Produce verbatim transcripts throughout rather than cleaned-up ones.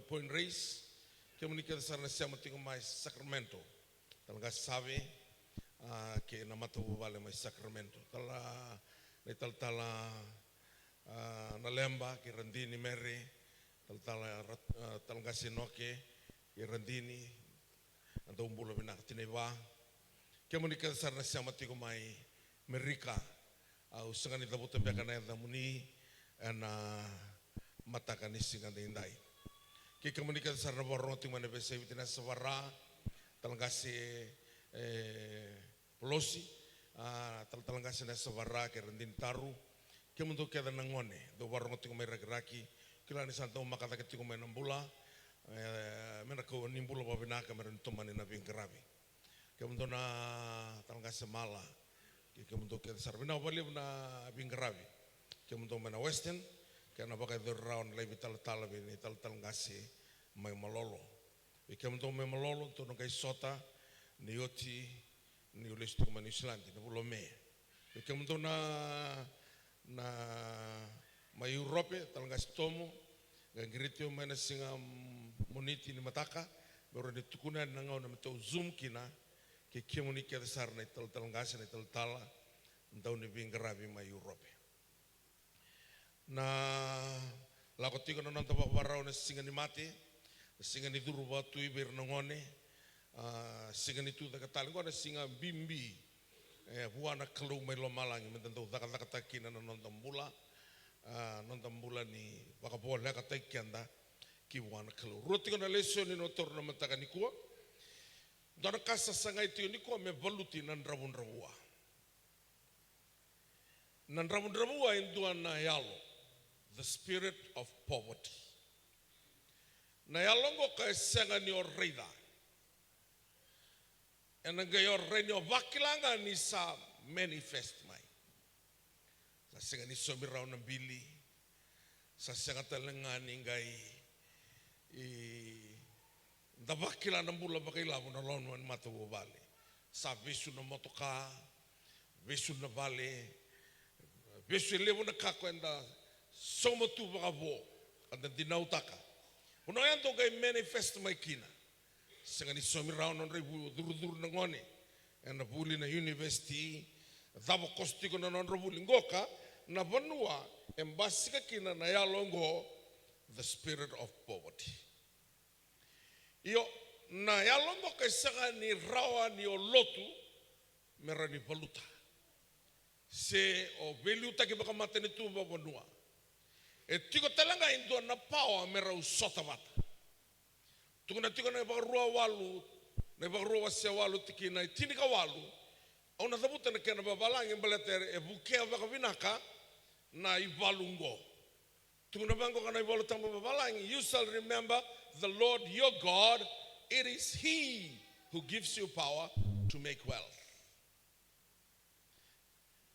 Point Race, kemuni kece sara na sema tiko mai Sacramento, talatala Qase Save, a, kei na matavuvale mai Sacramento, tala na italatala, a, na Leba kei Radini Mere, talatala Rat-, a, talatala Qase Inoke kei Radini, na daubula vinaka tinai va. Kemuni kece sara na sema tiko mai Merika, au sega ni cavuta beka na yacamuni ena mataka ni siga daidai. Kei kemuni kece sara na vakarorogo tiko mai na veiyasai Viti, na yasavara, talatala Qase, e, Polosi, a, talatala Qase na yasavara kei Radini Taru. Kemudou kece na gone dou vakarorogo tiko mai Rakiraki, kila ni sa dau maka cake tiko mai na bula, e, me na kau ni bula vakavinaka me rawa ni tomani na veiqaravi. Kemudou na talatala Qase Mala, kei kemudou kece sara, vinaka vakalevu na veiqaravi. Kemudou mai na Western, kei na vakayacori rawa na laivi talatala vei na italatala Qase mai Malolo. Vei kemudou mai Malolo, dou na qai sota ni oti niu lesu tiko mai Niusiladi na vula o Me. Vei kemudou na, na mai Europe, talatala Qase Tomo, qai qiriti au mai na siga, mm, Moniti ni mataka, meu rawa ni tukuna yani na gauna me tou Zoom kina, kei kemuni kece sara na italatala qase, na italatala dau ni veiqaravi mai Europe. Na lako tiko na noda vakavakarau na Siga ni Mate, na siga ni curu vakatui vei ira na gone, a, siga ni tucake tale, oqo na siga bibi, e, vua na Kalou mai lomalagi, meda dau cakacakataka kina na noda bula, a, noda bula ni vakavolekataki keda ki vua na Kalou. Rua tiko na lesoni na toro na mataka nikua. Dua na ka sa sagai tiko nikua me valuti na dravudravua. Na dravudravua e dua na yalo, the spirit of poverty. Na yalo oqo ka e sega ni o raica. Ena qai o rai ni o vakila ga ni sa manifest mai. Sa sega ni saumi rawa na bili. Sa sega tale ga ni qai, i, da vakila na bula vakailavo na loma ni matavuvale. Sa vesu na motoka, vesu na vale, vesu e levu na ka ko eda sauma tu vakavo, ka da dinautaka. Vanua ya dau qai manifest mai kina. Sega ni saumi rawa na nodra ivu-, curucuru na gone ena vuli na university, cava koso tiko na nodra vuli. Qoka na vanua e basika kina na yalo oqo, the spirit of poverty. Io, na yalo oqo ka e sega ni rawa ni o lotu me rawa ni valuta, se o veiliutaki vakamatanitu vakavanua. E tiko tale ga e dua na pawa me rau sota vata. Tukuna tiko na iVakarua walu, na iVakarua wase walu tikina e tinikawalu. Au na cavuta na kena vavalagi baleta e vukea vakavinaka na ivalu oqo. Tukuna vaqo ka na iVola Tabu vavalagi, "You shall remember the Lord your God, it is he who gives you power to make wealth."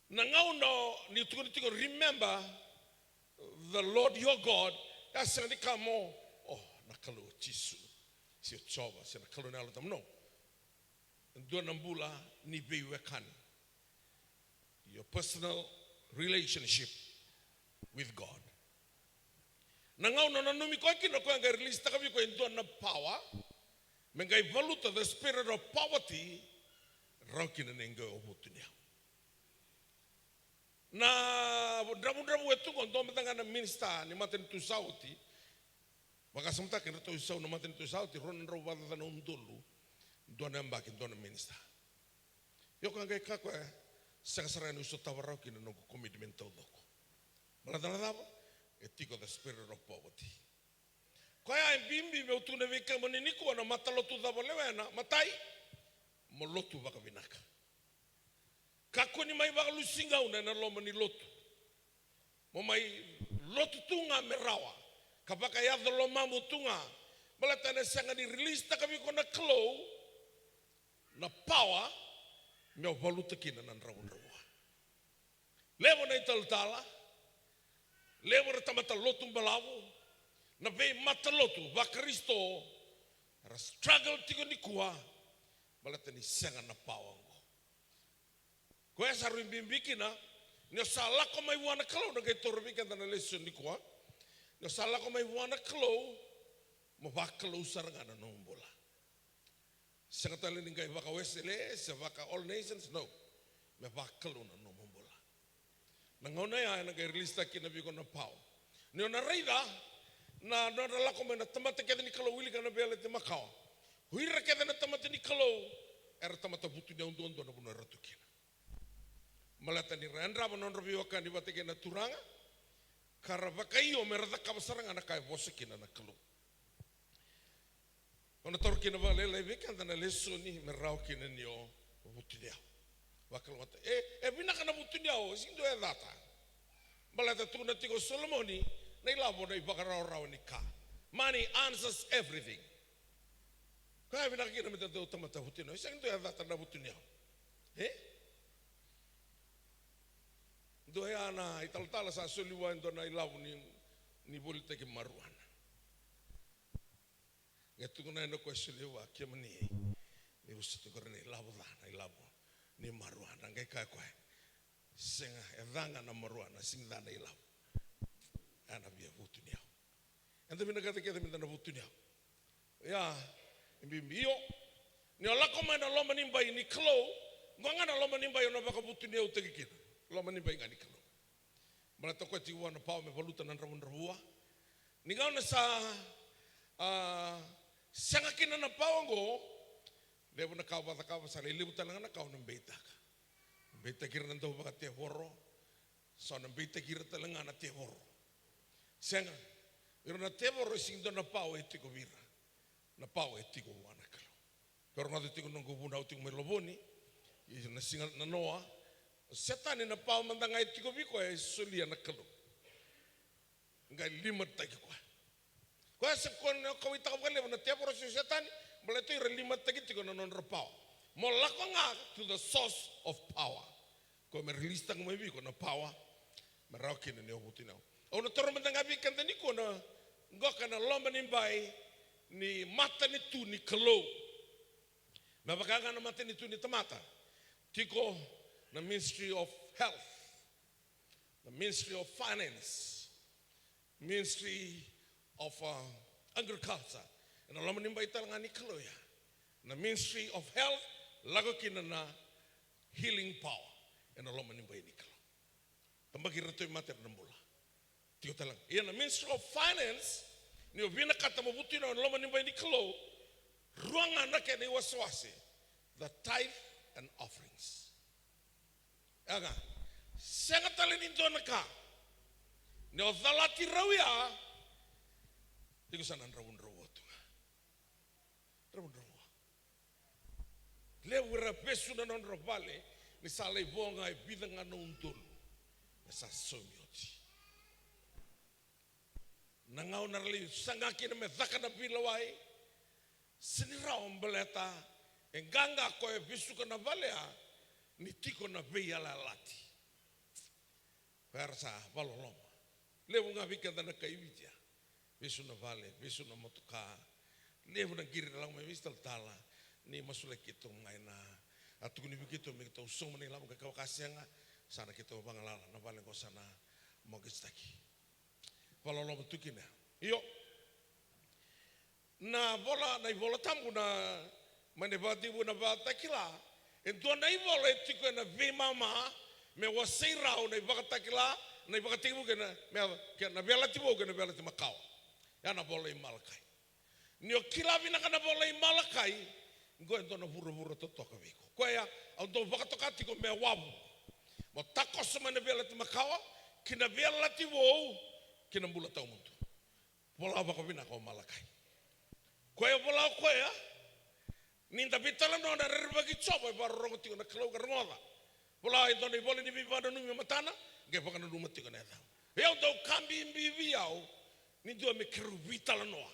Na gauna ni tukuna tiko, "Remember the Lord your God," e sega ni ka mo, "Oh, na Kalou o Jisu, se o Jiova, se na Kalou na Yalo Tabu." No. E dua na bula ni veiwekani. Your personal relationship with God. Na gauna o nanumi koya kina, o koya qai release taka vei iko e dua na power me qai valuta the spirit of poverty, rawa kina ni qai o vutuniyau. Na dravudravua e tu qo, dua mada ga na minister ni matanitu sa oti. Vakasamataka, kedratou isau na matanitu sa oti, rua na drau vakacaca na udolu, dua na yabaki, dua na minister. Io, ka qai kaya o koya, sega sara ga niu sotava rawa kina na noqu commitment taucoko. Baleta na cava? E tiko the spirit of poverty. Koya e bibi meu tukuna vei kemuni nikua, na matalotu cava o lewena, matai, mo lotu vakavinaka. Kakua ni mai vakalusi gauna ena loma ni lotu. Mo mai lotu tu ga me rawa, ka vakayaco lomamu tu ga. Baleta ena sega ni release taka vei iko na Kalou na power me o valuta kina na dravudravua. Levu na italatala, levu era tamata lotu balavu, na veimatalotu vaKarisito, era struggle tiko nikua, baleta ni sega na power oqo. Koya sa rui bibi kina, ni o sa lako mai vua na Kalou, na qai toro vei keda na lesson nikua. Ni o sa lako mai vua na Kalou, Vakalou sara ga na nomu bula. Sega tale ni qai vaka-Wesele se vaka-All Nations, no. Me vakalou na nomu bula. Na gauna ya ena qai release-taki kina vei iko na pawa. Ni o na raica na nodra lako mai na tamata kece ni Kalou, wilika na veiyalayalati makawa. O ira kece na tamata ni Kalou era tamata vutuniyau duadua na vanua era tu kina. Baleta ni ra yadrava na nodra veiwekani vata kei na Turaga, ka ra vakaio me ra cakava sara ga na ka e vosa kina na Kalou. O na taura kina vakalailai vei keda na lesoni me rawa kina ni o vutuniyau. Vakalougatataki. E, e vinaka na vutuniyau, e sega ni dua e cata. Baleta tukuna tiko o Solomoni, na ilavo na ivakarawarawa ni ka. Money answers everything. Koya e vinaka kina me da dau tamata vutuniyau. E sega ni dua e cata na vutuniyau. E? Dua ya na italatala sa soli vua e dua na ilavo ni, ni volitaki marijuana. Qai tukuna yani o koya, solia vua, kemuni, ni vosa tiko qori na ilavo ca, na ilavo ni marijuana. Qai kaya o koya, sega, e ca ga na marijuana, sega ni ca na ilavo. Ena via vutuniyau. Eda vinakata kece me da na vutuniyau. Ia, e bibi, io. Ni o lako mai na loma ni bai ni Kalou, qo ga na loma ni bai o na vakavutuniyautaki kina. Loma ni bai ga ni Kalou. Baleta o koya tiko vua na pawa me valuta na dravudravua. Ni gauna sa, a, sega kina na pawa oqo, levu na ka o vakacakava, sa lai levu tale ga na ka o na beitaka. Beitaki ira na dau vakatevoro, sa o na beitaki ira tale ga na tevoro. Sega, ira na tevoro e sega ni dua na pawa e tiko vei ira. Na pawa e tiko vua na Kalou. Ko rogoca tiko na noqu vunau tiko mai Lovoni, ena siga nanoa, o Setani na pawa mada ga e tiko vei koya e solia na Kalou. Qai limitaki koya. Koya se koya na kauwaitaka vakalevu na tevoro se o Setani, baleta ira limitaki tiko na nodra pawa. Mo lako ga to the source of power. Koya me release-taka mai vei iko na pawa, me rawa kina ni o vutuniyau. Au na taura mada ga vei keda nikua na qoka na loma ni bai ni matanitu ni Kalou. Me vaka ga na matanitu ni tamata. Tiko na Ministry of Health, na Ministry of Finance, Ministry of, uh, Agriculture. Ena loma ni bai tale ga ni Kalou ya. Na Ministry of Health, lako kina na healing power. Ena loma ni bai ni Kalou. Tabaki ira na tauvimate era na bula. Tiko tale ga. Ia na Ministry of Finance, ni o vinakata mo vutuniyau ena loma ni bai ni Kalou, rua ga na kena iwasewase. The tithe and offerings. Ia ga, sega tale ni dua na ka. Ni o calati rau ya, tiko sa na dravudravua tu ga. Dravudravua. Levu era vesu na nodra vale, ni sa lai vo ga e vica ga na udolu. E sa saumi oti. Na gauna era lai saga kina me caka na veilewai, sega ni rawa baleta e qaqa o koya e vesuka na vale ya ni tiko na veiyalayalati. Koya era sa vakaloloma. Levu ga vei keda na kai Viti ya. Vesu na vale, vesu na motoka. Levu na qiri era lako mai, vesu talatala. Ni masulaki keitou mai na, a tukuni vei keitou me keitou sauma na ilavo, ka kevaka sega, sa na keitou vagalala, na vale qo sa na mortgage-taki. Vakaloloma tu kina. Io. Na vola, na iVola Tabu na, mai na iVakatekivu, na Vakatakila, e dua na ivola e tiko ena veimama me wasei rau na iVakatakila, na iVakatekivu kei na, me, kei na Veiyalayalati Vou kei na Veiyalayalati Makawa. Ya na vola i Malakai. Ni o kila vinaka na vola i Malakai, qo e dua na vuravura totoka vei iko. Koya, au dau vakatoka tiko me wavu. Mo takoso mai na Veiyalayalati Makawa, ki na Veiyalayalati Vou, ki na bula tawamudu. Vola vakavinaka o Malakai. Koya vola o koya, ni da veitalanoa na rerevaki Jiova e vakarorogo tiko na Kalou ka rogoca. Vola e dua na ivola ni veivakananumi e matana, qai vakananuma tiko na yacaqu. Ia au dau ka bibi vei au, ni dua me keirau veitalanoa.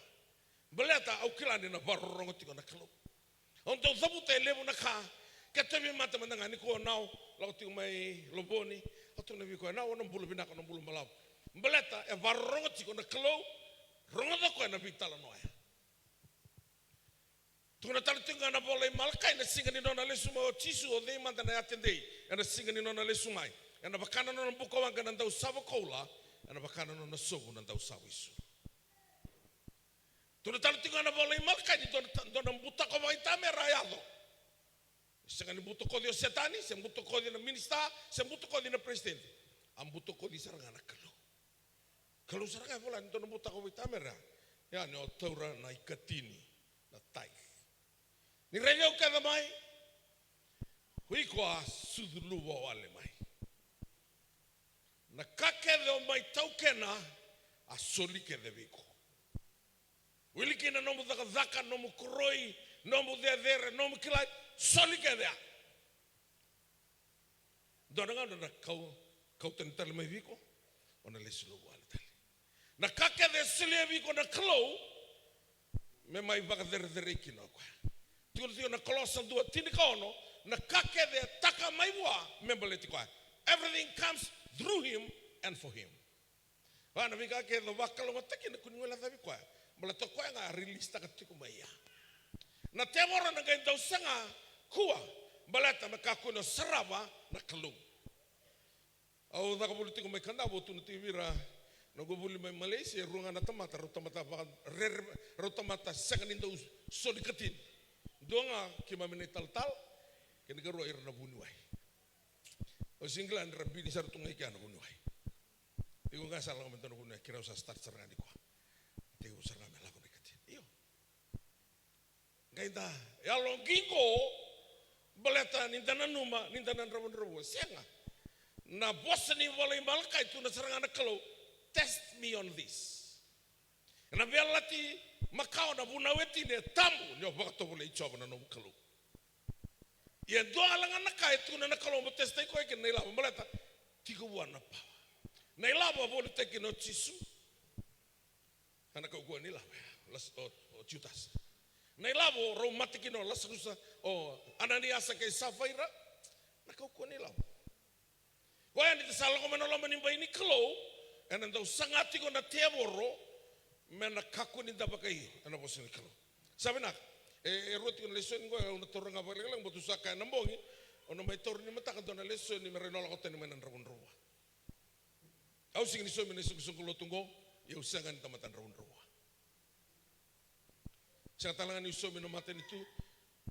Baleta au kila ni na vakarorogo tiko na Kalou. Au dau cavuta e levu na ka, ke tauvimate mada ga nikua o Nau, lako tiko mai Lovoni, au tukuna vei koya, Nau, o na bula vinaka, o na bula balavu. Baleta e vakarorogo tiko na Kalou, rogoca koya na veitalanoa ya. Tukuna tale tiko ga na vola i Malakai, na siga ni nona lesu mai o Jisu, o cei mada na yatedei, ena siga ni nona lesu mai. Ena vaka na nona bukawaqa na dausava koula, ena vaka na nona sovu na dausava isulu. Tukuna tale tiko ga na ivola i Malakai ni dua na ta-, dua na butakoca vakaitamera a yaco. Sega ni butakoci o Setani, se butakoci na minisita, se butakoci na peresitedi. A butakoci sara ga na Kalou. Kalou sara ga e vola ni dua na butakoca vakaitamera. Ia ni o taura na ikatini, na tithe. Ni raici au kece mai, o iko a sucu luva wale mai. Na ka kece o mai taukena, a soli kece vei iko. Wili kina nomu cakacaka, nomu koroi, nomu cecere, nomu kilai, soli kece ya. Dua na gauna na kau, kau tani tale mai vei iko, o na lesu lovu wale tale. Na ka kece e solia vei iko na Kalou, me mai vakacerecerei kina o koya. Tukuna tiko na Kolosa dua tinikaono, na ka kece e taka mai vua me baleti koya. Everything comes through him and for him. Va na veika kece o vakalougatataka kina, kua ni guilecavi koya. Baleta o koya ga a release-taka tiko mai ya. Na tevoro na qai dau saga kua, baleta me kakua ni o sarava na Kalou. Au caka voli tiko mai Kadavu, au tukuna tiko vei ira, noqu vuli mai Malaysia, e rua ga na tamata, rau tamata vakarere, rau tamata sega ni dau soli katini. Dua ga keimami na italatala, kei na karua ira na vuniwai. Au sega ni kila ni ra bini sara tu ga i kea na vuniwai. Iko ga sa lako me dua na vuniwai, keirau sa start sara ga nikua. Tekivu sara ga me lako na ikatini. Io. Qai da yalo qiqo, baleta ni da nanuma ni da na dravudravua. Sega. Na vosa ni vola i Malakai, tukuna sara ga na Kalou, "Test me on this." Ena Veiyalayalati Makawa na vunau e tini, e tabu ni o vakatovolei Jiova na nomu Kalou. Ia e dua wale ga na ka e tukuna na Kalou mo test-taki koya kina na ilavo, baleta tiko vua na pawa. Na ilavo a volitaki kina o Jisu. A na kaukauwa ni ilavo ya, o Las-, o, o Jutasa. Na ilavo rau mate kina o Lasarusa, o Ananiasa kei Safaira. Na kaukauwa ni ilavo. Koya ni da sa lako mai na loma ni bai ni Kalou, ena dau saga tiko na tevoro, me na kakua ni da vakaio ena vosa ni Kalou. Sa vinaka. E, e rua tiko na lesoni qo, au na taura ga vakalekaleka, baleta au sa kaya na bogi, au na mai taura ni mataka dua na lesoni me rawa ni lako tani mai na dravudravua. Au sega ni saumi na isoqosoqo lotu qo, ia au sega ni tamata dravudravua. Sega tale ga niu saumi na matanitu,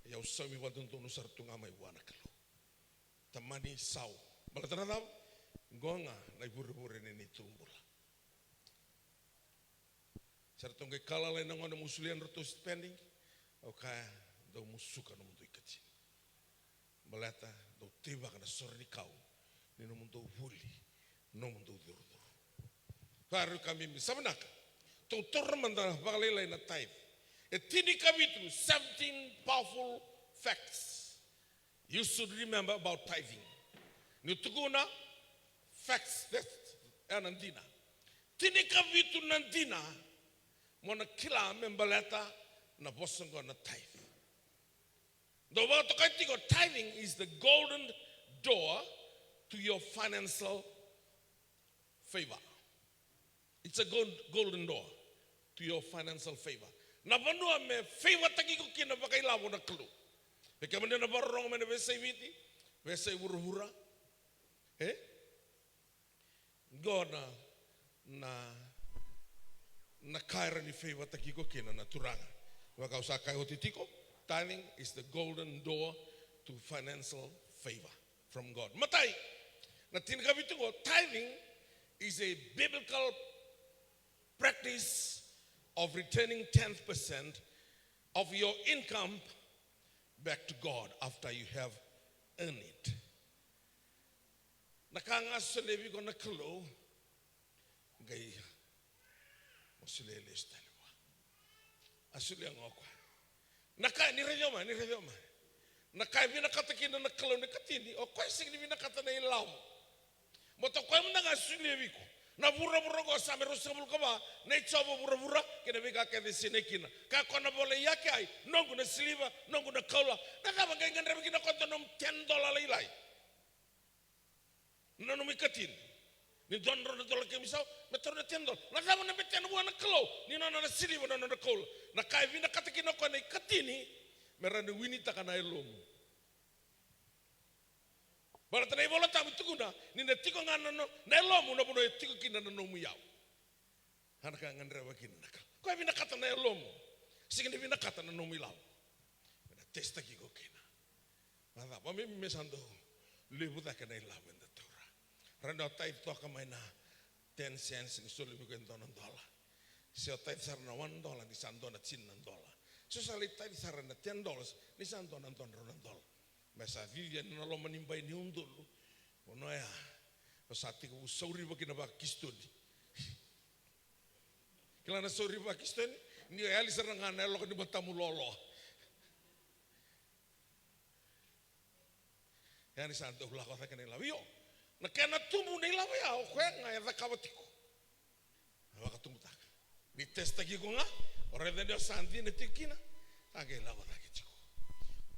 ia au saumi vakadodonu sara tu ga mai vua na Kalou. Tamani sau. Baleta na cava? Qo ga na ivurevure ni neitou bula. Sa ratou qai kalailai na gone, mo solia na ratou spending. Au kaya, dou musuka nomudou ikatini. Baleta dou teivaka na sore ni kau ni nomudou vuli, nomudou curucuru. Vakarau ka bibi, sa vinaka. Tou taura mada vakalailai na tithe. E tinikavitu, seventeen powerful facts you should remember about tithing. Niu tukuna facts, that's, e na dina. Tinikavitu na dina mo na kila me baleta na vosa qo na tithe. Dau vakatokai tiko, tithing is the golden door to your financial favor. It's a gold, golden door to your financial favor. Na vanua me favor-taki iko kina vakailavo na Kalou. Vei kemuni na vakarorogo mai na veiyasai Viti, veiyasai vuravura. E? Qo na, na, na ka e rawa ni favor-taki iko kina na Turaga. Vaka au sa kaya oti tiko, tithing is the golden door to financial favor from God. Matai, na tinikavitu qo, tithing is a biblical practice of returning ten percent of your income back to God after you have earned it. Na ka ga solia vei iko na Kalou, qai mo solia lesu tale vua. A solia ga o koya. Na ka ni raici au mai, ni raici au mai. Na ka e vinakata kina na Kalou na ikatini, o koya sega ni vinakata na ilavo. Baleta o koya mada ga a solia vei iko. Na vuravura qo, Same ruasagavulu ka va, nei Jiova vuravura kei na veika kece e sinai kina. Kaya o koya na vola i Akai, noqu na siliva, noqu na koula. Na cava qai gadreva kina o koya na nomu ten dola lailai? Na nomu ikatini. Ni dua na drau na dola keimami sau, me taura na ten dola. Na cava na betena vua na Kalou? Ni nona na siliva, na nona koula. Na ka e vinakata kina o koya na ikatini, me rawa ni winitaka na yalomu. Baleta na iVola Tabu e tukuna, ni na tiko ga na no-, na yalomu na vanua e tiko kina na nomu iyau. A na ka e gadreva kina na Kalou. Koya e vinakata na yalomu. Sega ni vinakata na nomu ilavo. Me na testaki iko kina. Na cava, me, me sa dau levu cake na ilavo eda taura. Rawa ni o tithe toka mai na ten cents ni soli vei iko e dua na dola. Se o tithe sara na one dollar ni sa dua na tini na dola. Se o sa lai tithe sara na ten dollars ni sa dua na dua na drau na dola. Me sa cici yani na loma ni bai ni udolu. Ono ya. O sa tekivu sauriva kina vakisitoni. Kila na sauriva vakisitoni? Ni o yali sara ga na yaloka ni matamu loaloa. Ya ni sa dau lako cake na ilavo. Io, na kena tubu na ilavo ya, o koya ga e cakava tiko. Na vakatubutaka. Ni testaki iko ga, o raica ni o sa dina tiko kina, sa qai lako cake tiko.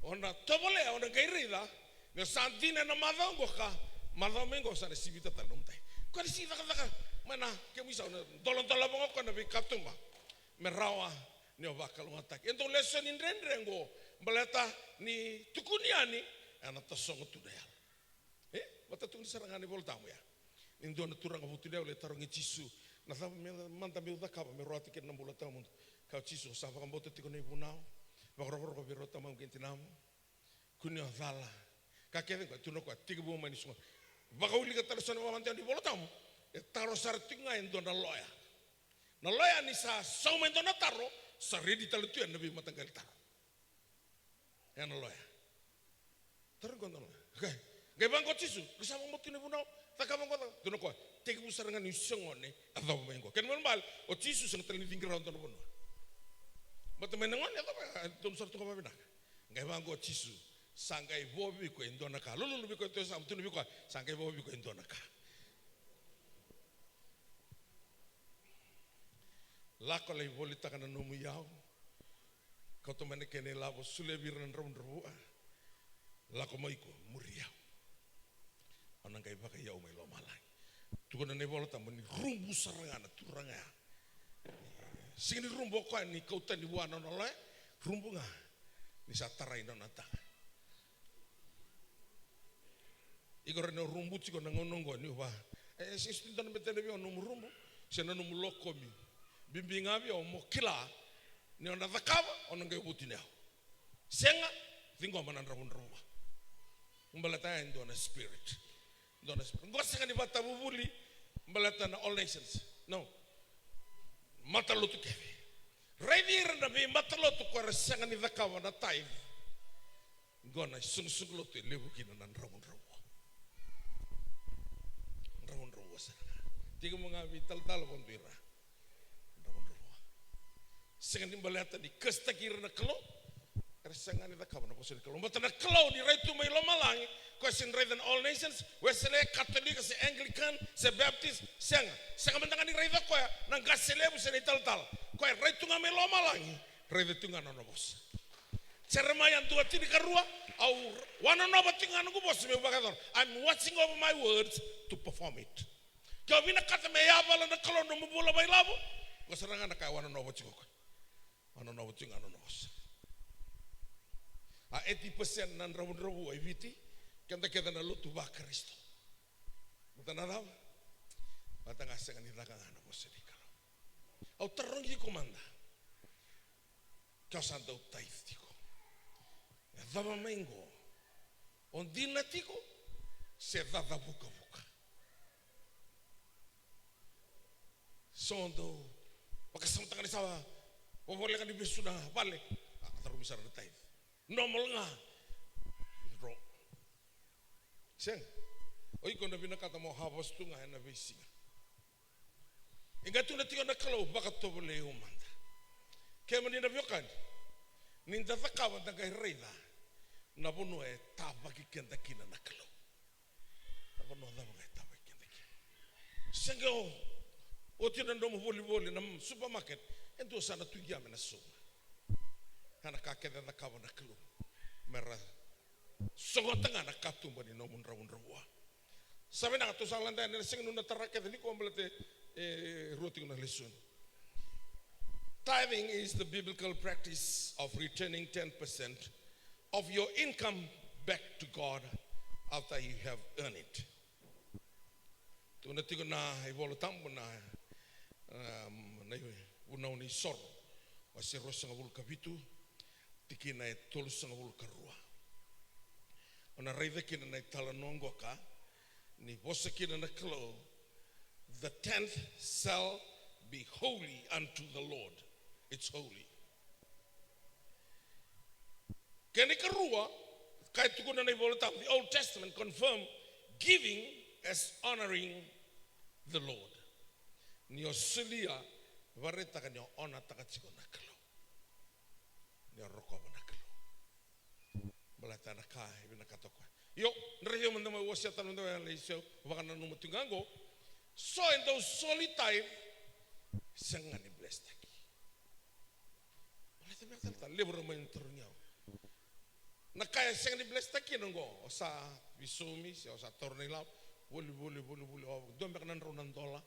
O na tovolea, o na qai raica, ni o sa dina ena macawa oqo ka, macawa mai oqo sa na sivita tale nomu tai. Koya ni sigi cakacaka, mai na kemu isau na doladola vaka oqo na veikatuba. Me rawa ni o vakalougatataki. E dau lesoni dredre oqo, baleta ni tukuni yani, ena tasogo tu na yalo. E, vata tukuni sara ga na iVolatabu ya. Ni dua na turaga vutuniyau lai tarogi Jisu, na cava me, mada meu cakava me rawati kina na bula tawamudu. Kaya o Jisu, o sa vakabauta tiko na ivunau, vakarokoroko vei rau tamau kei tinamu. Kua ni o cala. Ka kece qo, tukuna o koya, tekivu mai ni sogo. Vakaulika tale so na vakamadewa ni iVolatabu. E taro sara tiko ga e dua na loya. Na loya ni sa sauma e dua na taro, sa redi tale tu yani na veimataqali taro. Ya na loya. Taro qo na loya. Okay. Qai vaqo o Jisu, qai sa vakabauta tiko na ivunau, cakava qo, cakava. Tukuna o koya, tekivu sara ga ni se gone, yacova mai qo. Kena ibalebale, o Jisu sega tale ni ciqi rawa dua na vanua. Baleta mai na gone, yacova, e donu sara tu ga vakavinaka. Qai vaqo o Jisu, sa qai vo vei koya e dua na ka. Lululu vei koya, tu sa, tukuna vei koya, sa qai vo vei koya e dua na ka. Lako lai volitaka na nomu iyau. Kauta mai na kena ilavo, solia vei ira na dravudravua. Lako mai iko, muri au. O na qai vakaiyau mai lomalagi. Tukuna na iVolatabu ni rubu sara ga na turaga ya. Sega ni rubu o koya ni kau tani vua na nona loya, rubu ga ni sa tarai na nona taga. Iko rawa ni o rubu tiko na gauna oqo ni o va. E, sega soti dua na betena vei au na nomu rubu se na nomu lokomi. Bibi ga vei au mo kila ni o na cakava, o na qai vutuniyau. Sega, ciqoma na dravudravua. Baleta ya e dua na spirit. Dua na spirit. Qo sega ni vatavuvuli, baleta na All Nations. No. Matalotu kece. Raici ira na veimatalotu ko era sega ni cakava na tithe. Qo na isoqosoqo lotu e levu kina na dravudravua. Dravudravua sara ga. Tiko mo ga veitalatala vadua ira. Dravudravua. Sega ni baleta ni kasitaki ira na Kalou. Era sega ni cakava na vosa ni Kalou. Baleta na Kalou ni rai tu mai lomalagi, koya sega ni raica na All Nations, Wesele, Katolika, se Anglican, se Baptist, sega. Sega mada ga ni raica koya na qase levu se na italatala. Koya rai tu ga mai lomalagi, raica tu ga na nona vosa. Jeremaia dua tinikarua, au wanonova tiko ga na noqu vosa meu vakayacora. I'm watching over my words to perform it. Ke o vinakata me yavala na Kalou na nomu bula vakailavo, qo sara ga na ka e wanonova tiko o koya. Wanonova tiko ga na nona vosa. A eighty percent na dravudravua e Viti, keda kece na lotu vaKarisito. Baleta na cava? Baleta ga sega ni caka ga na vosa ni Kalou. Au tarogi iko mada. Ke o sa dau tithe tiko, yacova mai qo, o dina tiko se cacavukavuka? So dau vakasamataka ni sa voleka ni vesu na vale, a, tarovi sara na tithe. Normal ga. Withdraw. Sega. O iko na vinakata mo harvest tu ga ena veisiga. E qai tukuna tiko na Kalou, vakatovolei au mada. Kemuni na veiwekani, ni da cakava da qai raica na vanua e tavaki keda kina na Kalou. Na vanua cava ga e tavaki keda kina? Sega o oti na nomu volivoli na supermarket, e dua sa na tu qia me na sauma. Ya na ka kece e cakava na Kalou me ra sogota ga na katuba ni nomu dravudravua. Sa vinaka, tou sa lade yani ena siga, niu na tara kece nikua baleta e rua tiko na lesoni. Tithing is the biblical practice of returning ten percent of your income back to God after you have earned it. Tukuna tiko na iVola Tabu na, um, na ivunau ni soro. Wase ruasagavulu ka vitu, tikina e tolusagavulu ka rua. O na raica kina na italanoa qoka ni vosa kina na Kalou, "The tenth shall be holy unto the Lord." It's holy. Kena ikarua, ka e tukuna na iVola Tabu, the Old Testament confirm giving as honoring the Lord. Ni o solia, vakaraitaka ni o onataka tiko na Kalou. Ni o rokova na Kalou. Baleta na ka e vinakata o koya. Io, na raica mada mai, wasea tale mada mai, lai se vakananuma tu ga qo. So e dau soli tithe, sega ni blesstaki. Baleta me talatala, levu era mai tarogi au. Na ka e sega ni blesstaki kina qo, o sa veisaumi, se o sa taura na ilavo, voli, voli, voli, voli, o dua beka na drau na dola,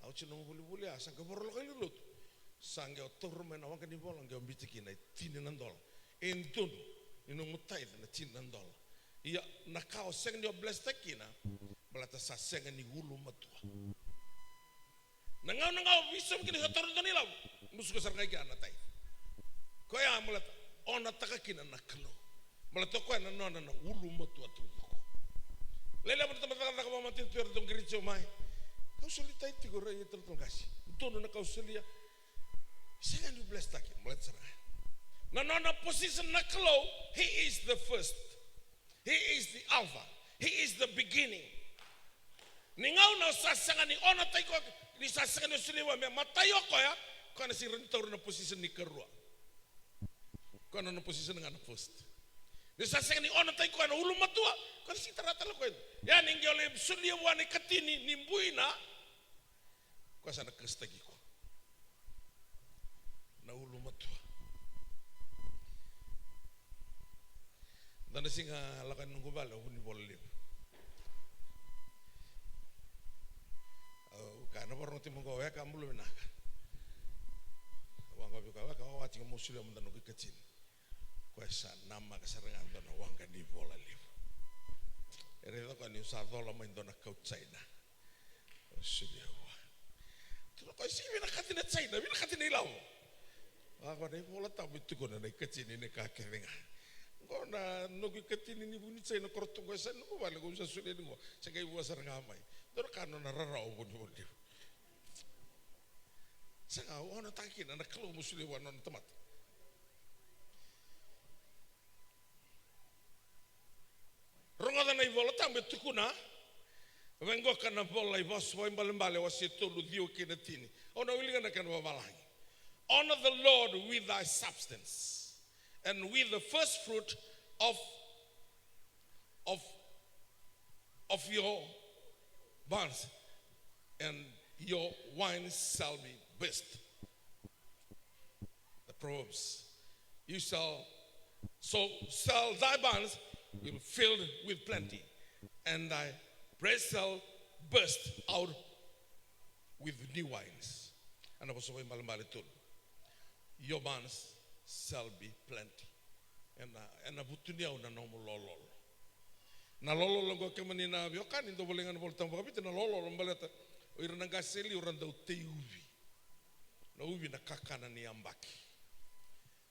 a oti na nomu volivoli, a sa qai vakarau lako i lotu. Sa qai o taura mai na waqa ni vola, qai o biuta kina e tini na dola. E donu ni nomu tithe na tini na dola. Ia, na ka o sega ni o blesstaki kina, baleta sa sega ni ulumatua. Na gauna ga o veisaumi kina, sa taura dua na ilavo, musuka sara ga i kea na tithe. Koya baleta o onataka kina na Kalou. Baleta o koya na nona na ulumatua taucoko. Lelevu na tamata cakacaka vakamatanitu era dau qiriti au mai. Kau soli tithe tiko, rai, talatala qase. Donu na kau solia. Sega ni blesstaki, baleta sara ga na nona position na Kalou. He is the first. He is the Alpha. He is the beginning. Ni gauna o sa sega ni onataki koya, ni sa sega ni solia vua me matai o koya, koya na sega ni taura na position ni karua. Koya na nona position ga na first. Ni sa sega ni onataki koya na ulumatua, koya na sega ni tara tale koya. Ia ni qai o lai solia vua na ikatini ni buina, koya sa na kasitaki iko. Na ulumatua. Dua na siga lako yani noqu vale o vunivola levu. Au kaya, na vakarorogo tiko mai qo, weka, bula vinaka. Au vaqo vei koya, weka, wawa tiko, mo solia mada noqu ikatini. Koya sa namaka sara ga dua na waqa ni vola levu. E raica koya niu sa cola mai dua na kau China. Au solia vua. Tukuna o koya, sega ni vinakati na China, vinakati na ilavo. Vaqo na iVola Tabu e tukuna na ikatini ni ka kece ga. Qo na noqu ikatini ni vu ni China, koro tu qo e sa noqu vale, qo au sa solia ni qo. Se qai vua sara ga mai. Dua na ka nona rarawa vunivola levu. Sa ga o onataka kina na Kalou mo solia vua na nona tamata. Rogoca na iVola Tabu e tukuna. Vaqo ka na vola i Vosa Vakaibalebale wase tolu, ciwa kei na tini. Au na wilika na kena vavalagi. Honor the Lord with thy substance, and with the first fruit of, of, of your barns, and your wine shall be blessed. The Proverbs. You shall, so shall thy barns will filled with plenty, and thy breast shall burst out with new wines. Ena Vosa Vakaibalebale tolu. Your barns shall be plenty. Ena, ena vutuniyau na nomu lololo. Na lololo qo, kemuni na veiwekani, dou volai ga na iVola Tabu vakaviti, na lololo baleta o ira na qase e liu ra dau tei uvi. Na uvi na kakana ni yabaki.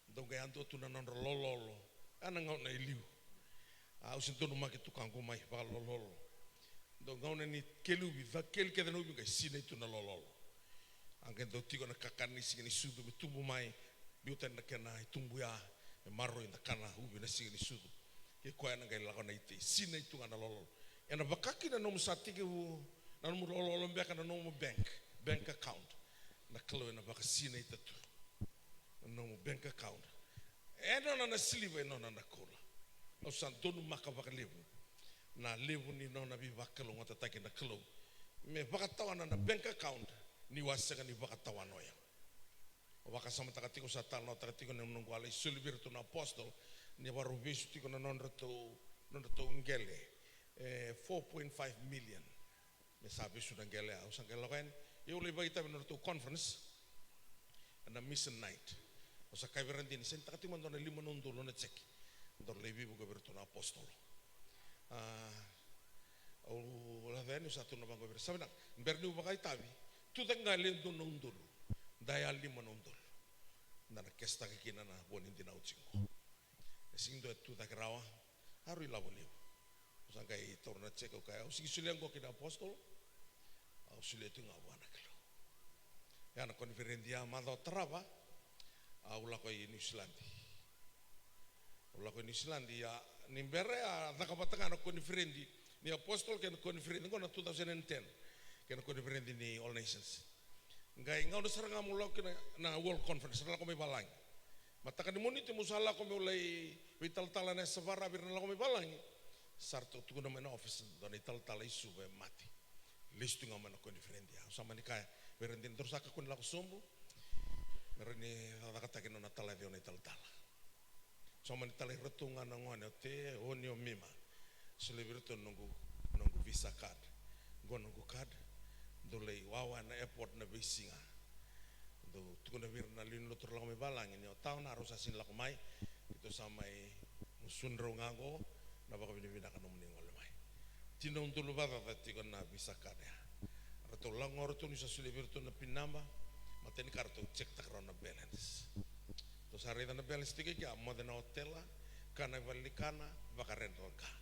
Dau qai yadua tu na nodra lololo ena gauna e liu. Au se donumaki tukaqu mai vakalololo. Dau gauna ni keli uvi, cakeli kece na uvi, qai sinai tu na lololo. A qai dau tiko na kakana ni siga ni sucu me tubu mai, biu tani na kena itubuya, me maroroi, da kana uvi na siga ni sucu. Ke koya na qai lako na itei, sinai tu ga na lololo. Ena vaka kina na nomu sa tekivu, na nomu lololo beka na nomu bank, bank account. Na Kalou ena vakasinaita tu na nomu bank account. E nona na siliva, e nona na koula. Au sa donumaka vakalevu na levu ni nona veivakalougatataki na Kalou me vakatawana na bank account niu a sega ni vakatawana oya. Au vakasamataka tiko, au sa talanoataka tiko na noqu a lai soli vei iratou na apostle, ni vakarau vesu tiko na nodratou, nodratou qele, e, four point five million. Me sa vesu na qele, au sa qai lako yani. Ia au lai vakaitavi ena nodratou conference ena mission night. Au sa kaya vei ira, dina, sega ni taka tiko mada na lima na udolu na jeki. Daru lai veivuke vei iratou na apostle. A, au lako yani, au sa tukuna vaqo vei ira, sa vinaka, bera niu vakaitavi, tu cake ga e lewe dua na udolu, da ya lima na udolu. Da na kesitaka kina na vua ni dinau tiko. E sigi dua e tu cake rawa, a rui lavo levu. Au sa qai taura na check, au kaya, au sigi solia qo kei na apostle, au solia tu ga vua na Kalou. Ia na koniferedi a macawa tarava, au lako i New Zealand. Au lako i New Zealand, ia ni bera a caka vata ga na koniferedi ni apostle kei na koniferedi qo na two thousand and ten, kei na koniferedi ni All Nations. Qai gauna sara ga meu lako kina na World Conference, ra lako mai valagi. Mataka ni Moniti meu sa lako meu lai veitalatala na yasavara vei ira na lako mai valagi. Sa ratou tukuna mai na office, dua na italatala i Suva e mate. Lesu tu ga mai na koniferedi. Au sa mani kaya vei ira dina, daru sa kakua ni lako sobu, me rawa ni cakacakataki na nona tala e vei au na italatala. Sa mani talai iratou ga na gone, o Te, o Oni, o Mima. Solia vei iratou na noqu, noqu visa card. Qo na noqu card. Dou lai wawa ena airport na veisiga. Dou tukuna vei ira na lewe ni lotu ra lako mai valagi ni o Tawa na rau sa sega ni lako mai. Keitou sa mai gusudrau ga qo, na vakavinavinaka nomuni gole mai. Tini na udolu vakacaca tiko na visa card ya. Ratou lako ga o ratou niu sa solia vei iratou na pin naba, matai ni ka ratou check taka rawa na balance. Ratou sa raica na balance tiko i kea, moce na otela, kana i vale ni kana, vaka rental car.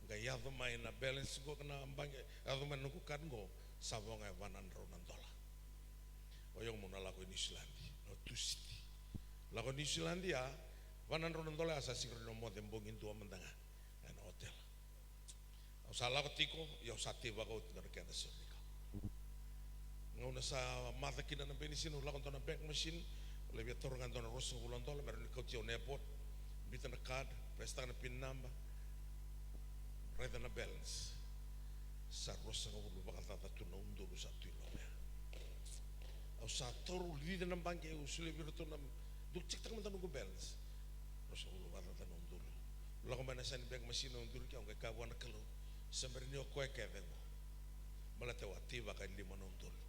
Qai yaco mai na balance qo na baqe, yaco mai na noqu card qo, sa vo ga e va na drau na dola. O yau meu na lako i New Zealand, na Tusiti. Lako i New Zealand ya, va na drau na dola ya sa sega ni rawa ni moce bogi dua mada ga ena otela. Au sa lako tiko, ia au sa teivaka oti dua na kena isau ni ka. Gauna sa maca kina na benisini, au lako dua na bank machine, au lai via taura ga dua na ruasagavulu na dola me rawa ni kauti au na airport. Biuta na card, press taka na pin naba. Raica na balance. Sa ruasagavulu vakacaca tu na udolu sa tu i loma ya. Au sa taura, au cici na baqe, au solia vei iratou na, dou check taka mada na noqu balance. Ruasagavulu vakacaca na udolu. Lako mai na yasa ni bank machine, au duri ke, au qai kaya vua na Kalou, se bera ni o koya kece qo. Baleta au a teivaka e lima na udolu.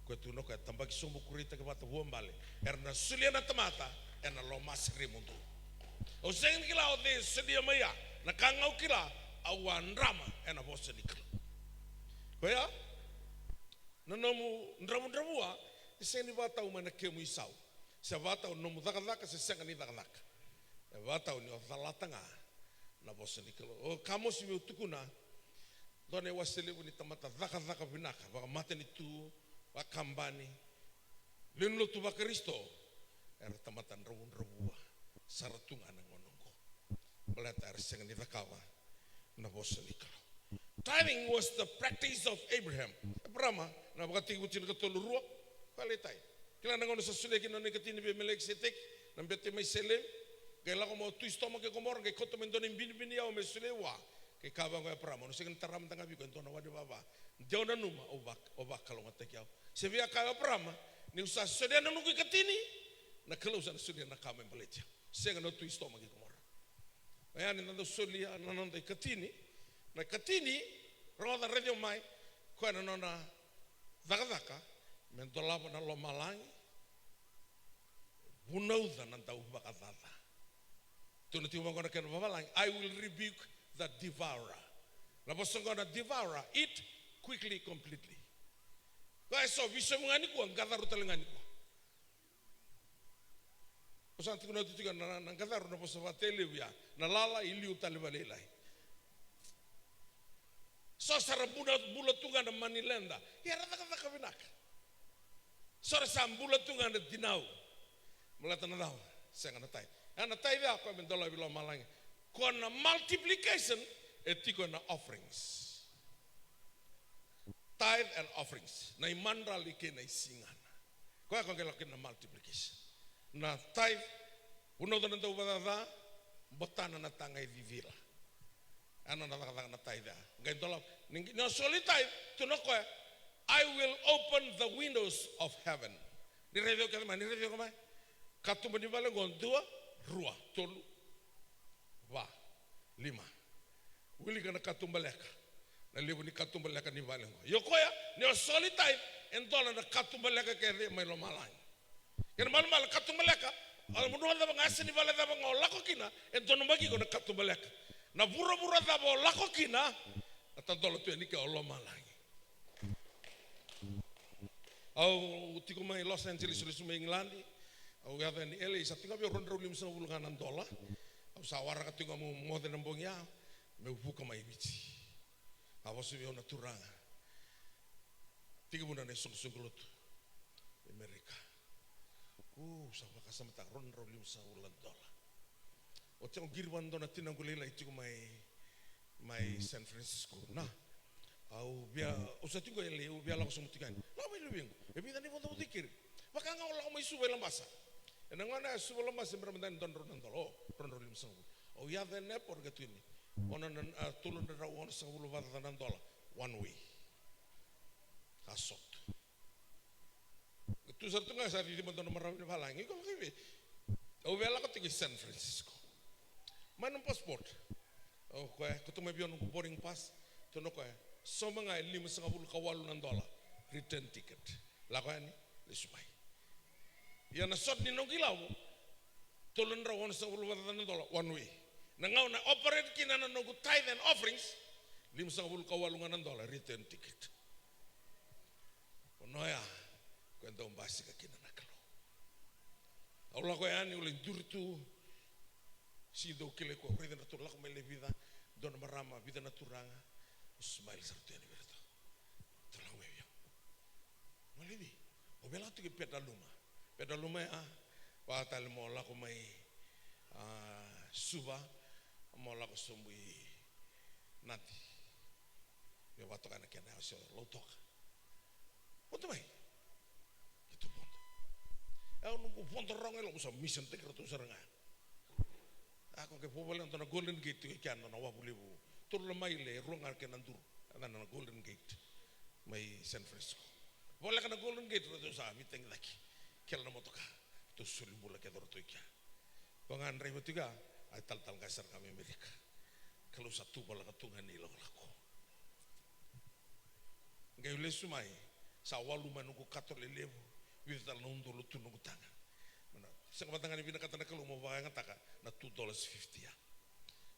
Koya tukuna o koya, tabaki sobu, kureitaki vata, vuabale. Era na solia na tamata ena lomasere mudou. Au sega ni kila o cei e solia mai ya. Na ka ga au kila, au a drama ena vosa ni Kalou. Koya, na nomu dravudravua e sega ni vakatau mai na kemu isau. Se vakatau na nomu cakacaka se sega ni cakacaka. E vakatau ni o calata ga na vosa ni Kalou. O Kamosi meu tukuna, dua na iwase levu ni tamata cakacaka vinaka, vakamatanitu, vakabani, lewe ni lotu vaKarisito, era tamata dravudravua sara tu ga na gauna oqo. Baleta era sega ni cakava na vosa ni Kalou. Tithing was the practice of Abraham. Eparama, na Vakatekivu tinikatolu rua, koya lai tithe. Kila na gauna sa solia kina na nona ikatini vei Melekiseteki, na bete mai Selemi. Qai lako mai o Tui Sotoma kei Komora, qai kauta mai dua na ibinibini yawa me solia vua. Qai kaya vaqo o Eparama, au na sega ni tara mada ga vei iko e dua na wai ni vava. De o nanuma, au va, au vakalougatataki au. Se via kaya o Eparama, niu sa solia na noqu ikatini, na Kalou sa na solia na ka me baleti au. Sega na Tui Sotoma kei Komora. Oya ni da dau solia na noda ikatini. Na ikatini, rogoca, raici au mai, koya na nona cakacaka me dolava na lomalagi, vunauca na dauvakacaca. Tukuna tiko vaqo na kena vavalagi, "I will rebuke the devourer." Na vosa qo na devourer, eat quickly, completely. Koya e so, veisomi ga nikua, qacaru tale ga nikua. Au sa tukuna oti tiko na, na qacaru na vosa vakatelevu ya, na lala i liu tale vakalailai. So sa ra bula, bula tu ga na money lender. Ia era cakacaka vinaka. So ra sa bula tu ga na dinau. Baleta na cava? Sega na tithe. Ia na tithe ya koya me dolavi lomalagi. Koya na multiplication e tiko ena offerings. Tithe and offerings. Na imadrali kei na isigana. Koya ko qai lako kina na multiplication. Na tithe, vunauca na dauvakacaca, botana na taga e cicila. A nona cakacaka na tithe ya. Qai dola, ni, ni o soli tithe, tukuna o koya, "I will open the windows of heaven." Ni raici au kece mai, ni raici au kece mai. Katuba ni vale qo, dua, rua, tolu, va, lima. Wilika na katuba leka. Na levu ni katuba leka ni vale qo. Io koya, ni o soli tithe, e dola na katuba leka kece mai lomalagi. Kena malumalumu katuba leka, a, mo dua cava ga, yasa ni vale cava ga o lako kina, e donumaki iko na katuba leka. Na vuravura cava o lako kina, na tadola tu yani ke o lomalagi. Au tiko mai Los Angeles, lesu mai Igiladi. Au yaco yani L A, sa tiko ga vei au rua na drau limasagavulu ga na dola. Au sa waraka tiko ga meu moce na bogi ya, meu vuka mai Viti. A vosa vei au na turaga, tekivuna na isoqosoqo lotu i Amerika. Au sa vakasamataka, rua na drau limasagavulu na dola. Oti au qiri vua na dua na tinaqu lailai tiko mai, mai San Francisco. Na, au via, au sa tiko e L A, au via lako sobu tiko yani. Lako mai luvequ, e vica na ivotavota i keri. Vaka ga o lako mai Suva i Labasa. Ena gauna ya Suva Labasa e bera mada ni dua na drau na dola, o, rua na drau limasagavulu. Au yaco ena airport qai tukuni, ono na, a, tolu na drau onosagavulu vakacaca na dola one way. A sot. Tu sara tu ga, sa cici mada na marama ni valagi, iko vakaivei? Au via lako tiko i San Francisco. Mai na passport. O koya, kauta mai vei au noqu boarding pass. Tukuna o koya, sauma ga e limasagavulu ka walu na dola return ticket. Lako yani, lesu mai. Ia na sot ni noqu ilavo, tolu na drau onosagavulu vakacaca na dola one way. Na gauna operate kina na noqu tithe and offerings, limasagavulu ka walu ga na dola return ticket. Vanua ya ko e dau basika kina na Kalou. Au lako yani, au lai duri tu. Sega ni dau kilai koya, au raica na tu lako mai le vica, dua na marama, vica na turaga. Au smile sara tu yani vei iratou. Tou lako mai vei au. Malivi, au via lako tiko i Petaluma. Petaluma ya, vaka tale mo lako mai, a, Suva, mo lako sobu i Nadi. Via vakatoka na kena, o se Lautoka. Vodo mai. Keitou vodo. E, au noqu vodo rawa ga e loma, au sa mission taki ratou sara ga. A, ko qai vovole na dua na Golden Gate tiko i kea, na wavu levu. Tolu na maile, rua ga kena duru. Ena na Golden Gate mai San Francisco. Voleka na Golden Gate, ratou sa veitagicaki. Kele na motoka. Ratou soli bula kece ratou i kea. Ko ga draiva tiko ya, a talatala qai sara ga mai Amerika. Kalou sa tu voleka tu ga ni lakolako. Qai lesu mai, sa walu mai noqu kato lelevu, vica tale na udolu tu noqu taga. Mana, sega vata ga ni vinakata na Kalou mo vakayagataka na two dollars fifty ya.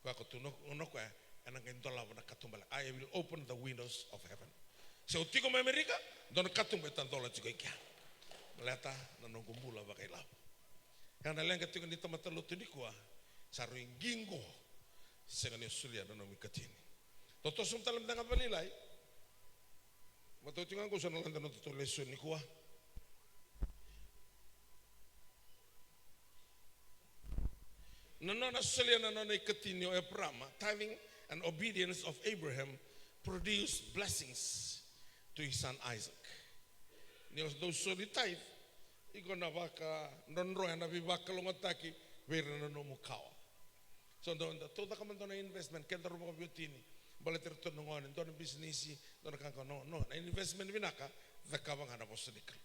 Koya ko tu no, no koya, ena qai dolava na katuba. I will open the windows of heaven. Se au tiko mai Amerika, dua na katuba e tadola tiko i kea. Baleta na noqu bula vakailavo. Ia na leqa tiko ni tamata lotu nikua, sa rui qiqo, sega ni o solia na nomu ikatini. Totoso mada tale mada ga vakalailai. Matau tiko ga qo, sa na lade na nodatou lesoni nikua. Na nona solia na nona ikatini o Eparama, tithing and obedience of Abraham produced blessings to his son Isaac. Ni o dau soli tithe, iko na vakadrodroya na veivakalougatataki vei ira na nomu kawa. So, dau, dau, tou caka mada dua na investment, kedaru vakaveiwatini, baleti iratou na gone, dua na bisinisi, dua na ka, ka, no, no, na investment vinaka, cakava ga na vosa ni Kalou.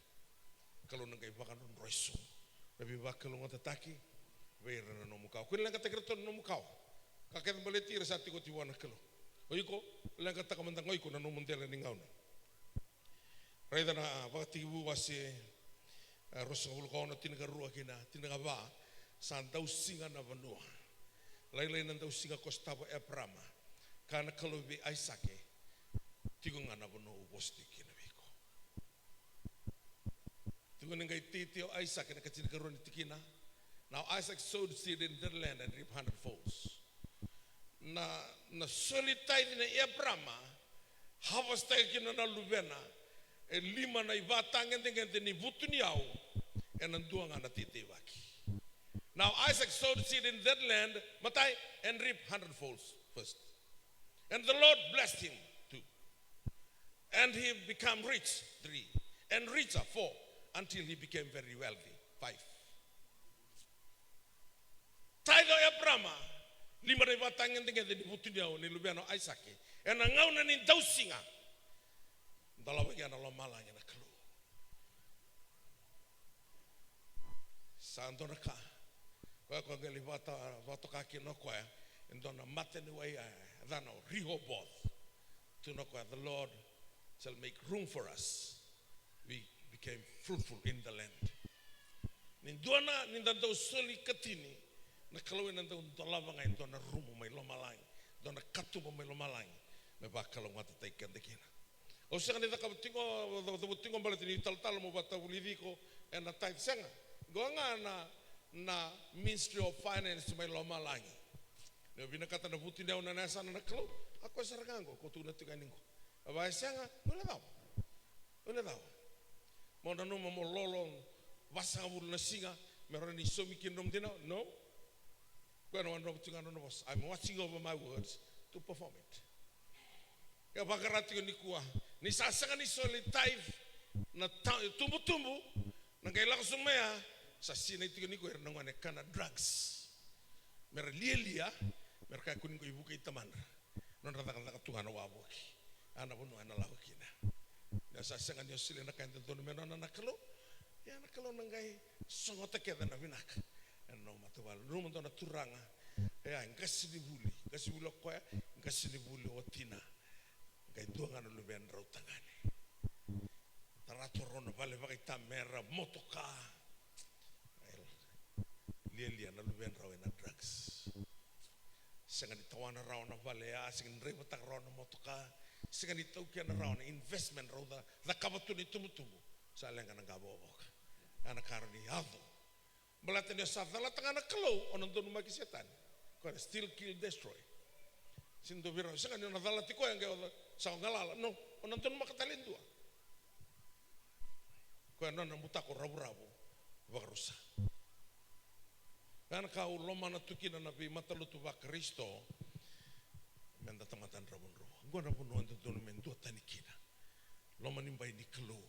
Kalou na qai vakadrodroi sobu na veivakalougatataki vei ira na nomu kawa. Kua ni leqataki iratou na nomu kawa. Ka kece baleti ira sa tiko oti vua na Kalou. O iko, leqataka mada ga o iko na nomu dela ni gauna. Raica na Vakatekivu wase, e, ruasagavulu ka ono, tinikarua kei na tinikava, sa dausiga na vanua. Lailai na dausiga ko sotava o Eparama, kaya na Kalou vei Aisake, tiko ga na vanua au vosa tiko kina vei iko. Tiko ni qai teitei o Aisake, na ka tinikarua ni tikina. Now Isaac sowed seed in that land and reaped hundred folds. Na, na soli tithe nei Eparama, harvest-taka kina na luvena e lima na ivatagedegede ni vutuniyau ena dua ga na teiteivaki. Now Isaac sowed seed in that land, matai, and reaped hundred folds first. And the Lord blessed him too. And he became rich, three, and richer, four, until he became very wealthy, five. Tithe o Eparama, lima na ivatagedegede ni vutuniyau ni luvena o Aisake, ena gauna ni dausiga, dolavaki na lomalagi na Kalou. Sa dua na ka. Koya ko qai lai vakatoka kina o koya e dua na mataniwai, e yacana o Rehoboth. Tukuna o koya, the Lord shall make room for us. We became fruitful in the land. Ni dua na, ni da dau soli katini, na Kalou ena dau dolava ga e dua na rumu mai lomalagi, dua na katuba mai lomalagi, me vakalougatataki keda kina. Au sega ni cakava tiko, cakava tiko baleta ni talatala mo vakatavulici iko ena tithe, sega. Qo ga na, na Ministry of Finance mai lomalagi. Ni o vinakata na vutuniyau na yasana na Kalou, a koya sara ga qo, ko tukuna tiko yani qo. A va e sega, mo na cava? Mo na cava? Mo nanuma mo lolo vasagavulu na siga me rawa ni saumi kina nomu dinau? No. Koya na wanovu tiko ga na nona vosa. I'm watching over my words to perform it. Ia vaqara tiko nikua, ni sa sega ni soli tithe na ta-, tubutubu, na qai lako sobu mai ya, sa sinai tiko nikua ira na gone kana drugs. Mera lialia, mera kaya kua ni qai vukei tamadra. Nodra cakacaka tu ga na wavoki. A na vanua ena lako kina. Ia sa sega ni o solia na ka e dodonu me nona na Kalou. Ia na Kalou na qai sogota kece na vinaka ena nomu matavuvale. Nanuma dua na turaga, e a qasenivuli, qasenivuli o koya, qasenivuli o watina. Qai dua ga na luvedrau tagane. Tara tu rau na vale vakaitamera, motoka. Lialia na luvedrau ena drugs. Sega ni tawana rawa na vale ya, sega ni draivataka rawa na motoka, sega ni taukena rawa na investment rau ca-, cakava tu na itubutubu. Sa leqa na qavokavoka. Ya na ka rawa ni yaco. Baleta ni o sa calata ga na Kalou, o na donumaki Setani. Koya na steal, kill, destroy. Sega ni dua vei rau, sega ni o na calati koya qai o sa o galala. No, o na donumaka tale e dua. Koya na nona butako ravuravu vakarusa. Koya na ka au lomana tu kina na veimatalotu vaKarisito, meda tamata dravudravua. Qo na vanua e dodonu me duatani kina. Loma ni bai ni Kalou.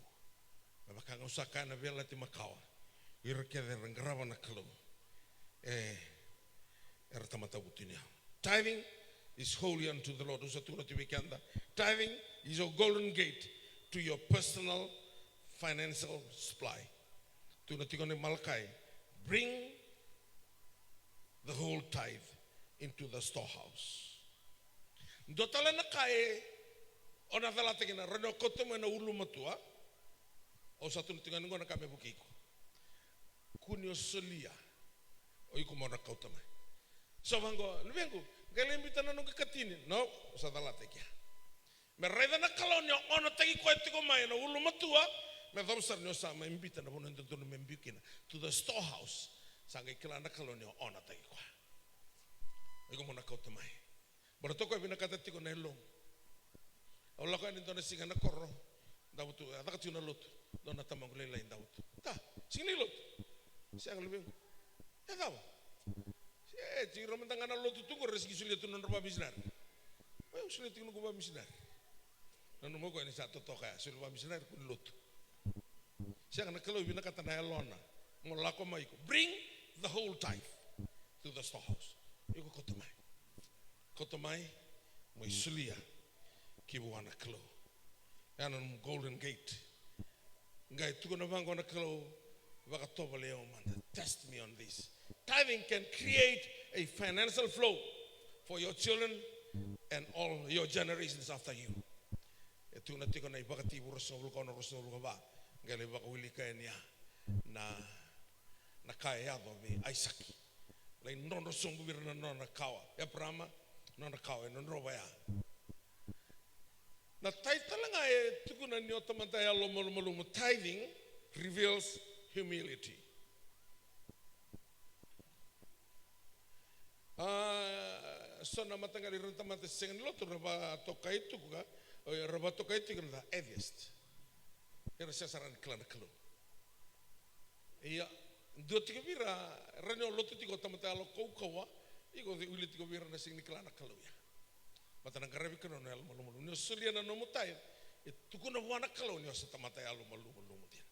Me vaka ga au sa kaya na Veiyalayalati Makawa, ira kece era qarava na Kalou, e, era tamata vutuniyau. Tithing is holy unto the Lord. Au sa tukuna tu vei keda, tithing is your golden gate to your personal financial supply. Tukuna tiko na Malakai, bring the whole tithe into the storehouse. Dua tale na ka e o na calata kina, rawa ni o kauta mai na ulumatua. Au sa tukuna tiko ga ni qo na ka me vukei iko. Kua ni o solia, o iko mo na kauta mai. So vaqo, luvequ, qai lai biuta na noqu ikatini. No, au sa calata e kea. Me raica na Kalou ni o onataki koya tiko mai na ulumatua, me yacova sara ni o sa mai biuta na vanua e dodonu me biu kina, to the storehouse. Sa qai kila na Kalou ni o onataki koya. Iko mo na kauta mai. Baleta o koya e vinakata tiko na yalomu. Au lako yani dua na siga ena koro, davo tu, e caka tiko na lotu. Dua na tamaqu lailai davo tu. Ta, sega ni lotu. Sega, luvequ. E cava? E, tiko mada ga na lotu tu qo, ra sega ni solia tu na nodra vamisinari. Oi, au solia tiko noqu vamisinari. Nanuma o koya ni sa totoka ya, solia vamisinari, kua ni lotu. Sega, na Kalou e vinakata na yalona. Mo lako mai iko. Bring the whole tithe to the storehouse. Iko kauta mai. Kauta mai, mo i solia ki vua na Kalou. Ya na nomu golden gate. Qai tukuna vaqo na Kalou, vakatovolei au mada. Test me on this. Tithing can create a financial flow for your children and all your generations after you. E tukuna tiko na iVakatekivu ruasagavulu ka ono, ruasagavulu ka va. Qai lai vakawilika yani ya na, na ka e yaco vei Aisake. Lai drodro sobu vei ira na nona kawa. Eparama, nona kawa, e drodrova ya. Na tithe tale ga e tukuna ni o tamata yalomalumalumu. Tithing reveals humility. A, so na mataqali ira na tamata sega ni lotu, ra vakatokai tiko ga, o ira vakatokai tiko na atheist. Era sega sara ni kila na Kalou. Ia, dua tiko vei ira, rawa ni o lotu tiko o tamata yalo kaukauwa, iko wili tiko vei ira na sega ni kila na Kalou ya. Baleta na qaravi Kalou na yalomalumalumu. Ni o solia na nomu tithe, e tukuna vua na Kalou ni o sa tamata yalomalumalumu dina.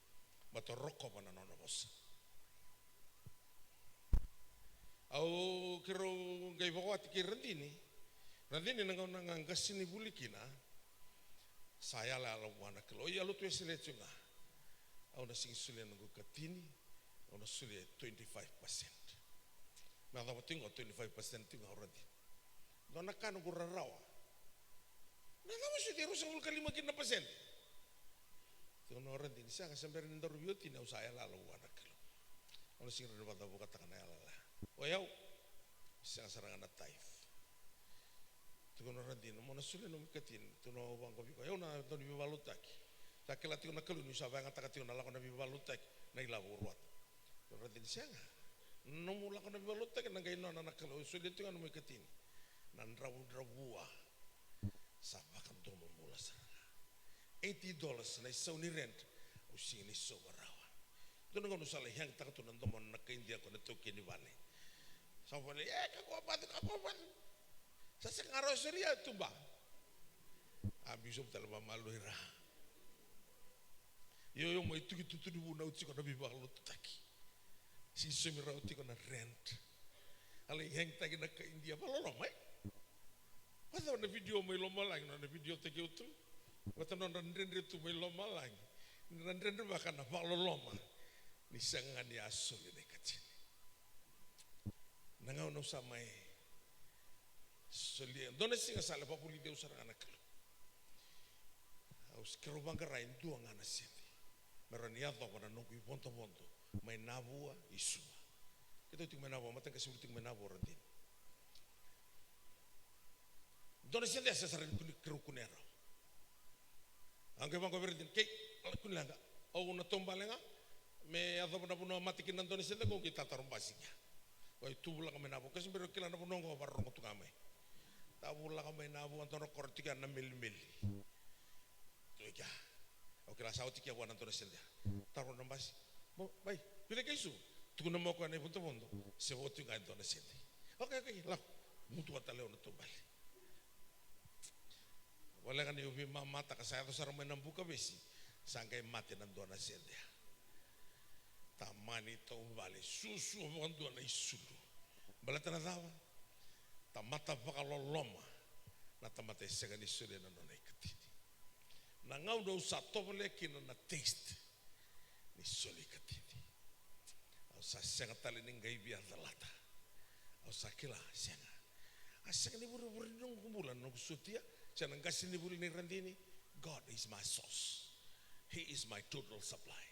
Baleta o rokova na nona vosa. Au, keirau qai vakawati kei Radini. Radini, na gauna ga qasenivuli kina, sa yalayala vua na Kalou. Ia, lotu Wesele tiko ga. Au na sega ni solia noqu ikatini, au na solia twenty-five percent. Me yacova tiko ga twenty-five percent tiko ga, o Radini. Dua na ka noqu rarawa. Na cava sucu e ruasagavulu ka lima kina na pasede? Tukuna o Radini, sega, se bera ni daru veiwatini, au sa yalayala vua na Kalou. Au na sega ni vakacavukataka na yalayala. O yau, sega sara ga na tithe. Tukuna o Radini, mo na solia nomu ikatini. Tukuna vaqo vei koya, o yau na dau ni veivakalotutaki. Sa kila tiko na Kalou niu sa vakayagataka tiko na lako na veivakalotutaki, na ilavo au rawata. Raica ni sega. Na nomu lako na veivakalotutaki na qai nona na Kalou, e solia tiko ga nomu ikatini. Na dravudravua sa vakadomobula sara ga. Eighty dollars na isau ni rent, au sega ni sauma rawa. Dua na gauna au sa lai hang taka tu na domona na kai Idia ko na taukei ni vale. Sa vale, e, kakua vatu, kakua vatu. Sa sega rawa solia, tuba. A bisopu tale vamalua i ra. Io, io, mai tuki tutu ni vunau tiko na veivakalotutaki. Sega ni saumi rawa tiko na rent. A lai hang taki na kai Idia, vakaloloma, e? Vata na vidio mai lomalagi, nona vidio taki au tu. Vata nona dredre tu mai lomalagi. Ni na dredre vaka na vakaloloma. Ni sega ni a soli na ikatini. Na gauna au sa mai solia, dua na siga sa lai vakavulici au sara ga na Kalou. Au s-, keirau vaqara e dua ga na sede me rawa ni yacova na noqu ivodovodo mai Navua i Suva. Keitou tiko mai Navua, Mataqasi Vuli tiko mai Navua, Radini. Dua na sede e sega sara ni kune-, keirau kunea rawa. A qai vaqo vei Radini, kei, kunea ga. Au na taubale ga me yacova na vanua mate kina na dua na sede qo, qai tataro basi ga. Qai tu vulaka mai Navua, qai se bera kila na vanua qo, vakarorogo tu ga mai. Ta vulaka mai Navua, dua na koro tiko ya na Melimeli. Tu i kea. Au kila sa oti kea vua na dua na sede. Taro na basi. Mo, bai, vica kei su. Tukuna mai o koya na ivodovodo. Se vo tu ga e dua na sede. Okei, okei, lako. Mutua tale au na taubale. Voleka ni au veimama taka, sa yaco sara mai na buka vesi. Sa qai mate na dua na sede. Tamani taubale, suasua vakadua na isulu. Baleta na cava? Tamata vakaloloma na tamata e sega ni solia na nona ikatini. Na gauna au sa tovolea kina na taste ni soli ikatini, au sa sega tale ni qai via calata. Au sa kila, sega. A sega ni vurevure ni noqu bula na noqu sotia, se na qasenivuli ni Radini. God is my source. He is my total supply.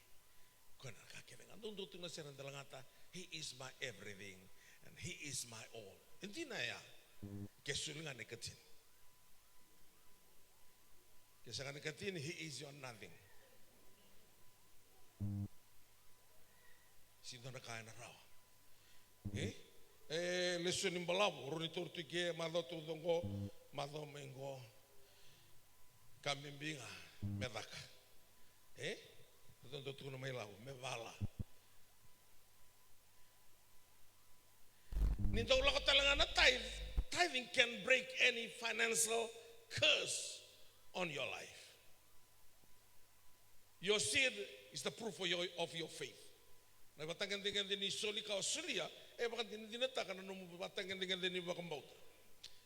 Koya na ka kece ga. Dou, dou tu na sere dela gata. He is my everything and he is my all. E dina ya. Ke soli ga na ikatini. Ke sega na ikatini, he is your nothing. Sega ni dua na ka ena rawa. E? E lesoni balavu, rau ni taura tu i ke, macawa tauca qo, macawa mai qo. Ka bibi ga me caka. E? Dou, dou tukuna mai Lau, me vala. Ni dau lako tale ga na tithe, tithing can break any financial curse on your life. Your seed is the proof of your, of your faith. Na ivakatagedegede ni soli ka o solia e vakadinadinataka na nomu ivakatagedegede ni vakabauta.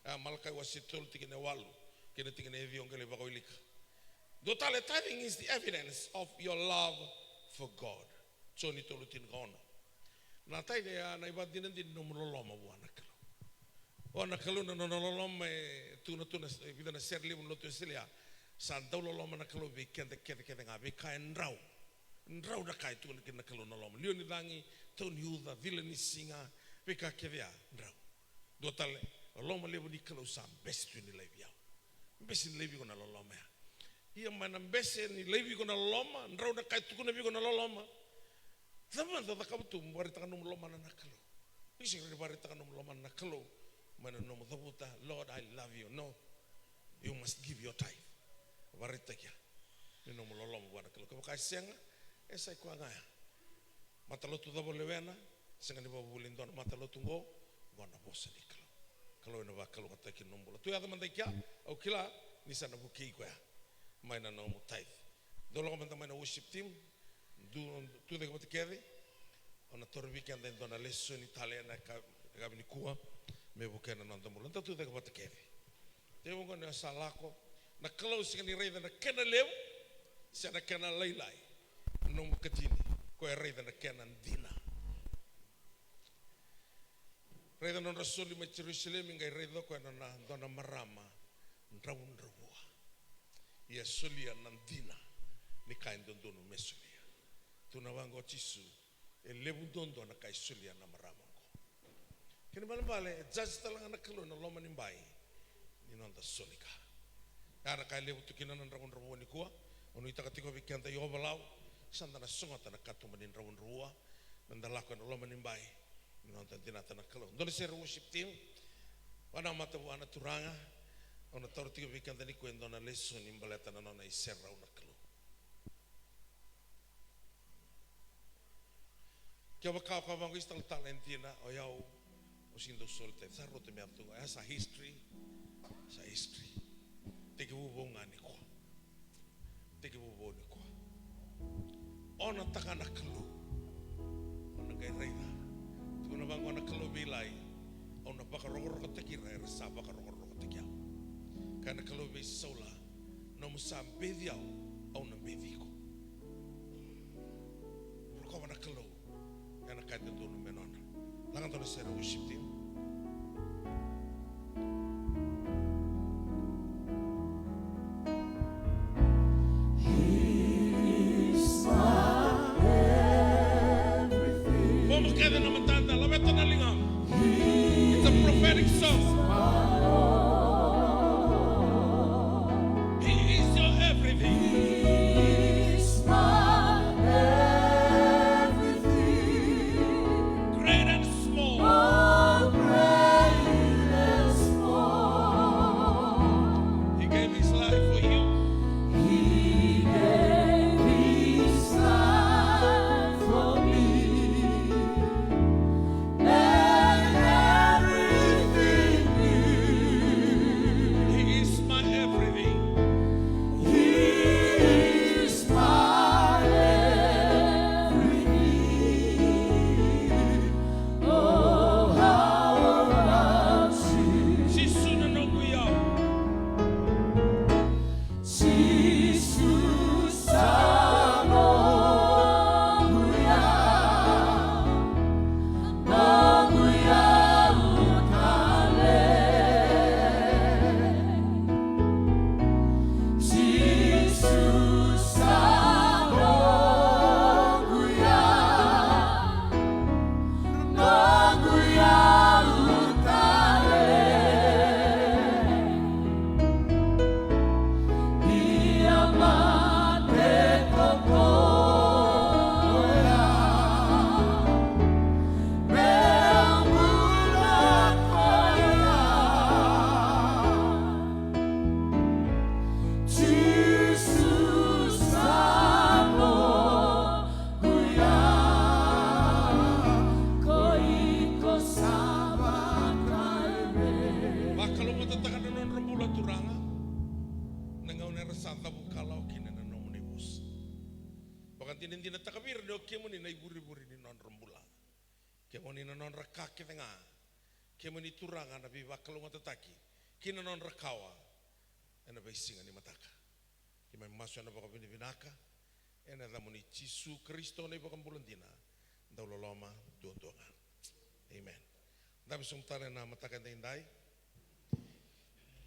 A, Malakai wase tolu tikina e walu kei na tikina e ciwa, qai lai vakawilika. Dua tale, tithing is the evidence of your love for God. Joni tolu tinikaono. Na tithe ya na ivakadinadina ni nomu loloma vua na Kalou. O na Kalou na nona loloma e tukuna tu na, e vica na sere levu na lotu Wesele ya. Sa dau loloma na Kalou vei keda kece kece ga, veika e drau. Drau na ka e tukuna kina na Kalou na loloma. Liwa ni cagi, tau ni uca, cila ni siga, veika kece ya, drau. Dua tale, loloma levu ni Kalou sa bese tu ni laivi au. Bese ni laivi iko na loloma ya. Ia mai na bese ni laivi iko na loloma, drau na ka e tukuna vei iko na loloma. Cava mada o cakava tu mo vakaraitaka nomu lomana na Kalou? Iko sega ni vakaraitaka nomu lomana na Kalou mai na nomu cavuta, "Lord, I love you." No. You must give your tithe. Vakaraitaki ya ni nomu loloma vua na Kalou. Kevaka e sega, e sa i koya ga ya. Matalotu cava o lewena, sega ni vakavuvuli e dua na matalotu qo, qo na vosa ni Kalou. Kalou ena vakalougatataki na nomu bula. Tou yaco mada i kea, au kila ni sa na vukei iko ya mai na nomu tithe. Dou lako mada mai na worship team, dou tucake vata kece. Au na taura vei keda e dua na lesoni tale ena yakavi nikua me vukea na noda bula. Da tucake vata kece. Tekivu qo ni o sa lako, na Kalou sega ni raica na kena levu se na kena lailai. Na nomu katini, koya e raica na kena dina. Raica na nodra soli mai Jerusalemi, qai raica o koya na, na dua na marama dravudravua. Ia solia na dina ni ka e dodonu me solia. Tukuna vaqo o Jisu, e levu duadua na ka e solia na marama oqo. Kena ibalebale, e judge tale ga na Kalou ena loma ni bai ni noda soli ka. Ya na ka e levu tu kina na dravudravua nikua. Au nuitaka tiko vei keda i Ovalau, sa da na sogota na katuba ni dravudravua. Meda lako ena loma ni bai, na noda dinata na Kalou. Dua na sere worship team, vakanamata vua na Turaga. Au na taura tiko vei keda nikua e dua na lesoni baleta na nona iserau na Kalou. Kevaka o ka vaqo isi talatala e dina, o yau, o sega ni dau soli tale, sa rauta me yaco tu ga. E sa history, sa history. Tekivu vou ga nikua. Tekivu vou nikua. Onataka na Kalou. O na qai raica. Tukuna vaqo na Kalou vei Ilai, au na vakarokorokotaki ira era sa vakarokorokotaki au. Kaya na Kalou vei Saula, nomu sa beci au, au na beci iko. Rokova na Kalou ena ka e dodonu me nona. Laga dua na sere worship team. Vamos kece na matada, laveta na ligamu. It's a prophetic song. He is your everything. He is my everything. Great and small. Oh, great and small. He gave his life for you. He gave his life for me. Made everything new. He is my everything. He is my everything. Oh, how I love you. Jisu na noqu iyau. Jisu sa noqu iyau, noqu iyau tale. Jisu sa noqu iyau, noqu iyau tale. Ia mate ko koya, me bula koya. Jisu sa noqu iyau, ko iko sa vakaevei. Vakalougatataka na nodra bula Turaga. Na gauna era sa cavu kalawa kina ena nomuni vosa. Vakadinadinataka vei ira ni o kemuni na ivurevure ni nodra bula. Kemuni na nodra ka kece ga. Kemuni Turaga na veivakalougatataki ki na nodra kawa ena veisiga ni mataka. Keimami masu ena vakavinavinaka ena yacamuni Jisu Karisito na iVakabula dina, dau loloma duadua ga. Amen. Dabe sobu tale na mataka edaidai.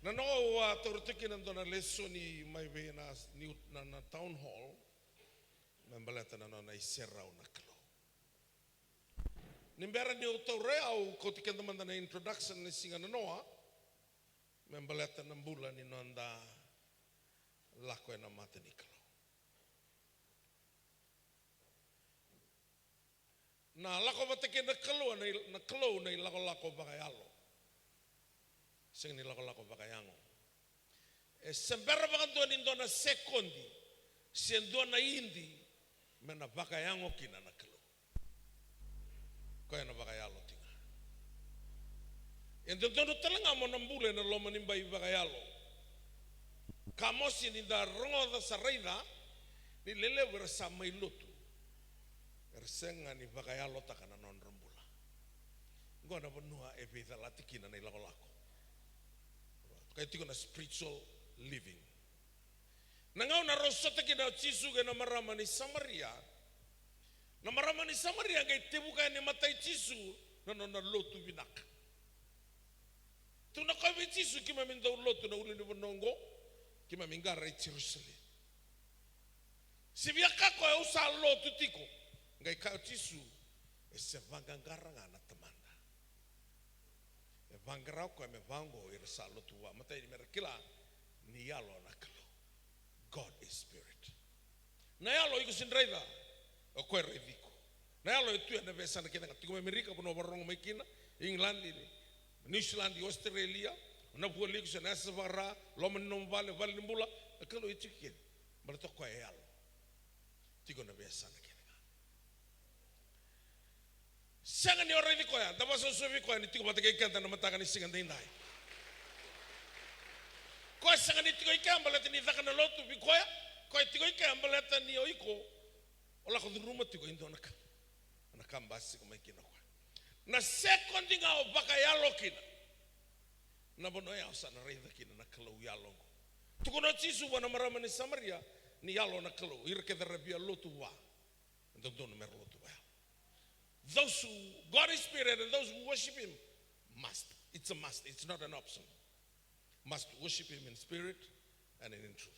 Na noqu a taura tiko kina dua na lesoni mai vei na, ni, na, na town hall me baleta na nona iserau na Kalou. Ni bera niu taura, au kauti keda mada na introduction ni siga nanoa me baleta na bula ni noda lako ena mata ni Kalou. Na lako vata kei na Kalou, na, na Kalou na ilakolako vakayalo. Sega ni lakolako vakayago. E se bera vakadua ni dua na sekodi se dua na idi me na vakayago kina na Kalou. Koya na vakayalo tiko ga. E dodonu tale ga mo na bula ena loma ni bai vakayalo. Ka mosi ni da rogoca, sa raica ni lelevu era sa mai lotu, era sega ni vakayalotaka na nodra bula. Qo na vanua e veicalati kina na ilakolako. Kaya tiko na spiritual living. Na gauna rau sota kina o Jisu kei na marama ni Samaria, na marama ni Samaria qai tevuka yani e matai Jisu na nona lotu vinaka. Tukuna o koya vei Jisu, keimami dau lotu na ulunivanua oqo, keimami qara i Jerusalemi. Se via kaya o koya au sa lotu tiko. Qai kaya o Jisu, e se vaqaqara ga na Tamada. E vaqara o koya me vaqo ira sa lotu vua. Matai ni mera kila ni yalo na Kalou. God is spirit. Na yalo iko sega ni raica, o koya e raici iko. Na yalo e tu ena veiyasana kece ga. Tiko mai Amerika, vanua vakarorogo mai kina, England, New Zealand, Australia, na vualiku se na yasa vakara, loma ni nomu vale, vale ni bula, na Kalou e tiko kina. Baleta o koya e yalo. Tiko na veiyasana kece ga. Sega ni o raici koya, da vakasosovi koya ni tiko vata kei keda na mataka ni siga daidai. Koya sega ni tiko i kea baleta ni caka na lotu vei koya, koya tiko i kea baleta ni o iko o lako curuma tiko e dua na ka. Na ka basika mai kina o koya. Na sekodi ga o vakayalo kina, na vanua ya o sa na raica kina na Kalou yalo oqo. Tukuna o Jisu vua na marama ni Samaria ni yalo na Kalou, ira kece ra via lotu vua, e dodonu mera lotu vua. Those who, God is spirit, and those who worship him must, it's a must, it's not an option. Must worship him in spirit and in truth.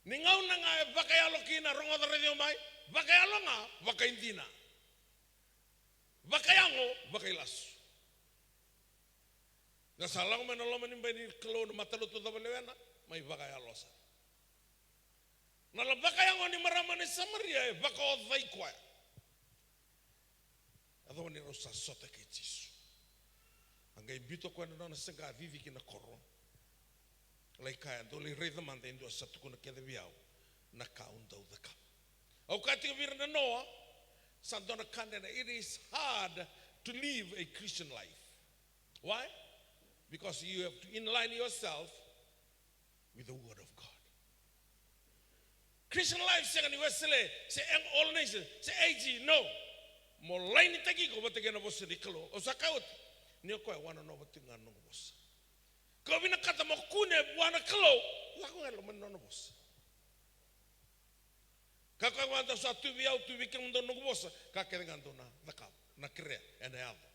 Ni gauna ga e vakayalo kina, rogoca, raici au mai, vakayalo ga, vakaidina. Vakayago, vakailasu. Na sa lako mai na loma ni bai ni Kalou na matalotu cava lewena, mai vakayalo sara. Na la vakayago ni marama ni Samaria e vakaocai koya. Yacova ni rau sa sota kei Jisu. A qai biuta koya na nona saqa, cici ki na koro. Lai kaya, dou lai raica mada e dua sa tukuna kece vei au na ka au dau cakava. Au kaya tiko vei ira na noa, sa dua na ka dredre. It is hard to live a Christian life. Why? Because you have to inline yourself with the word of God. Christian life sega ni Wesele, se Ang-, All Nation, se A G, no. Mo lainitaki iko vata kei na vosa ni Kalou. Au sa kaya oti, ni o koya wanonova tiko ga na noqu vosa. Kau vinakata mo kune vua na Kalou, lako ga e loma ni nona vosa. Ka koya vua, dou sa tu vei au, tu vei kemudou na noqu vosa, ka kece ga dou na cakava, na kerea, ena yaco.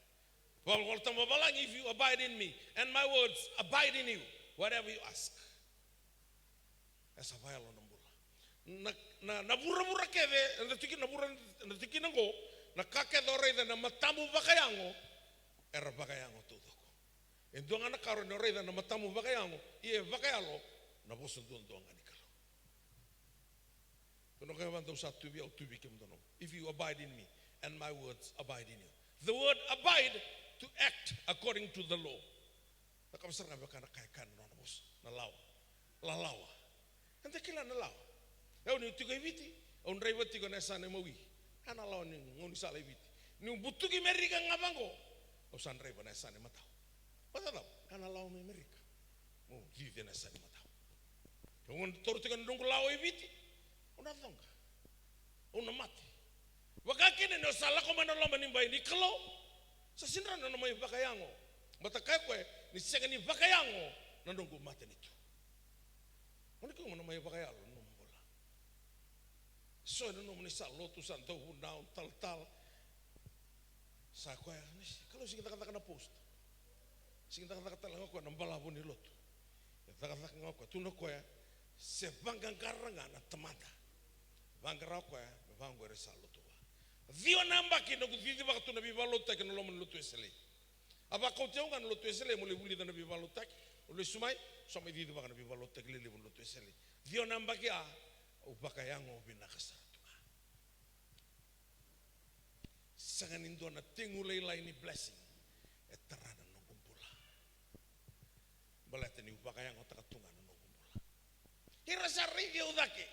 Vakavolatabu vavalagi, if you abide in me, and my words abide in you, whatever you ask. E sa vakayalo na bula. Na, na, na vuravura kece, eda tiko kina, na vura, eda tiko kina oqo, na ka kece o raica ena matamu vakayago, era vakayago taucoko. E dua ga na ka o rawa ni o raica ena matamu vakayago, ia e vakayalo na vosa duadua ga ni Kalou. Kau na kaya vua, dou sa tu vei au, tu vei kemudou na. If you abide in me, and my words abide in you. The word abide, to act according to the law. Na ka vaka sara ga vaka na ka e kaya na nona vosa, na lawa. Lalawa. Eda kila na lawa. Au niu tiko e Viti, au draiva tiko na yasana e Maui. A na lawa ni gaunisala e Viti. Niu butuki Merika ga vaqo, au sa draiva na yasana e Matau. Vata cava? A na lawa mai Merika. Mo cici na yasana e Matau. Au na taura tiko na noqu lawa e Viti, au na coqa. Au na mate. Vaka kina ni o sa lako mai na loma ni bai ni Kalou, sa sega ni rawa ni o na mai vakayago. Baleta kaya o koya, ni sega ni vakayago na noqu matanitu. O na kila mo na mai vakayalo na nomu bula. So e nanuma ni sa lotu, sa dau vunau, talatala. Sa koya, ni Kalou sega ni cakacaka na post. Sega ni cakacaka tale ga o koya na balavu ni lotu. E cakacaka ga o koya, tukuna o koya, se vaqaqara ga na tamata. Vaqara o koya me vaqo era sa lotu vua. Ciwa na yabaki noqu cicivaka tu na veivakalotutaki ena loma ni Lotu Wesele. A vakauti au ga na Lotu Wesele mo lai vulica na veivakalotutaki. Au lesu mai, sa mai cicivaka na veivakalotutaki lelevu na Lotu Wesele. Ciwa na yabaki a, au vakayago vinaka sara tu ga. Sega ni dua na tegu lailai ni blessing e tara na noqu bula. Baleta niu vakayagotaka tu ga na noqu bula. Ira sa raici au cake.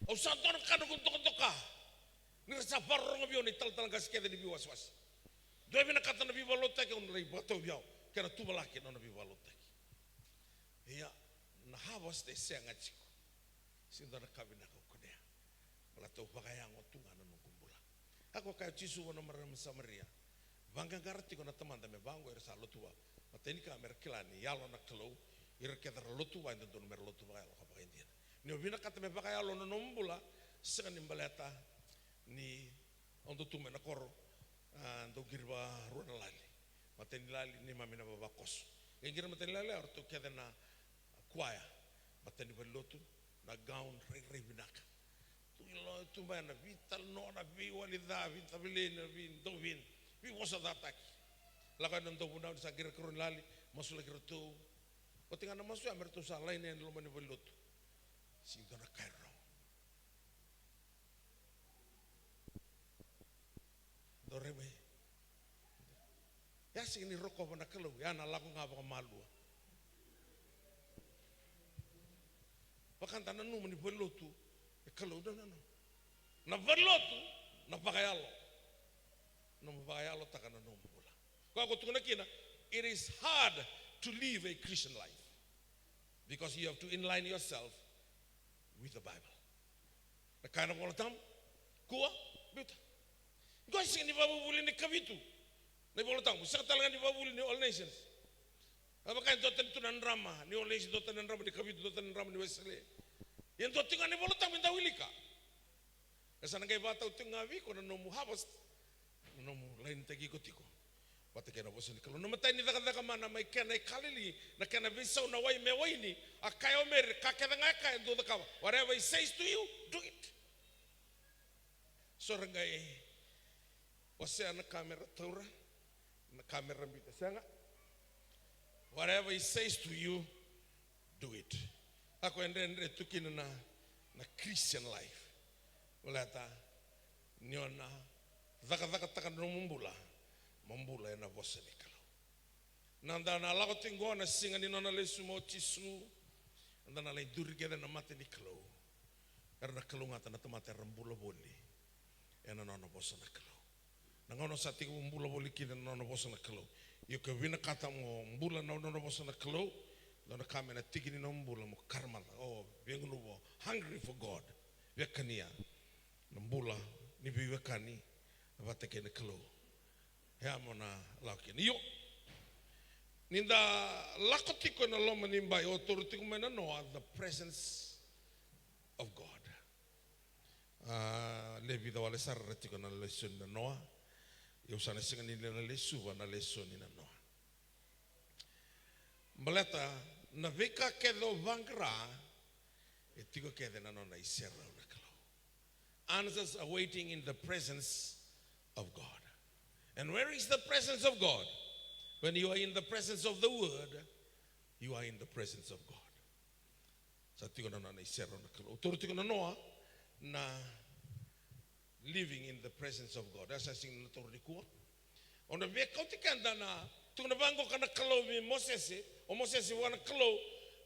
Au sa dua na ka noqu dokadoka. Ni ra sa vakarorogo vei au na italatala qase kece ni veiwasewase. Dua e vinakata na veivakalotutaki, au na lai vakatauvi au. Kena tuvalaki na nona veivakalotutaki. Ia, na harvest e sega tiko. Sega ni dua na ka vinaka au kunea. Baleta au vakayago tu ga na noqu bula. A ko kaya o Jisu vua na marama Samaria. Vaqaqara tiko na tamada me vaqo era sa lotu vua. Matai ni ka mera kila ni yalo na Kalou, ira kece ra lotu vua e dodonu mera lotu vakayalo ka vakaidina. Ni o vinakata me vakayalo na nomu bula, sega ni baleta ni o dau tu mai na koro, a, dau qiri vakarua na lali. Matai ni lali, neimami na vavakoso. Qai qiri matai ni lali, o ratou kece na kuaya. Matai ni valenilotu, na gaun rairai vinaka. Tu i lo, tu mai na veitalanoa, na veiwali ca, veitavilei, na veidauvini, veivosacataki. Lako yani na dauvunau ni sa qiri karua ni lali, masulaki iratou. Oti ga na masu ya me ratou sa laini yani loma ni valenilotu. Sega ni dua na ka e rau. Dou rai mai. Ya sega ni rokova na Kalou, ya na lako ga vakamalua. Vaka da nanuma ni valenilotu e Kalou, no, no, no. Na valenilotu, na vakayalo. Nomu vakayalotaka na nomu bula. Koya ko tukuna kina, it is hard to live a Christian life because you have to inline yourself with the Bible. Na kaya na iVolatabu, kua, biuta. Qo e sega ni vakavuvuli ni Kavitu na iVolatabu, sega tale ga ni vakavuvuli ni All Nations. A vaka e duatani tu na drama ni All Nations, duatani na drama ni Kavitu, duatani na drama ni Wesele. Ia dua tiko ga na iVolatabu eda wilika. E sa na qai vakatau tiko ga vei iko na nomu harvest, na nomu lainitaki iko tiko vata kei na vosa ni Kalou. Na imatai ni Cakacaka mana mai kena e Kalili, na kena veisau na wai me waini, a kaya o Meri, ka kece ga e kaya, dou cakava. Whatever he says to you, do it. So ra qai wasea na ka mera taura, na ka mera biuta, sega. Whatever he says to you, do it. Ako e dredre tu kina na, na Christian life. Baleta ni o na cakacakataka na nomu bula mo bula ena vosa ni Kalou. Na da na lako tiko qo na siga ni nona lesu mai o Jisu, eda na lai duri kece na mata ni Kalou. Era na kalougata na tamata era bula voli ena nona vosa na Kalou. Na gauna sa tekivu bula voli kina na nona vosa na Kalou. Io, ke vinakata mo bula na nona vosa na Kalou, dua na ka me na tiki ni nomu bula mo karamaca, o via gunuva, hungry for God. Via kania na bula ni veiwekani vata kei na Kalou. E a mo na lako kina. Io, ni da lako tiko ena loma ni bai, o taura tiko mai na noa, the presence of God. A, levu vica wale sara era tiko na lesoni na noa. Ia au sa na sega ni na lesuva na lesoni na noa. Baleta na veika kece o vaqara, e tiko kece na nona iserau na Kalou. Answers are waiting in the presence of God. And where is the presence of God? When you are in the presence of the Word, you are in the presence of God. Sa tiko na nona iserau na Kalou. Taura tiko na noa na living in the presence of God. Esa sega ni na taura nikua. O na via kauti keda na, tukuna vaqo ka na Kalou vei Mosese, o Mosese vua na Kalou,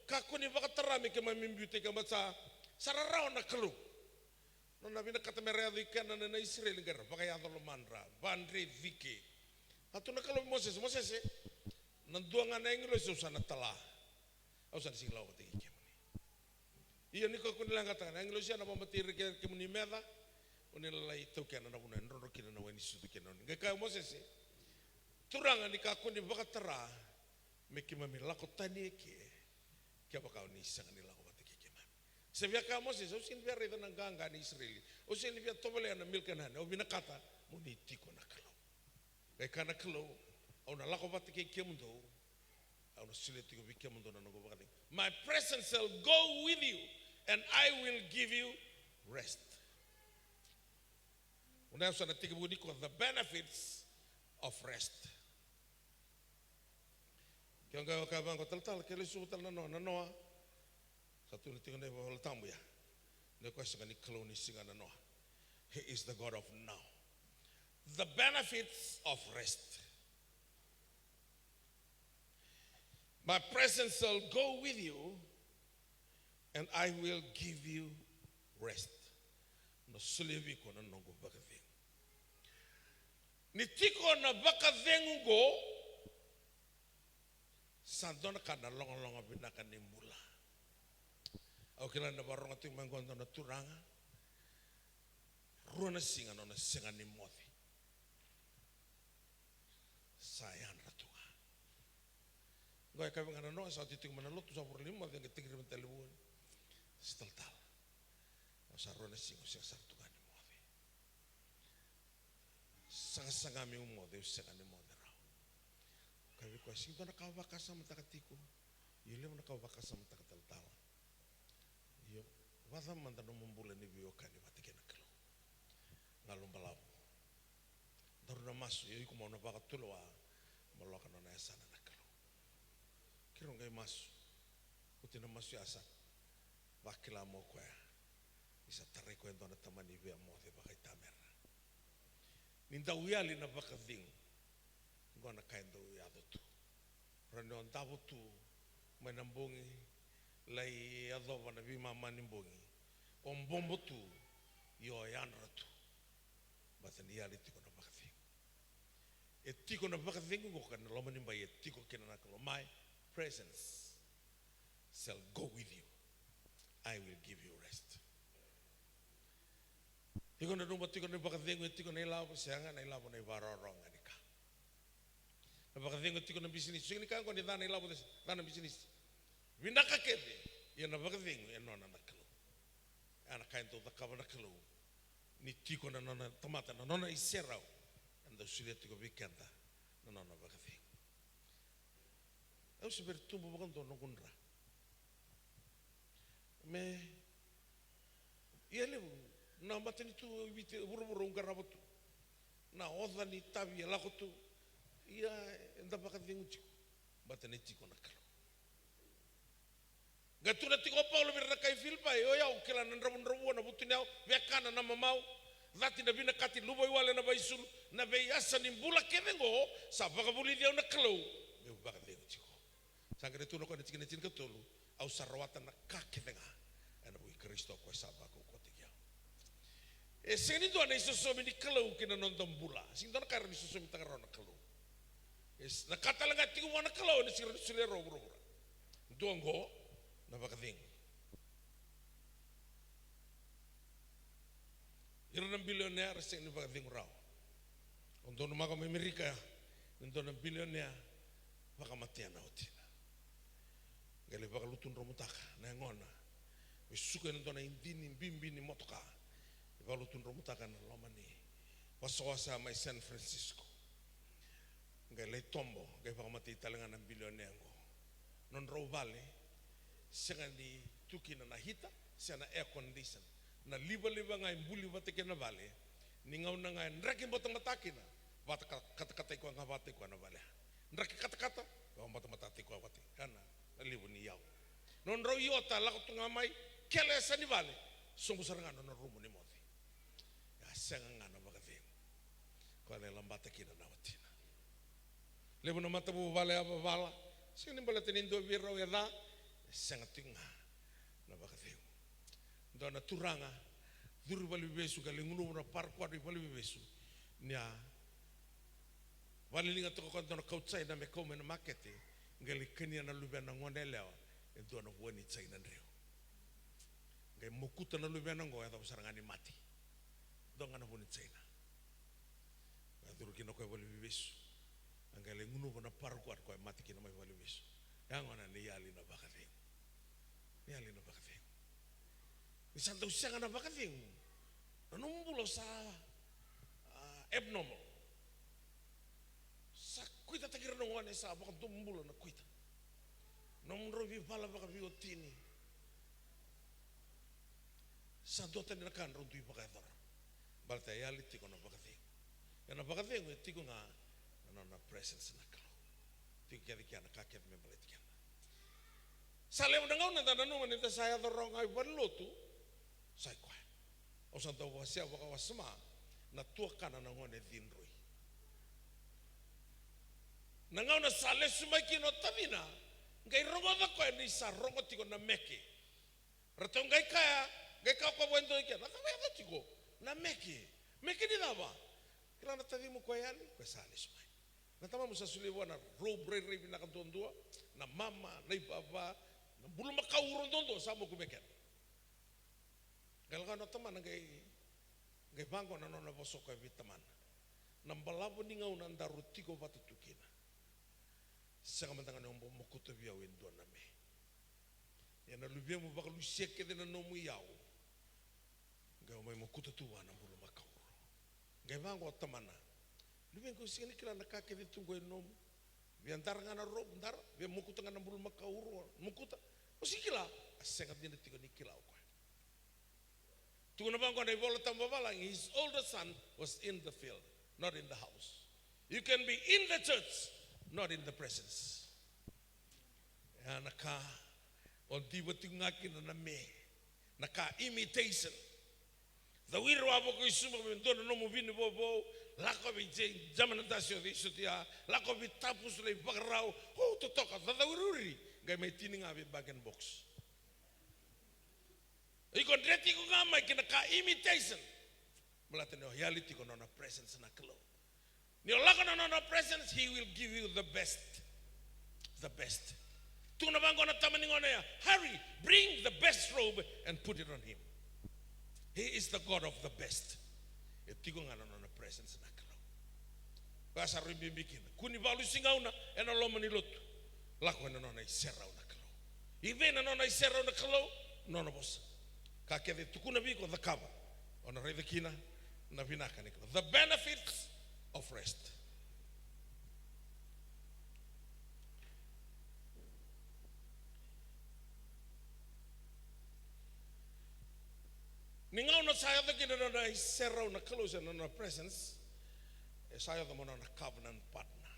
kakua ni vakatara me keimami biuta i ke, baleta sa, sa rarawa na Kalou. Nona vinakata me ra yaco i kea na, na, na Isireli qai ra vakayaco lomadra, vadre cike. A tukuna na Kalou vei Mosese, Mosese, na dua ga na agilosi au sa na tala. Au sa na sega ni lako vata kei kemuni. Ia ni kakua ni leqataka na agilosi ya na vakamatei ira kei kemuni meca. O ni na lai taukena na vanua e drodro kina na wai ni sucu kei na oni. Qai kaya o Mosese, Turaga ni kakua ni vakatara me keimami lako tani eke, kevaka o ni sega ni lako vata kei keimami. Se via kaya o Mosese, au sega ni via raica na qaqa ni Isireli. Au sega ni via tovolea na mil Kanani. Au vinakata mo ni tiko na Kalou. Qai kaya na Kalou, au na lako vata kei kemudou, au na solia tiko vei kemudou na noqu vakacegu. My presence shall go with you, and I will give you rest. O na, au sa na tekivu nikua the benefits of rest. Ke o qai vaka vaqo talatala, ke lesuva tale na noa, na noa. Sa tukuna tiko na iVola Tabu ya. Ni o koya sega ni Kalou ni siga na noa. He is the God of now. The benefits of rest. My presence shall go with you, and I will give you rest. Na solia vei iko na noqu vakacegu. Ni tiko na vakacegu qo, sa dua na ka na logaloga vinaka ni bula. Au kila na varogo tiko mai qo dua na turaga. Rua na siga nona sega ni moce. Sa yadra tu ga. Qo e kaya vei ga na noa, sa oti tiko mai na lotu, sa vura lima, moce, qai tekirima na talevoni. Sa talatala. Au sa rua na siga, au sega sara tu ga ni moce. Sagasaga meu moce, au sega ni moce rawa. Kaya vei koya, sega dua na ka au vakasamataka tiko. Io, levu na ka au vakasamataka talatala. Io, vakacava mada nomu bula ni veiwekani vata kei na Kalou? Galu balavu. Daru na masu, io iko mo na vakatulewa mo lako nona yasana na Kalou. Keirau qai masu. Oti na masu ya sa vakila mai o koya ni sa tarai koya e dua na tamani via moce vakaitamera. Ni dau yali na vakacegu, oqo na ka e dau yaco tu. Rawa ni o davo tu mai na bogi, lai yacova na veimama ni bogi, o bobo tu, io o yadra tu. Baleta ni yali tiko na vakacegu. E tiko na vakacegu oqo ka na loma ni bai e tiko kina na Kalou. My presence shall go with you. I will give you rest. Iko nanuma tiko na vakacegu e tiko na ilavo? Sega, na ilavo na ivakarorogo ga ni ka. Na vakacegu e tiko na bisinisi. Sega ni ka oqo ni ca na ilavo, ca na bisinisi. Vinaka kece, ia na vakacegu e nona na Kalou. Ia na ka e dau cakava na Kalou ni tiko na nona tamata, na nona iserau, e dau solia tiko vei keda na nona vakacegu. Au se bera tubu vakadua noqu dra. Me ia levu na matanitu e Viti, vuravura au qarava tu. Na oca ni tavi e lako tu. Ia eda vakacegu tiko. Baleta ni tiko na Kalou. Qai tukuna tiko o Paula vei ira na kai Filipai, o yau kila na dravudravua, na vutuniyau, vekana, na mamau, cati, na vinakati, luvaiwale, na vaisulu, na veiyasa ni bula kece oqo, sa vakavulici au na Kalou meu vakacegu tiko. Sa qai tukuna o koya na tikina tinikatolu, au sa rawata na ka kece ga ena vuku i Karisito ko koya sa vakaukauwataki au. E sega ni dua na isosomi ni Kalou ki na noda bula. Sega ni dua na ka e rawa ni sosomitaka rawa na Kalou. E s-, na ka tale ga e tiko vua na Kalou ena sega ni rawa ni solia rawa o vuravura. Dua oqo na vakacegu. Ira na bilionea era sega ni vakacegu rawa. Au donumaka mai Amerika ni dua na bilionea vakamatea na watina. Qai lai vakalutudromutaka na yagona me suka ena dua na idini bibi ni motoka. Vakalutudromutaka ena loma ni wasawasa mai San Francisco. Qai lai tobo, qai vakamatei tale ga na bilionea oqo. Nodrau vale sega ni tu kina na heater se na air condition. Na livaliva ga e buli vata kina na vale. Ni gauna ga e draki batabata kina, vata ka-, katakata i koya ga vata i koya na vale. Draki katakata, vakabatabata i koya vata i koya na, na levu ni yau. Nodrau iota lako tu ga mai, kele e sa ni vale, sobu sara ga nona rumu ni moce. Ia sega ga na vakacegu. Koya lai labata kina na watina. Levu na matavuvale yavavala, sega ni baleta ni dua vei rau e ca, e sega tiko ga na vakacegu. Dua na turaga curu i valeniveivesu, qai lai gunuva na paraquat i valeniveivesu. Ni a valeliga toka o koya e dua na kau Jaina me kau mai na makete, qai lai kania na luvena gone yalewa e dua na vua ni Jaina dreu. Qai mokuta na luvena oqo, yacova sara ga ni mate. Dua ga na vua ni Jaina. Qai curu kina o koya i valeniveivesu. A qai lai gunuva na paraquat, o koya e mate kina mai valeniveivesu. Ya gona ni yali na vakacegu. Ni yali na vakacegu. Ni sa dau sega na vakacegu, na nomu bula sa, ah, abnormal. Sa kuitataki ira na gone, sa vakadomobula na kuita. Nomudrau veivala vakaveiwatini. Sa duatani na ka drau dui vakayacora. Baleta e yali tiko na vakacegu. Ia na vakacegu e tiko ga na nona presence na Kalou. Tiko kece kea na ka kece me baleti keda. Sa levu na gauna da nanuma ni da sa yaco rawa ga i valenilotu, sa i koya. Au sa dau vakasea vakawasoma na tuakana na gone cidroi. Na gauna sa lesu mai kina o tacina, qai rogoca koya ni sa rogo tiko na meke. Ratou qai kaya, qai kaya o koya vua e dua na kena, na cava e yaco tiko? Na meke. Meke ni cava? Kila na tacimu koya e yali, koya sa lesu mai. Na tamamu sa solia vua na robe rairai vinaka duadua, na mama, na ivava, na bulumakau uro duadua, sa moku me kena. Qai lako na tamana qai, qai vaqo na nona vosa o koya vei tamana. Na balavu ni gauna daru tiko vata tu kina. Sega mada ga ni o bau mokuta vei au e dua na me. Ia na luvemu vakalusia kece na nomu iyau. Qai o mai mokuta tu vua na bulumakau uro. Qai vaqo o tamana. Luvequ, au sega ni kila na ka kece tu qo e nomu. Via dara ga na robe, dara, via mokuta ga na bulumakau uro, mokuta. Au sega ni kila, a sega dina tiko ni kila o koya. Tukuna vaqo na iVola Tabu vavalagi, his older son was in the field, not in the house. You can be in the church, not in the presence. Ya na ka o diva tiko ga kina na me, na ka imitation. Cau ira wavoki i Suva me dua na nomu vini vovou, Lako vei Jane, Jama Natasio, vei Sotia, lako vei Tapus, lai vakarau, o, totoka, cacau iriiri, qai mai tini ga vei bag and box. Iko dre tiko ga mai kina ka imitation. Baleta ni o yali tiko na nona presence na Kalou. Ni o lako na nona presence, he will give you the best. The best. Tukuna vaqo na tama ni gone ya, hurry, bring the best robe and put it on him. He is the God of the best. E tiko ga na nona presence na Kalou. Koya sa rui bibi kina. Kua ni valusi gauna ena loma ni lotu. Lako ena nona iserau na Kalou. I vei na nona iserau na Kalou? Nona vosa. Ka kece e tukuna vei iko, cakava. O na raica kina na vinaka ni Kalou. The benefits of rest. Ni gauna sa yaco kina na nona iserau na Kalou, se na nona presence, e sa yaco mo nona covenant partner.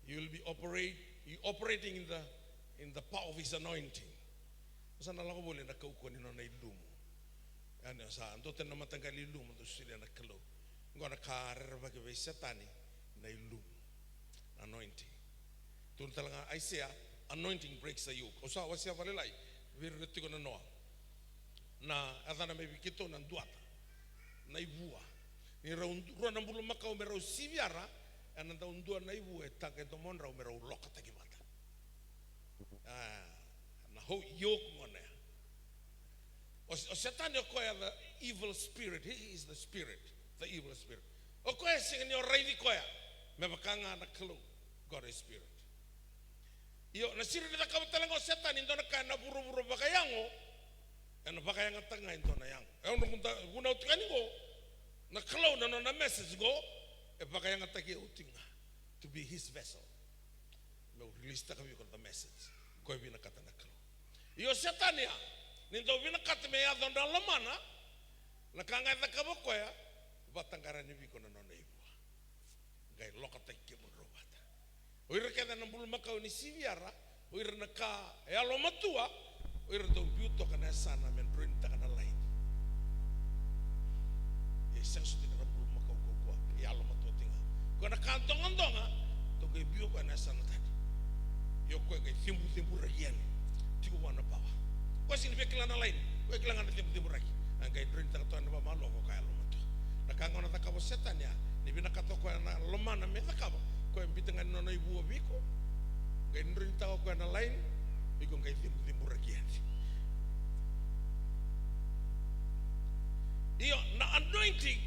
You will be operate, you operating in the, in the power of his anointing. O sa na lako voli ena kaukauwa ni nona ilumu. Ia ni o sa dua tani na mataqali ilumu dau solia na Kalou. Qo na ka rerevaki vei Setani na ilumu. Anointing. Tukuna tale ga Aisea, anointing breaks the yoke. Au sa wasea vakalailai vei ira tiko na noa. Na yacana mai vei keitou na duata. Na ivua. Ni rau du-, rua na bulumakau me rau siviyara, ena dau dua na ivua e taqe domodrau me rau lokataki vata. A, na hou yoke gona ya. O, o Setani o koya the evil spirit. He is the spirit, the evil spirit. O koya e sega ni o raici koya me vaka ga na Kalou. God is spirit. Io, na siri ni cakava tale ga o Setani e dua na ka ena vuravura vakayago, ena vakayagataka ga e dua na yago. E au na vunau tiko yani qo, na Kalou na nona message qo, e vakayagataki au tiko ga to be his vessel. Meu release taka vei iko na message. Koya e vinakata na Kalou. Io Setani ya, ni dau vinakata me yaco na lomana, na ka ga e cakava o koya, vataqara yani vei iko na nona ivua. Qai lokataki kemudrau vata. O ira kece na bulumakau ni siviyara, o ira na ka e yalomatua, o ira dau biu toka na yasana me droinitaka na laini. E sega soti na bulumakau kaukaua, e yalomatua tiko ga. Koya na ka dogadoga, dau qai biu koya na yasana tani. Io koya qai cebuceburaki yani. Tiko vua na pawa. Koya sega ni via kila na laini, koya kila ga na cebuceburaki. A qai droinitaka toka na vamalua ko koya yalomatua. Na ka gona cakava o Setani ya, ni vinakata o koya na lomana me cakava, koya biuta ga ni nona ivua vei iko. Qai droinitaka o koya na laini, iko qai cebuceburaki yani. Io, na anointing,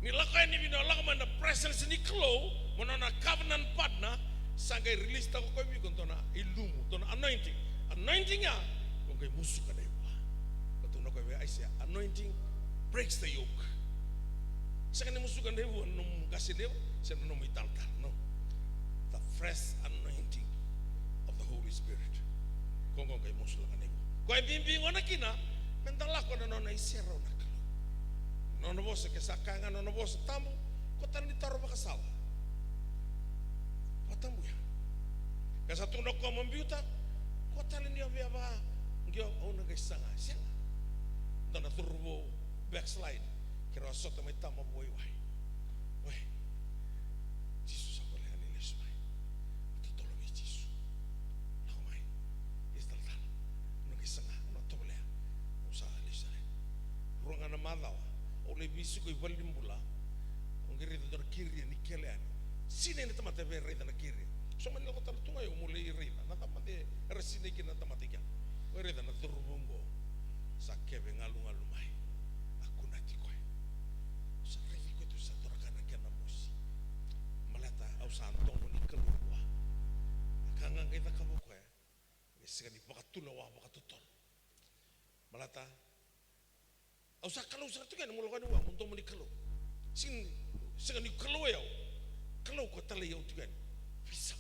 ni lako yani vei na lako mai na presence ni Kalou, mo nona covenant partner, sa qai release taka o koya vei iko dua na ilumu, dua na anointing. Anointing ya, ko qai musuka na ivua. Ka tukuna o koya vei Aisea, anointing breaks the yoke. Sega ni musuka na ivua na nomu qase levu, se na nomu italatala, no. The fresh anointing of the Holy Spirit. Ko qo qai musuka na ivua. Koya e bibi gona kina, me da lako na nona iserau na Kalou. Nona vosa, ke sa kaya ga nona vosa tabu, ko tale ni taro vakasala. Vakatabuya. Ke sa tukuna o koya mo biuta, ko tale ni o via va, qio au na qai saga, sega. Dua na cauravou backslide, keirau a sota mai tama vakawaiwai. Oi. Jisu sa voleka ni lesu mai. Totolo vei Jisu. Lako mai. Italatala. Au na qai saga, au na tovolea. Au sa lesu sara. Rua ga na macawa. Au lai veisiko i valenibula. Au qai raica dua na keria ni kele yani. Sinai na tamata e via raica na keria. So mani lako tale tu ga io mo lai raica. Na tamata era sinai kina na tamata i kea. Au raica na cauravou qo. Sa keve galugalu mai. A kunati koya. Au sa raici koya tu sa toraka na kena mosi. Baleta au sa domo ni Kalou vua. A ka ga qai cakava o koya. E sega ni vakatulewa vakatotolo. Baleta au sa Kalou sara tu ga yani, mo lako yani vua, mo domo ni Kalou. Sega ni, sega ni Kalou o yau. Kalou ko talai au tu ga yani. Veisau.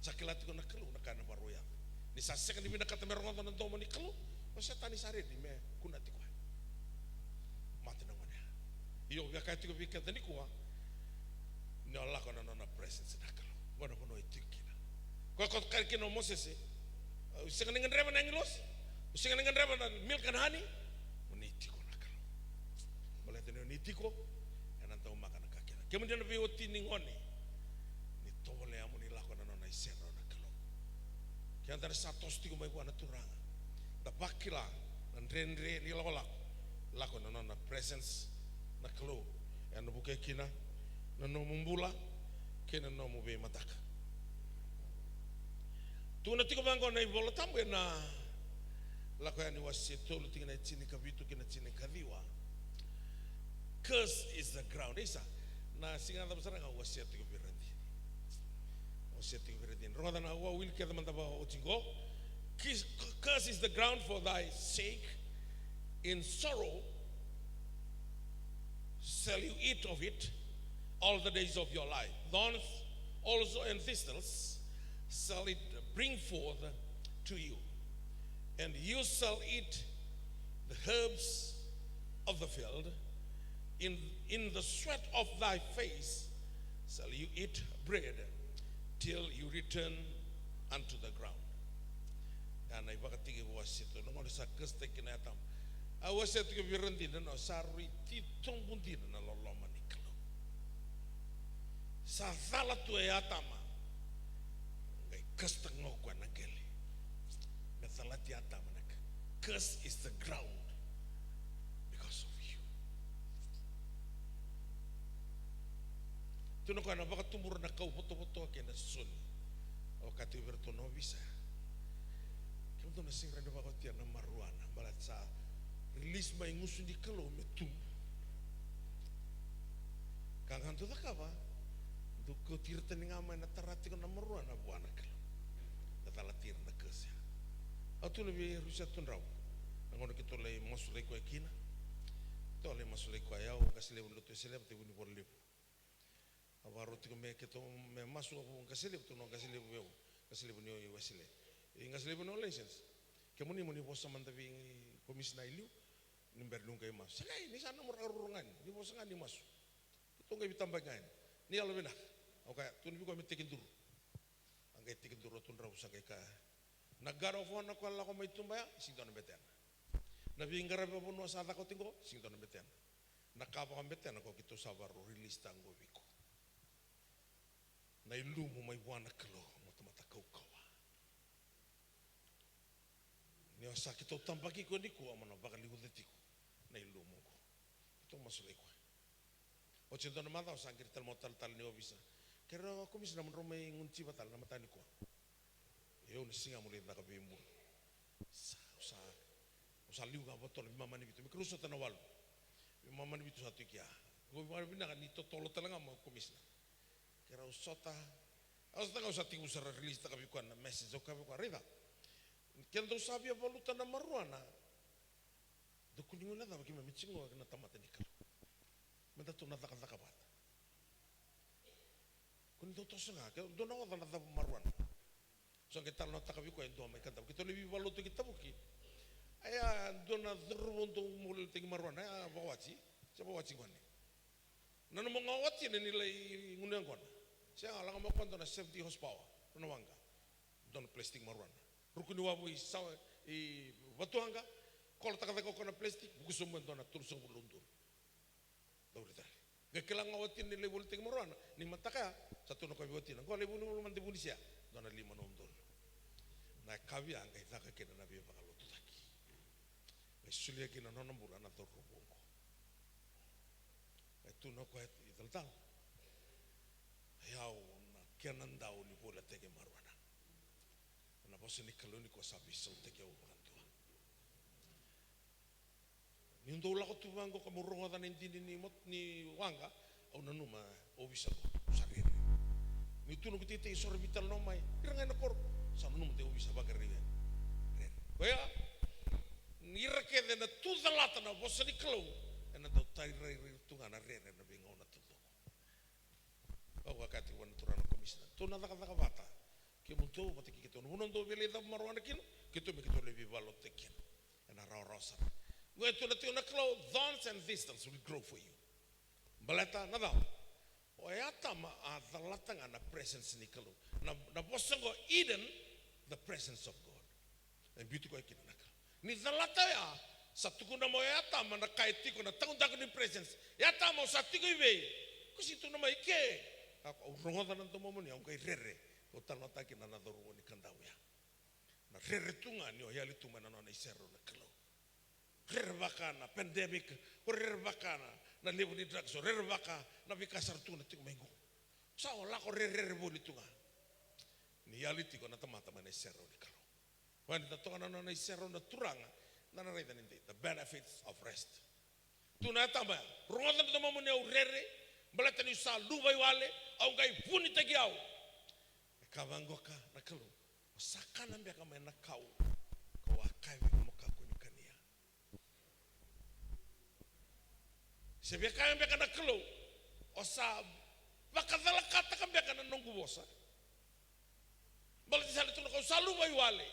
Sa kila tiko na Kalou na ka ena vakarau yaco. Ni sa sega ni vinakata me rogoca na domo ni Kalou, o Setani sa redi me kunati koya. Mate na gone ya. Io, via kaya tiko vei keda nikua, ni o lako na nona presence na Kalou. Qo na vanua e tiko kina. Koya ko kaya kina o Mosese, au sega ni gadreva na agilosi, au sega ni gadreva na milk and honey, mo ni tiko na Kalou. ni tiko, ena daumaka na ka kece. Kemuni na veiwatini gone, ni tovolea mo ni lako ena nona iserau na Kalou. Keda na sa toso tiko mai vua na Turaga, da vakila na dredre ni lakolako, lako ena nona presence na Kalou, ena vukea kina na nomu bula kei na nomu veimataka. Tukuna tiko vaqo na iVola Tabu ena Lako Yani wase tolu, tikina e tinikavitu kei na tinikaciwa. Curse is the ground. Isa, na siga cava sara ga au wasea tiko vei ira dina. Au wasea tiko vei ira dina. Rogoca na, au a wili kece mada vakaoti qo. Curse, curse is the ground for thy sake. In sorrow shall you eat of it all the days of your life. Thorns also and thistles shall it bring forth to you, and you shall eat the herbs of the field. In, in the sweat of thy face shall you eat bread till you return unto the ground. Ya na ivakatekivu au wasea tu, na gauna sa curse-taki kina o Atama. Au wasea tiko vei ira dina, na sa rui titobu dina na loloma ni Kalou. Sa cala tu e Atama. Qai curse-taka ga o koya na qele. Me calati Atama na ka. Curse is the ground because of you. Tukuna o koya na vakatubura na kau votovoto kei na soni. Au kaya tiko vei iratou na ovisa, kemudou na sega ni rawa ni vakaotia na maruana, baleta sa release mai gusu ni Kalou me tubu. Ka ga dou cakava, dou kauti ira tani ga mai na tara tiko na maruana vua na Kalou. Na calati ira na curse ya. Au tukuna vei Rusia Tudrau na gauna keitou lai masulaki koya kina. Keitou lai masulaki koya, o yau, qase levu ni lotu Wesele, vata kei Vunivola Levu. A vakarau tiko me keitou me masu, o qase levu, tukuna o qase levu vei au, qase levu ni Wesele, i qase levu ni All Nations, kemuni mo ni vosa mada vei komisina i liu ni bera niu qai masu. Sega, ni sa nomu raruru ga ni, ni vosa ga ni masu. Keitou qai veitabaki ga yani. Ni yalovinaka. Au kaya, tukuni vei koya me tekiduru. A qai tekiduru o Tudrau, sa qai kaya, na guard of honour koya lako mai tuba ya, sega ni dua na betena. Na veiqaravi vakavanua sa caka oti qo, sega ni dua na betena. Na ka vakabetena qo keitou sa vakarau release-taka qo vei iko. Na ilumu mai vua na Kalou, mo tamata kaukauwa. Ni o sa keitou tabaki iko nikua, mo na vakaliuca tiko na ilumu qo. Keitou masulaki koya. Oti e dua na macawa sa qiri tale mai o talatala ni ovisa. Kerea o komisina mo drau mai gunu tiva tale na mataka nikua. Io, na siga mo lai caka veibulu. Sa, au sa, au sa liu ga vakatotolo, veimama ni vitu. Me keirau sota na walu. Veimama ni vitu sa tu i kea. Qo veimama vinaka ni totolo tale ga mai o komisina. Keirau sota. Au sota ga, au sa tekivu sara release-taka vei koya na message, au kaya vei koya, raica. Keda dou sa via valuta na maruana. Dou kua ni guilecava keimami tiko qo na tamata ni Kalou. Me datou na cakacaka vata. Kua ni dou toso ga, ke dou na oca na cavu maruana. Sa qai talanoataka vei koya e dua mai Kadavu. Keitou lai veivakalotutaki Tavuki. Aya, dua na cauravou dau mo lelei tiko i maruana, a vakawati. Se vakawati gone. Na nomu ga watina ni lai gunu yaqona. Se a lako mai o koya dua na seventy horsepower, rua na waqa. Dua na plastic maruana. Ruku ni wavu i Sa, i Vatuwaqa, kolotaka cake o koya na plastic, vuku sobu e dua na tolusagavulu na udolu. Dauri cake. Qai kila ga o watina ni lai volitaki maruana, ni mataka ya, sa tukuna o koya vei watina, qo lai vunivola mada i Vunisea, dua na lima na udolu. Na yakavi ya qai caka kina na veivakalotutaki. Qai solia kina na nona bula na cauravou oqo. Qai tukuna o koya, italatala, o yau na kena dau ni volitaki maruana. Na vosa ni Kalou nikua sa veisautaki au vakadua. Niu dau lako tu vaqo ka meu rogoca na idini ni mot-, ni waqa, au nanuma o ovisa qo, au sa rere. Niu tu noqu teitei, so era veitalanoa mai, ira ga ena koro, sa nanuma de ovisa vaqarai yani. Rere. Koya, ni ira kece na tu calata na vosa ni Kalou, ena dau tarirairai tu ga na rere ena veigauna taucoko. Au a kaya tiko vua na turaga na komisina, tou na cakacaka vata, kemudou vata kei keitou. Na vanua dou via lai cavu maruana kina, keitou me keitou lai veivakalotutaki kina. Ena rawarawa sara. Qo e tukuna tiko na Kalou, thorns and thistles will grow for you. Baleta na cava? O Atama a calata ga na presence ni Kalou. Na, na vosa qo, Eden, the presence of God. E biuti koya kina na Kalou. Ni calata oya, Sa tukuna mai o Atama na ka e tiko na taudaku ni presence. E Atama, o sa tiko i vei? Ko si tukuna mai ke. Au rogoca na domomuni, au qai rere. Kau talanoataka kina na cauravou ni Kadavu ya. Na rere tu ga ni o yali tu mai na nona iserau na Kalou. Rerevaka na pandemic, o rerevaka na, na levu ni drugs, o rerevaka na veika sara tu na tiko mai qo. Sa o lako rerere voli tu ga. Ni yali tiko na tamata mai na iserau ni Kalou. Vani da toka na nona iserau na Turaga, na na raica ni dei, the benefits of rest. Tu na Atama ya, rogoca na domomuni au rere, baleta niu sa luva i wale, au qai vunitaki au. E ka vaqoka na Kalou, o sa kana beka mai na kau, kau a kaya vei iko mo kakua ni kania. Se via kaya beka na Kalou, o sa vakacalakataka beka na noqu vosa. Baleta sa lai tukuna kau sa luva i wale.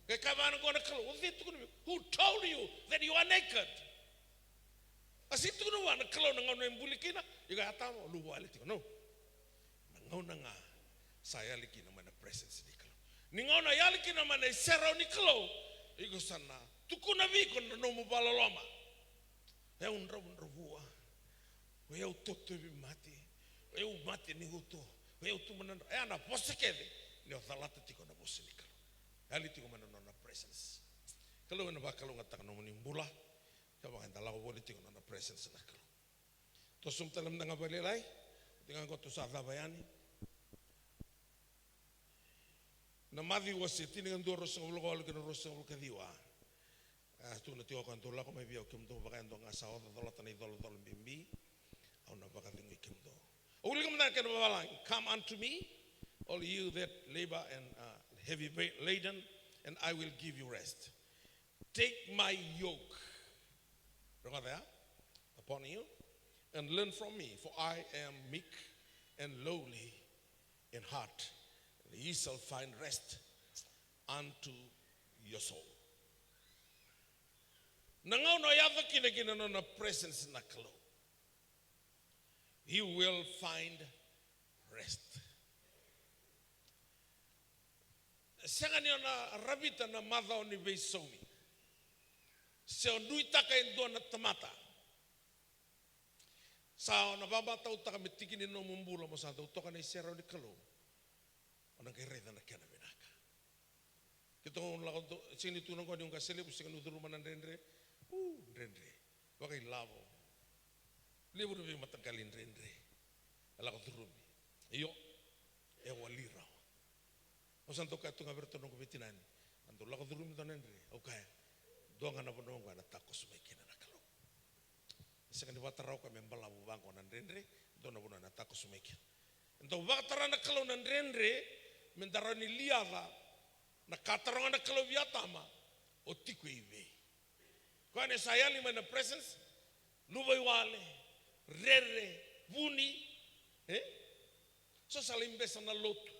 Qai kaya vaqo na Kalou, o cei tukuna vei iko? Who told you that you are naked? A sega ni tukuna vua na Kalou na gauna e buli kina, iko ya Atama, o luva wale tiko, no. Na gauna ga sa yali kina mai na presence ni Kalou. Ni gauna yali kina mai na iserau ni Kalou, iko sa na tukuna vei iko na nomu vakaloloma. O yau dravudravua. O yau totovi mate. O yau mate ni uto. O yau tu mana dra. E a na vosa kece ni o calata tiko na vosa ni Kalou. Yali tiko mai na nona presence. Kalou ena vakalougatataka nomuni bula. Kevaka eda lako voli tiko na nona presence na Kalou. Toso sobu tale mada ga vakalailai. Oti ga qo tou sa cava yani. Na Maciu wase tinikadua, ruasagavulu ka walu kei na ruasagavulu ka ciwa. A, tukuna tiko o koya, dou lako mai vei au kemudou vaka e dua ga sa ocacolata na icolacola bibi, au na vakacegui kemudou. Au wilika mada na kena vavalagi. Come unto me, all you that labor and, uh, heavy ba-, laden, and I will give you rest. Take my yoke, rogoca ya, upon you, and learn from me, for I am meek and lowly in heart, and ye shall find rest unto your soul. Na gauna o yaco kina ki na nona presence na Kalou, you will find rest. Sega ni o na ravita na macawa ni veisaumi, se o nuitaka e dua na tamata. Sa o na vamatautaka me tiki ni nomu bula mo sa dau toka na iserau ni Kalou. O na qai raica na kena vinaka. Keitou lako do, sega ni tukuna qo ni o qai se levu, sega ni curuma na dredre. U, dredre. Vakailavo. Levu na veimataqali dredre e lako curumi. Io, e wali rawa. Au sa dau kaya tu ga vei iratou noqu veitinani, a dau lako curumi dua na dredre, au kaya, dua ga na vanua qo ena takoso mai kina na Kalou. E sega ni vakatara o koya me balavu vaqo na dredre, dua na vanua ena takoso mai kina. E dau vakatara na Kalou na dredre me da rawa ni liaca na ka taroga na Kalou vei Atama, o tiko i vei? Koya ni sa yali mai na presence, luva i wale, rere, vuni, e? So sa lai besa na lotu.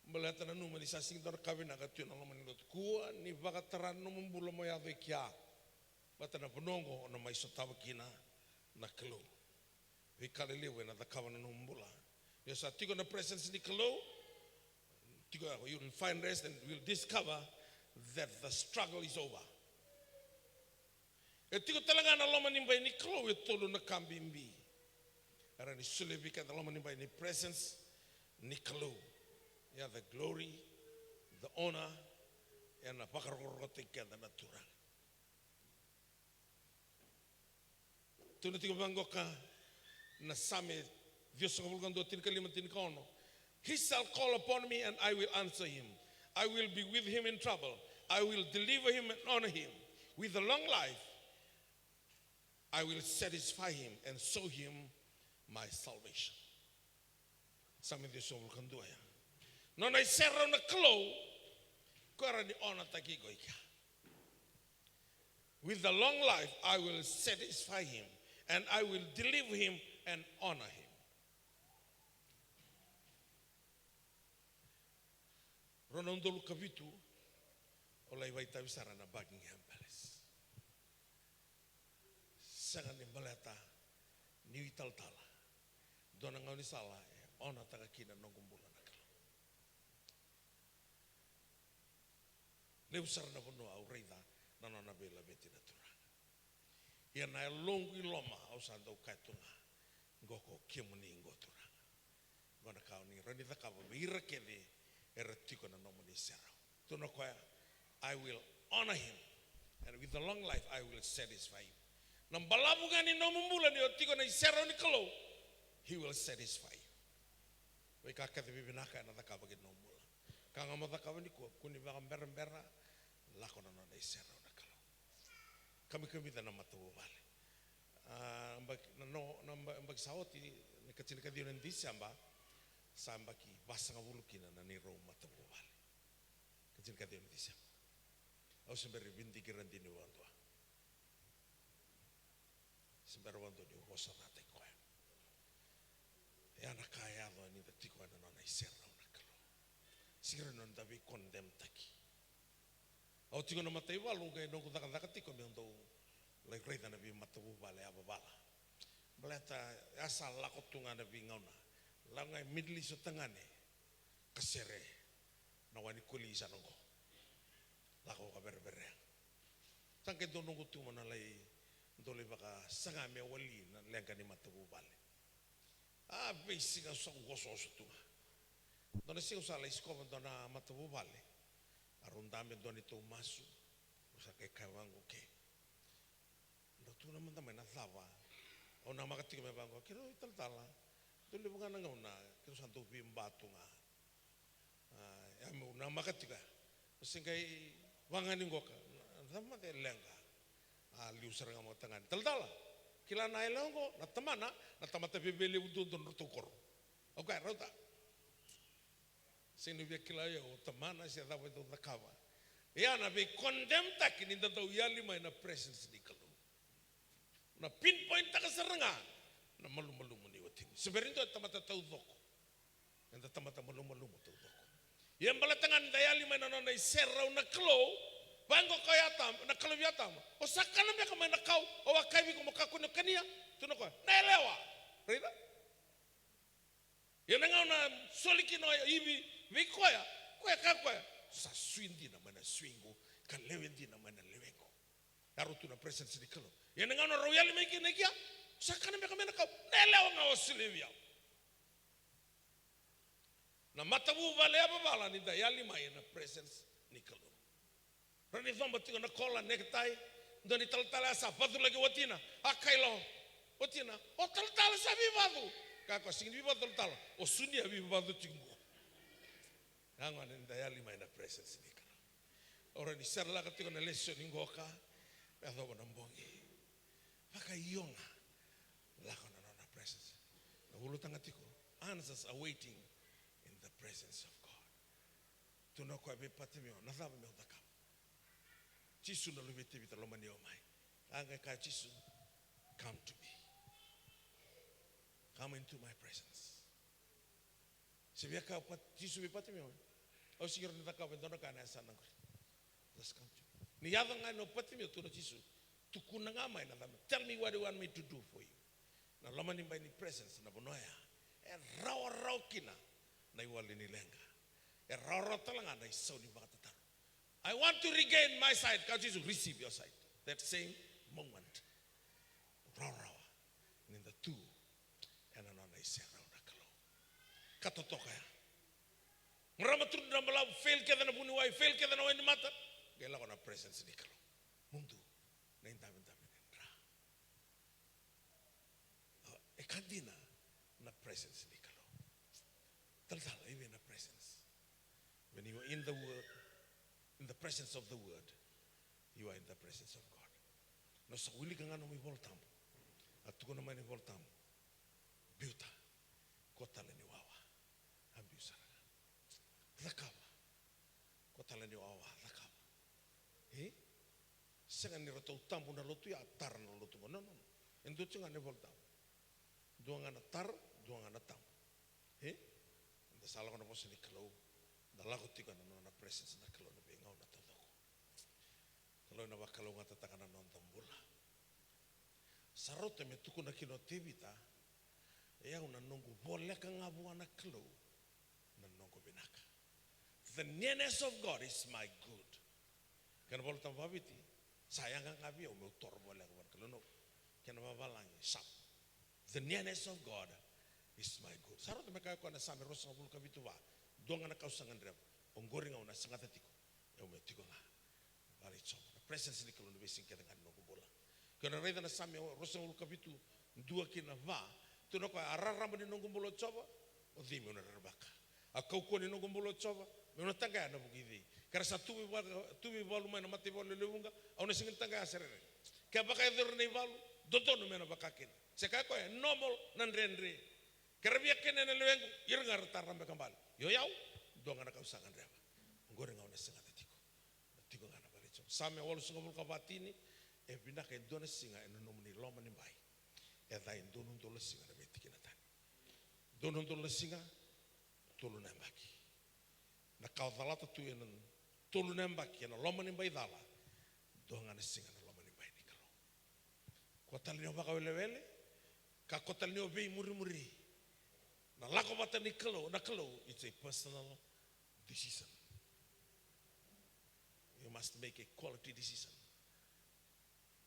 Baleta nanuma ni sa sega ni dua na ka vinaka tu ena loma ni lotu. Kua ni vakatara na nomu bula mo yaco i kea. Baleta na vanua oqo o na mai sotava kina na Kalou. Veika lelevu ena cakava na nomu bula. Ni o sa tiko na presence ni Kalou, tiko, you will find rest and will discover that the struggle is over. E tiko tale ga na loma ni bai ni Kalou e tolu na ka bibi. Era ni solia vei keda na loma ni bai ni presence ni Kalou. Ia the glory, the honor, ena vakarokorokotaki keda na Turaga. Tukuna tiko vaqoka na Same ciwasagavulu ka dua, tinikalima, tinikaono. He shall call upon me and I will answer him. I will be with him in trouble. I will deliver him and honor him. With a long life, I will satisfy him and show him my salvation. Same ciwasagavulu ka dua ya. Nona iserau na Kalou, ko era ni onataki iko i kea. With a long life, I will satisfy him, and I will deliver him and honor him. Rua na udolu ka vitu, o lai vakaitavi sara na Buckingham Palace. Sega ni baleta niu italatala. Dua na gaunisala e onataka kina noqu bula na Kalou. Levu sara na vanua au raica na nona veilaveti na Turaga. Ia na yaloqu i loma au sa dau kaya tu ga, qo ko kemuni qo Turaga. Qo na ka o ni rawa ni cakava vei ira kece era tiko na nomuni serau. Tukuna o koya, I will honor him, and with a long life I will satisfy him. Na balavu ga ni nomu bula ni o tiko na iserau ni Kalou, he will satisfy you. Veika kece vivinaka ena cakava ki na nomu bula. Ka ga mo cakava nikua, kua ni vakaberabera, lako na nona iserau na Kalou. Kamikamica na matavuvale. A, baki, na no, na ba-, baki sa oti, ni ka tinikaciwa ni Diseba, sa baki vasagavulu kina na neirau matavuvale. Ka tinikaciwa ni Diseba. Au se bera ni vidiki ira dina vakadua. Se bera vakadua niu vosacataki koya. E a na ka e yaco ni da tiko ena nona iserau na Kalou. Sega ni noda veikondemtaki. Au tiko na mataivalu qai noqu cakacaka tiko meu dau lai raica na veimatavuvale yavavala. Baleta e a sa lako tu ga na veigauna. Lako ga e Middle East o tagane. Kasere na wa ni koli sa noqo. Lako vakavereverea. Sa qai dau noqu tu mo na lai dau lai vakasaga me wali na leqa ni matavuvale. A veisiga au sa osooso tu ga. Dua na siga au sa lai sikova dua na matavuvale. A rau dabe dua neitou masu. Au sa qai kaya vaqo, okay. Drau tukuna mada mai na cava. Au namaka tiko me vaqo, keirau italatala. Dau levu ga na gauna keirau sa dau veiba tu ga. A, ia meu namaka tiko ya. Au se qai vaga ni qoka. Na cava mada e leqa? A liu sara ga mo tagane. Talatala, kila na yalewa oqo, na tamana, na tamata veve levu duadua na nodratou koro. Au kaya, rauta. Sega ni via kila o yau o tamana se cava e dau cakava. Ia na veikondemtaki ni da dau yali mai na presence ni Kalou. Na pinpoint taka sara ga na malumalumu ni watina. Se bera ni dua e tamata taucoko. Eda tamata malumalumu taucoko. Ia baleta ga ni da yali mai na nona iserau na Kalou. Vaqo o koya Atama, na Kalou vei Atama. O sa kana beka mai na kau, au a kaya vei iko mo kakua ni o kania. Tukuna o koya, na yalewa. Raica? Ia na gauna soli kina o Ivi vei koya, koya kaya o koya, sa sui dina mai na suiqu, ka lewe dina mai na lewequ. Ia rau tu na presence ni Kalou. Ia na gauna rau yali mai kina i kea, sa kana beka mai na kau, na yalewa ga o solia vei au. Na matavuvale yavavala ni da yali mai ena presence ni Kalou. Rawa ni coba tiko na kola, necktie, dua ni talatala a sa vaculaki watina, a kaila o watina, o talatala sa veivacu. Kaya o koya, sega ni veivacu talatala, o sunia veivacu tiko qo. Ia gona ni da yali mai na presence ni Kalou. Au rawa ni serelaka tiko na lesoni qoka, me yacova na bogi. Vakaio ga, lako na nona presence. Na ulutaga tiko, answers are waiting in the presence of God. Tukuna o koya vei Patimeo, na cava meu cakava? Jisu na luve i Tevita, lomani au mai. A qai kaya Jisu, come to me. Come into my presence. Se via kaya o Pat-, Jisu vei Patimeo, au sega ni rawa ni cakava e dua na ka ena yasana qori. Just come to me. Ni yaco ga o Patimeo, tukuna o Jisu, tukuna ga mai na cava. Tell me what you want me to do for you. Na loma ni bai ni presence, na vanua ya e rawarawa kina na iwali ni leqa. E rawarawa tale ga na isau ni vakatataro. I want to regain my sight. Kaya o Jisu, receive your sight. That same moment. Rawarawa ni da tu ena nona iserau na Kalou. Ka totoka ya. Marama, turaga, balavu, fail kece na vuniwai, fail kece na wainimata. Qai lako na presence ni Kalou. Mudu na idavedave ni dra. E ka dina na presence ni Kalou. Talatala, i vei na presence? When you are in the word, in the presence of the word, you are in the presence of God. Na sa wilika ga nomu iVolatabu. A tukuna mai na iVolatabu. Biuta. Ko tale ni wawa. A biu sara ga. Cakava. Ko tale ni wawa, cakava. E? Sega ni ratou tabu na lotu ya, tara na lotu qo. No, no, no. E dua tiko ga na iVolatabu. Dua ga na tara, dua ga na tabu. E? Eda sa lako na vosa ni Kalou, da lako tiko ena nona presence na Kalou na veigauna taucoko. Kalou ena vakalougatataka na noda bula. Sa rauta me tukuna kina o Tevita, e au na noqu voleka ga vua na Kalou na noqu vinaka. The nearness of God is my good. Kena iVolatabu vakaviti, Sa yaga ga vei au meu toro voleka vua na Kalou. Kena vavalagi, Sam. The nearness of God is my good. Sa rauta me kaya o koya na Same ruasagavulu ka vitu, va. Dua ga na ka au sa gadreva, oqori ga au na sagata tiko, au meu tiko ga vale i Jiova. Na presence ni Kalou ni veisiga kece ga ni noqu bula. Ke o na raica na Same ruasagavulu ka vitu, dua ki na va, tukuna o koya, a rarama ni noqu bula o Jiova, o cei meu na rerevaka? A kaukauwa ni noqu bula o Jiova, meu na taqaya ena vuku i cei? Ke ra sa tu veivalu, tu veivalu mai na mataivalu e lewe vuqa, au na sega ni taqaya sara. Ke vakayacori na ivalu, dodonu me na vaka kina. Se kaya o koya, e normal na dredre. Ke ra via kania na lewequ, ira ga ra tara beka bale. Io, o yau, dua ga na ka au sa gadreva, oqori ga au na sagata tiko, na tiko ga ena vale i Jiova. Same walusagavulu ka va, tini. E vinaka e dua na siga ena nomuni loma ni bai, e ca e dua na udolu na siga na veitikina tani. Dua na udolu na siga, tolu na yabaki. Na ka o calata tu ena tolu na yabaki ena loma ni bai cala, dua ga na siga ena loma ni bai ni Kalou. Kakua tale ni o vakawelewele, kakua tale ni o veimurimuri. Na lako vata ni Kalou, na Kalou, it's a personal decision. You must make a quality decision.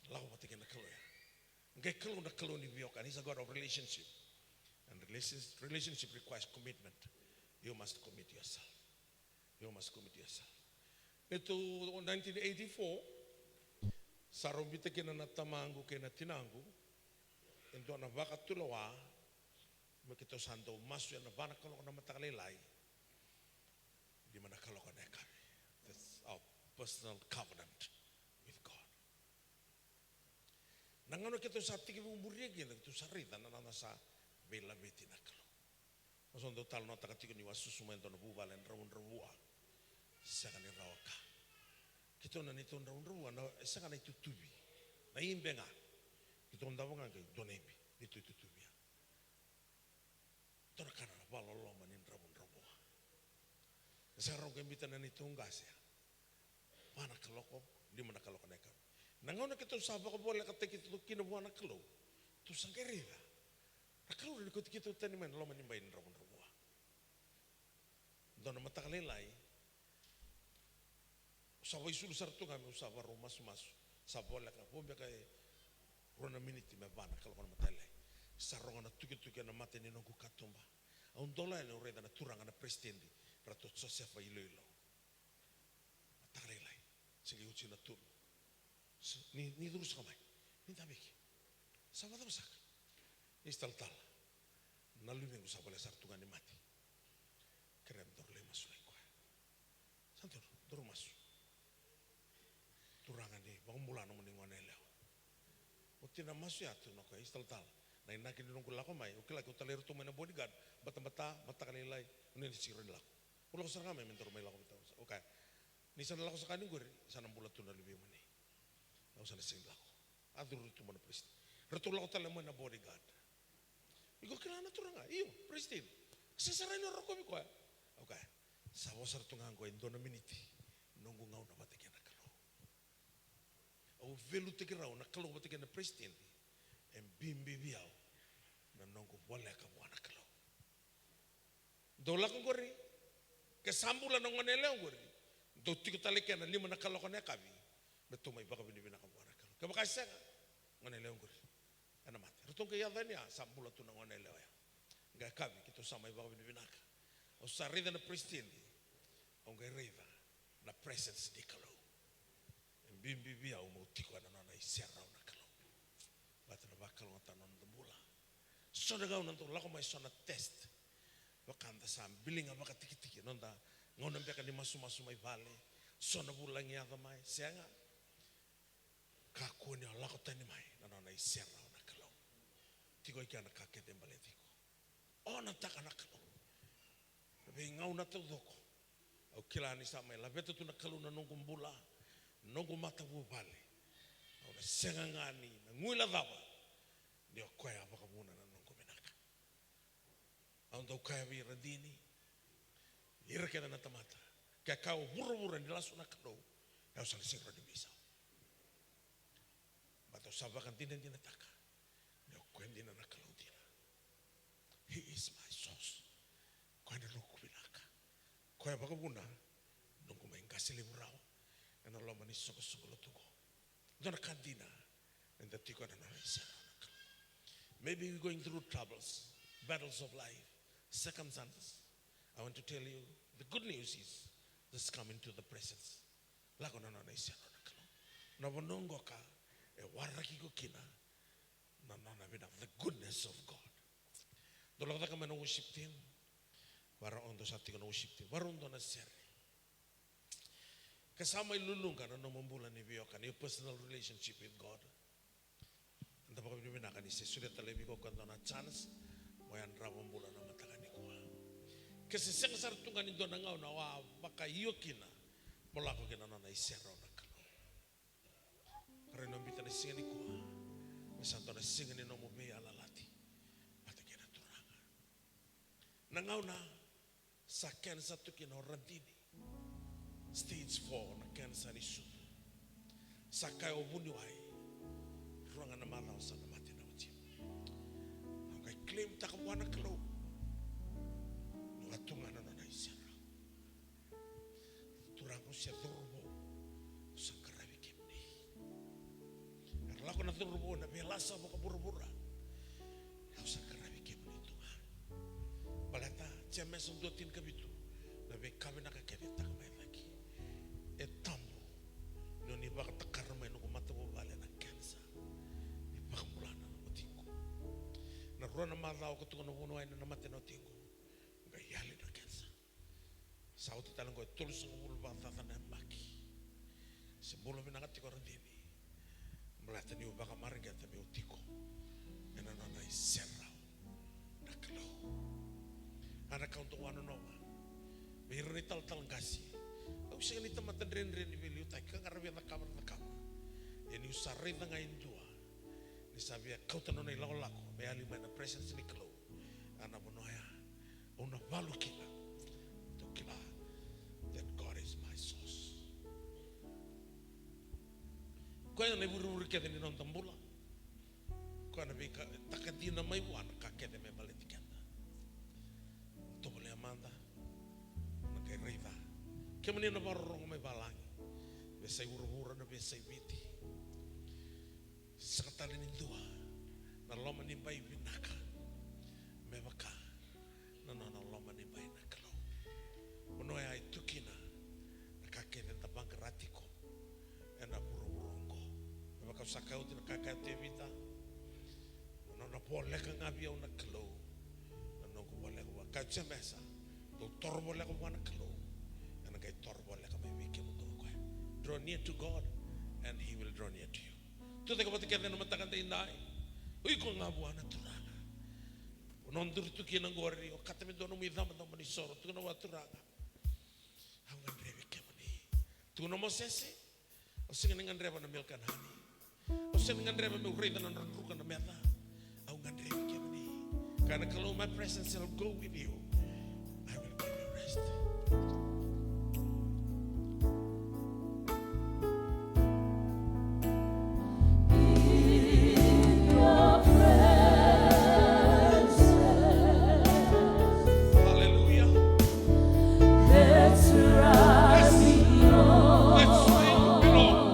Lako vata kei na Kalou ya. Qai Kalou na Kalou ni veiwekani. He's a God of relationship. And relations-, relationship requires commitment. You must commit yourself. You must commit yourself. Neitou nineteen eighty-four, sa rau biuta kina na tamaqu kei na tinaqu e dua na vakatulewa me keitou sa dau masu ena va na kaloko na mataka lailai, lima na kaloko na yakavi. That's our personal covenant with God. Na gauna keitou sa tekivu muria kina, keitou sa raica na nona sa veilaveti na Kalou. Au sa dau talanoataka tiko niu a susu mai e dua na vuvale dravudravua. Sega ni rawa ka. Keitou na neitou dravudravua, na, e sega na itutuvi. Na ibe ga. Keitou davo ga qai dua na ibe, neitou itutuvi ya. Dua na ka na vakaloloma ni dravudravua. E sa rau qai biuta na neitou qase ya. Va na kaloko, lima na kaloko na yakavi. Na gauna keitou sa vakavolekataki keitou kina vua na Kalou, tou sa qai raica na Kalou ni kauti keitou tani mai na loma ni bai ni dravudravua. Dua na mataka lailai, au sa vakaisulu sara tu ga meu sa vakarau masumasu. Sa voleka, vo beka e rua na miniti me va na kaloko na mataka lailai, sa rogo na tukituki ena mata ni noqu katuba. Au dola yani, au raica na turaga na peresitedi, ratou Josefa Iloilo. Mataka lailai, se qai oti na tolu. Ni, ni curu saka mai. Ni daviki. Sa vakacava saka? Ni sa talatala. Na luvequ sa voleka sara tu ga ni mate. Kerea me daru lai masulaki koya. Sa daru, daru masu. Turaga ni vakabula nomuni gone yalewa. Oti na masu ya, tukuna o koya, isa talatala, na inaki ni noqu lako mai, au kila ke au talai iratou mai na bodyguard, batabata, mataka lailai, au na sega ni lako. Au lako sara ga mai me daru mai lako vata. Okay. Ni sa na lako saka ni qori, sa na bula tu na luvemuni. Au sa na sega ni lako. A curu tu mai na priest. Ratou lako tale mai na bodyguard. Iko kila na turaga? Io, priest. Sega sara ni rokovi koya. Okay. Sa vosa tu ga qo e dua na miniti. Noqu gauna vata kei na Kalou. Au veiliutaki rau na Kalou vata kei na peresitedi. E bibi vei au na noqu voleka vua na Kalou. Dou lako qori, ke sa bula na gone yalewa qori, dou tiko tale eke na lima na kaloko na yakavi, me tou mai vakavinavinaka vua na Kalou. Kevaka e sega, gone yalewa qori ena mate. Ratou qai yaco yani ya, sa bula tu na gone yalewa ya. Qai yakavi keitou sa mai vakavinavinaka. Au sa raica na peresitedi, au qai raica na presence ni Kalou. E bibi vei au meu tiko ena nona iserau na Kalou. Vata na vakalougatataka na noda bula. So na gauna dau lako mai so na test. Vaka da sa biliga vakatikitiki, noda gauna beka ni masumasu mai vale. So na vulagi yaco mai, sega. Kakua ni o lako tani mai na nona iserau na Kalou. Tiko i kea na ka kece e baleti iko. Onataka na Kalou. Na veigauna taucoko au kila ni sa mai laveta tu na Kalou na noqu bula, noqu matavuvale. Au na sega ga ni na guilecava ni o koya a vakavuna na noqu vinaka. Au dau kaya vei ira dina, ira kece na tamata, ke kaya o vuravura ni lasu na Kalou, au sa na sega ni veisau. Baleta au sa vakadinadinataka ni o koya dina na Kalou dina. He is my source. Koya na noqu vinaka. Koya vakavuna noqu mai qase levu rawa ena loma ni soqosoqo lotu qo. Dua na ka dina, eda tiko ena nona isere na Kalou. Maybe you're going through troubles, battles of life, circumstances. I want to tell you, the good news is, just come into the presence. Lako na nona isere na Kalou. Na vanua qoka e waraki iko kina na nona vinaka, the goodness of God. Dou lako cake mai na worship team. Varau dou sa tiko na worship team. Varau dou na sere. Ke sa mai luluqa na nomu bula ni veiwekani, your personal relationship with God. Eda vakavinavinaka ni se sureta tale vei iko e dua na chance mo yadrava bula na mataka nikua. Ke se sega sara tu ga ni dua na gauna o a vakaio kina mo lako ki na nona iserau na Kalou. Ka raica ni biuta na siga nikua me sa dua na siga ni nomu veiyalayalati vata kei na Turaga. Na gauna sa kenisa tu kina o Radini, stage four na kenisa ni sucu. Sa kaya o vuniwai, rua ga na macawa sa na mate na watimu. Au qai claim taka vua na Kalou ni o a tu ga na nona iserau. Turaga, au se cauravou, au sa qaravi kemuni. Era lako na cauravou ena veilasa vakavuravura. Au sa qaravi kemuni tu ga. Baleta Jemesa dua tinikavitu, na veika vinaka kece e taka mai cake. E tabu ni o ni vakatakara mai noqu matavuvale na kenisa. Ni vakabula na watiqu. Na rua na macawa ka tukuna o vuniwai ni na mate na watiqu, qai yali na kenisa. Sa oti tale oqo e tolusagavulu vakacaca na yabaki. Se bula vinaka tiko Radini. Baleta niu vakamareqeta meu tiko ena nona iserau na Kalou. A na ka au dau wanonova vei ira na italatala qase. Au sega ni tamata dredre ni veiliutaki, ka qaravi a cakava na cakava. Ia niu sa raica ga e dua ni sa via kauta na nona ilakolako me yali mai na presence ni Kalou. A na vanua ya au na valu kina. Tou kila that God is my source. Koya na ivurevure kece ni noda bula. Koya na veika e taka dina mai vua na ka kece me baleti keda. Tovolea mada na qai raica. Kemuni na vakarorogo mai valagi, veiyasai vuravura, na veiyasai Viti. Sega tale ni dua na loma ni bai vinaka me vaka na nona loma ni bai na Kalou. Vanua ya e tu kina na ka kece eda vaqara tiko ena vuravura oqo. Me vaka au sa kaya oti, na ka kaya o Tevita, na nona voleka ga vei au na Kalou, na noqu voleka vua. Kaya o Jemesa, dou toro voleka vua na Kalou, ena qai toro voleka mai vei kemudou o koya. Draw near to God and he will draw near to you. Tucake vata kece ena mataka daidai. O iko ga vua na Turaga. O na duri tu kina qori, okata me dua nomu icabocabo ni soro, tukuna vua, Turaga, au gadrevi kemuni. Tukuna o Mosese, au sega ni gadreva na milk and honey. Au sega ni gadreva meu raica na drodro ka na meca. Au gadrevi kemuni. Kaya na Kalou, my presence shall go with you. I will give you rest. Hallelujah. That's where you belong.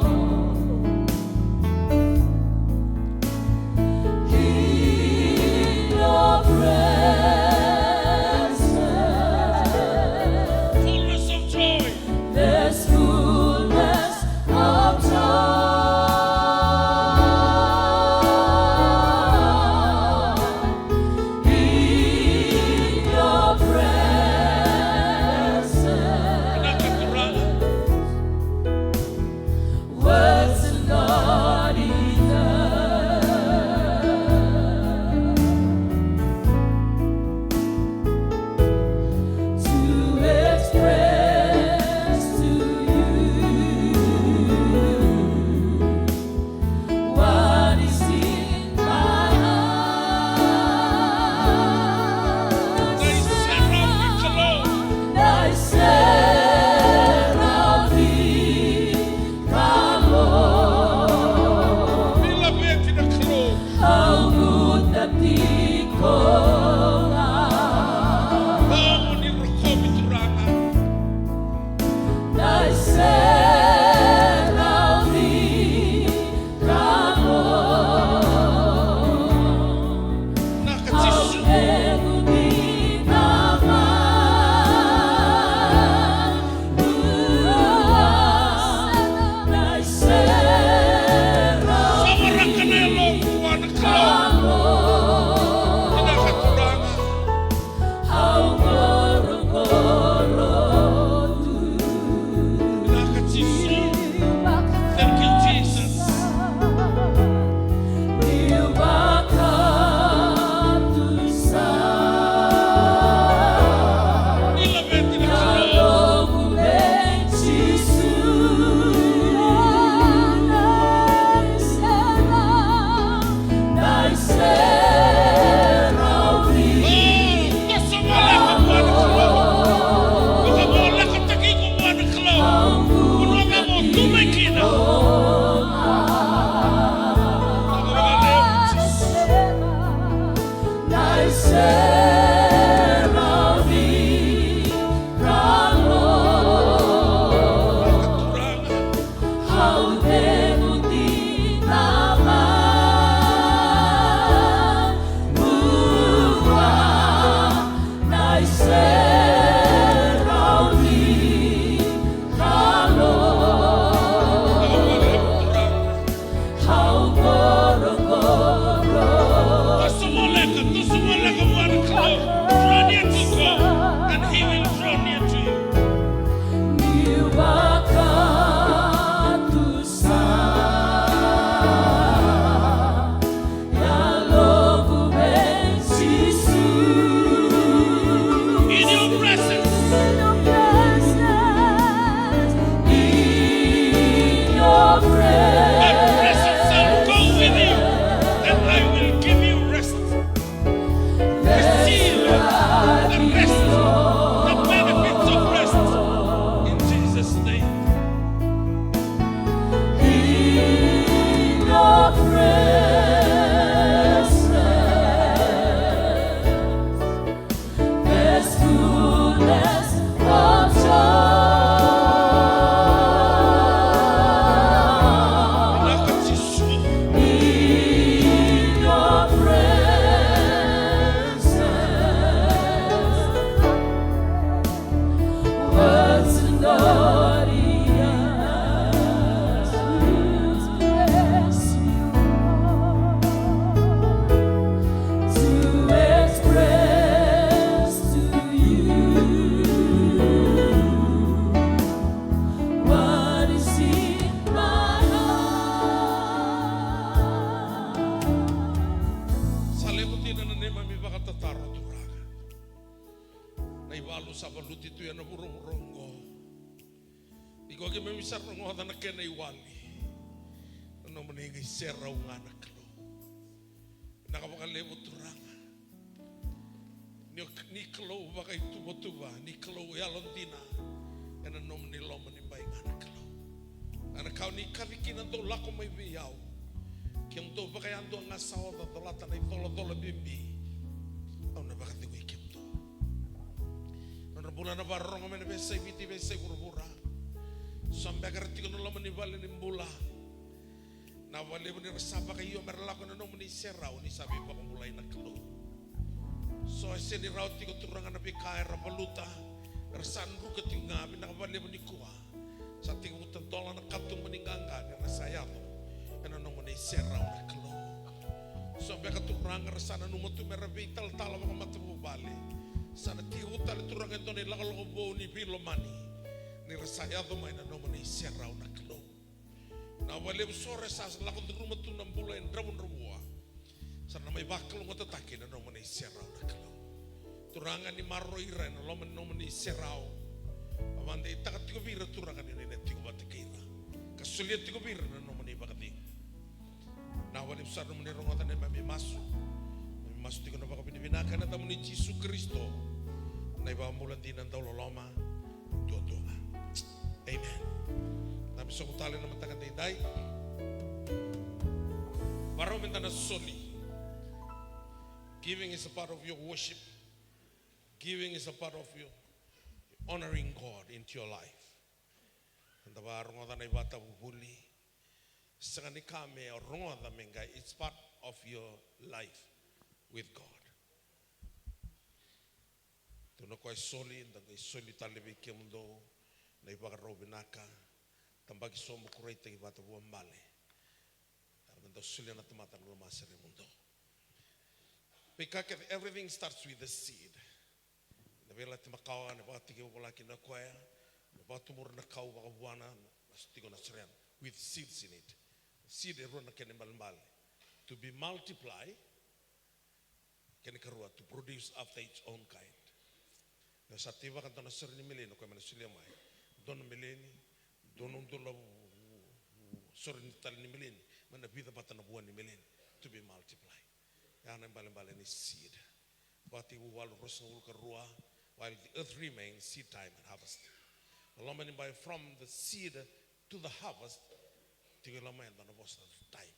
ivalu sa valuti tu ena vuravura oqo. Iko keimami sa rogoca na kena iwali. Na nomuni qai serau ga na Kalou. Vinaka vakalevu Turaga. Ni, ni Kalou vakaituvatuva, ni Kalou yalodina, ena nomuni loma ni bai ga na Kalou. A na ka o ni kaci kina dou lako mai vei au. Kemudou vakayadua ga sa oca colata na icolacola bibi. Au na vakacegui kemudou. Nodra bula na vakarorogo mai na veiyasai Viti, veiyasai vuravura. So beka era tiko na loma ni vale ni bula. Na vakalevu ni ra sa vakaio me ra lako ena nomuni serau ni sa veivakabulai na Kalou. So e sega ni rawa tiko Turaga na veika era valuta, era sa druka tiko ga, vinaka vakalevu nikua. Sa tekivu tadola na katuba ni qaqa ni ra sa yaco ena nomuni serau na Kalou. So beka Turaga ra sa nanuma tu me ra veitalatala vakamatavuvale. Sa na tekivu tale Turaga e dua na ilakolako vou ni veilomani ni ra sa yaco mai na nomuni serau na Kalou. Na vakalevu so ra sa lako curuma tu na bula e dravudravua. Sa na mai vakalougatataki na nomuni serau na Kalou. Turaga ni maroroi ira ena loma ni nomuni serau. Vakadeitaka tiko vei ira Turaga ni o ni na tiko vata kei ira. Ka solia tiko vei ira na nomuni vakacegu. Na vakalevu sara nomuni rogoca na neimami masu. Neimami masu tiko na vakavinavinaka ena yacamuni Jisu Karisito. Na iVakabula dina dauloloma. Duadua ga. Amen. Dabe sobu tale na mataka daidai. Varau meda na soli. Giving is a part of your worship. Giving is a part of your honoring God into your life. Eda vakarogoca na ivakatavuvuli. Sega ni ka me o rogoca me qai, it's part of your life with God. Dou na koya e soli, da qai soli tale vei kemudou na ivakarau vinaka. Tabaki sobu, kuraitaki vata, vuabale. Era me dau solia na tamata na loma sere mudou. Veika kece, everything starts with the seed. Na veiyalayalati makawa, na vakatekivu volaki na koya, na vakatubura na kau vakavuana, na tiko na serena, with seeds in it. Seed e rua na kena ibalebale. To be multiply, kena ikarua, to produce after its own kind. Na sa teivaka dua na sore ni meleni, o koya mai na solia mai. Dua na meleni, dua na udolu na vu-, vu-, vu-, sore ni tale ni meleni, mai na vica vata na vua ni meleni. To be multiply. Ya na ibalebale ni seed. Vakatekivu walu ruasagavulu ka rua, while the earth remains, seed time and harvest. Na loma ni bai from the seed to the harvest, tiko e loma e dua na vosa time.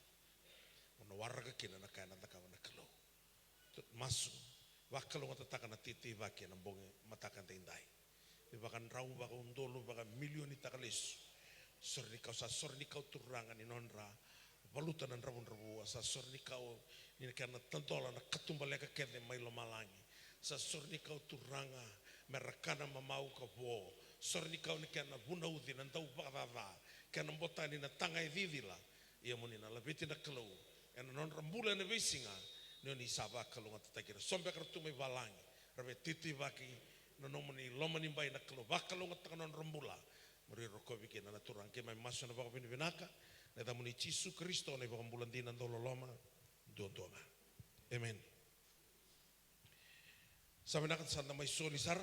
O na waraka kina na ka ena cakava na Kalou. Masu, vakalougatataka na teitei vaki ena bogi mataka daidai. Ni vakadrau, vakaudolu, vakamilionitaka lesu. Sore ni kau, sa sore ni kau Turaga ni nodra valuta na dravudravua, sa sore ni kau ni na kena tadola na katubaleka kece mai lomalagi. Sa sore ni kau Turaga me ra kana mamau ka vo. Sore ni kau ni kena vunauci na dauvakacaca, kena botani na taga e cicila. Ia mo ni na laveti na Kalou ena nodra bula ena veisiga, ni o ni sa vakalougatataki ira. So beka ra tu mai valagi, ra via teitei vaki na nomuni loma ni bai na Kalou, vakalougatataka na nodra bula. Mo ni rokovi kina na Turaga. Keimami masu ena vakavinavinaka ena yacamuni Jisu Karisito na iVakabula dina dauloloma duadua ga. Amen. Sa vinaka, sa da mai soli sara.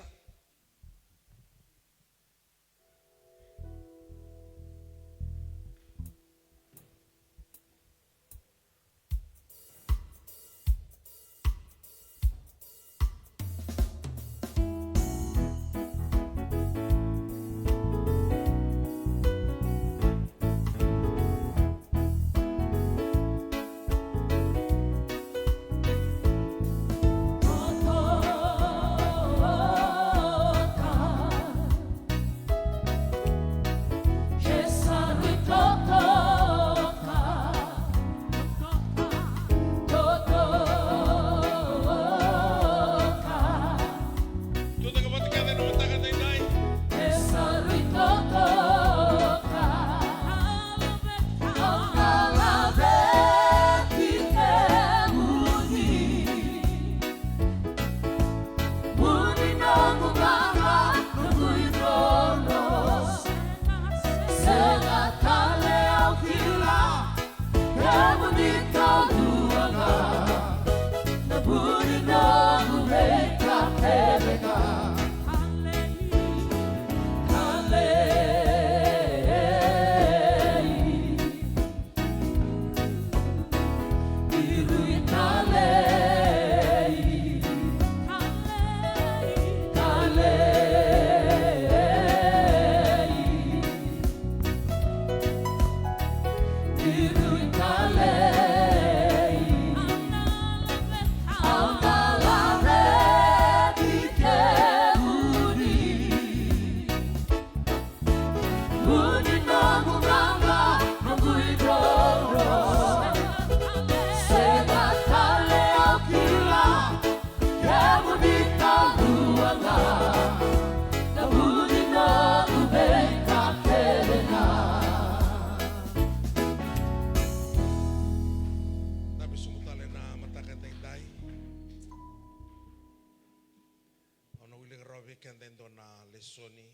Vei keda e dua na lesoni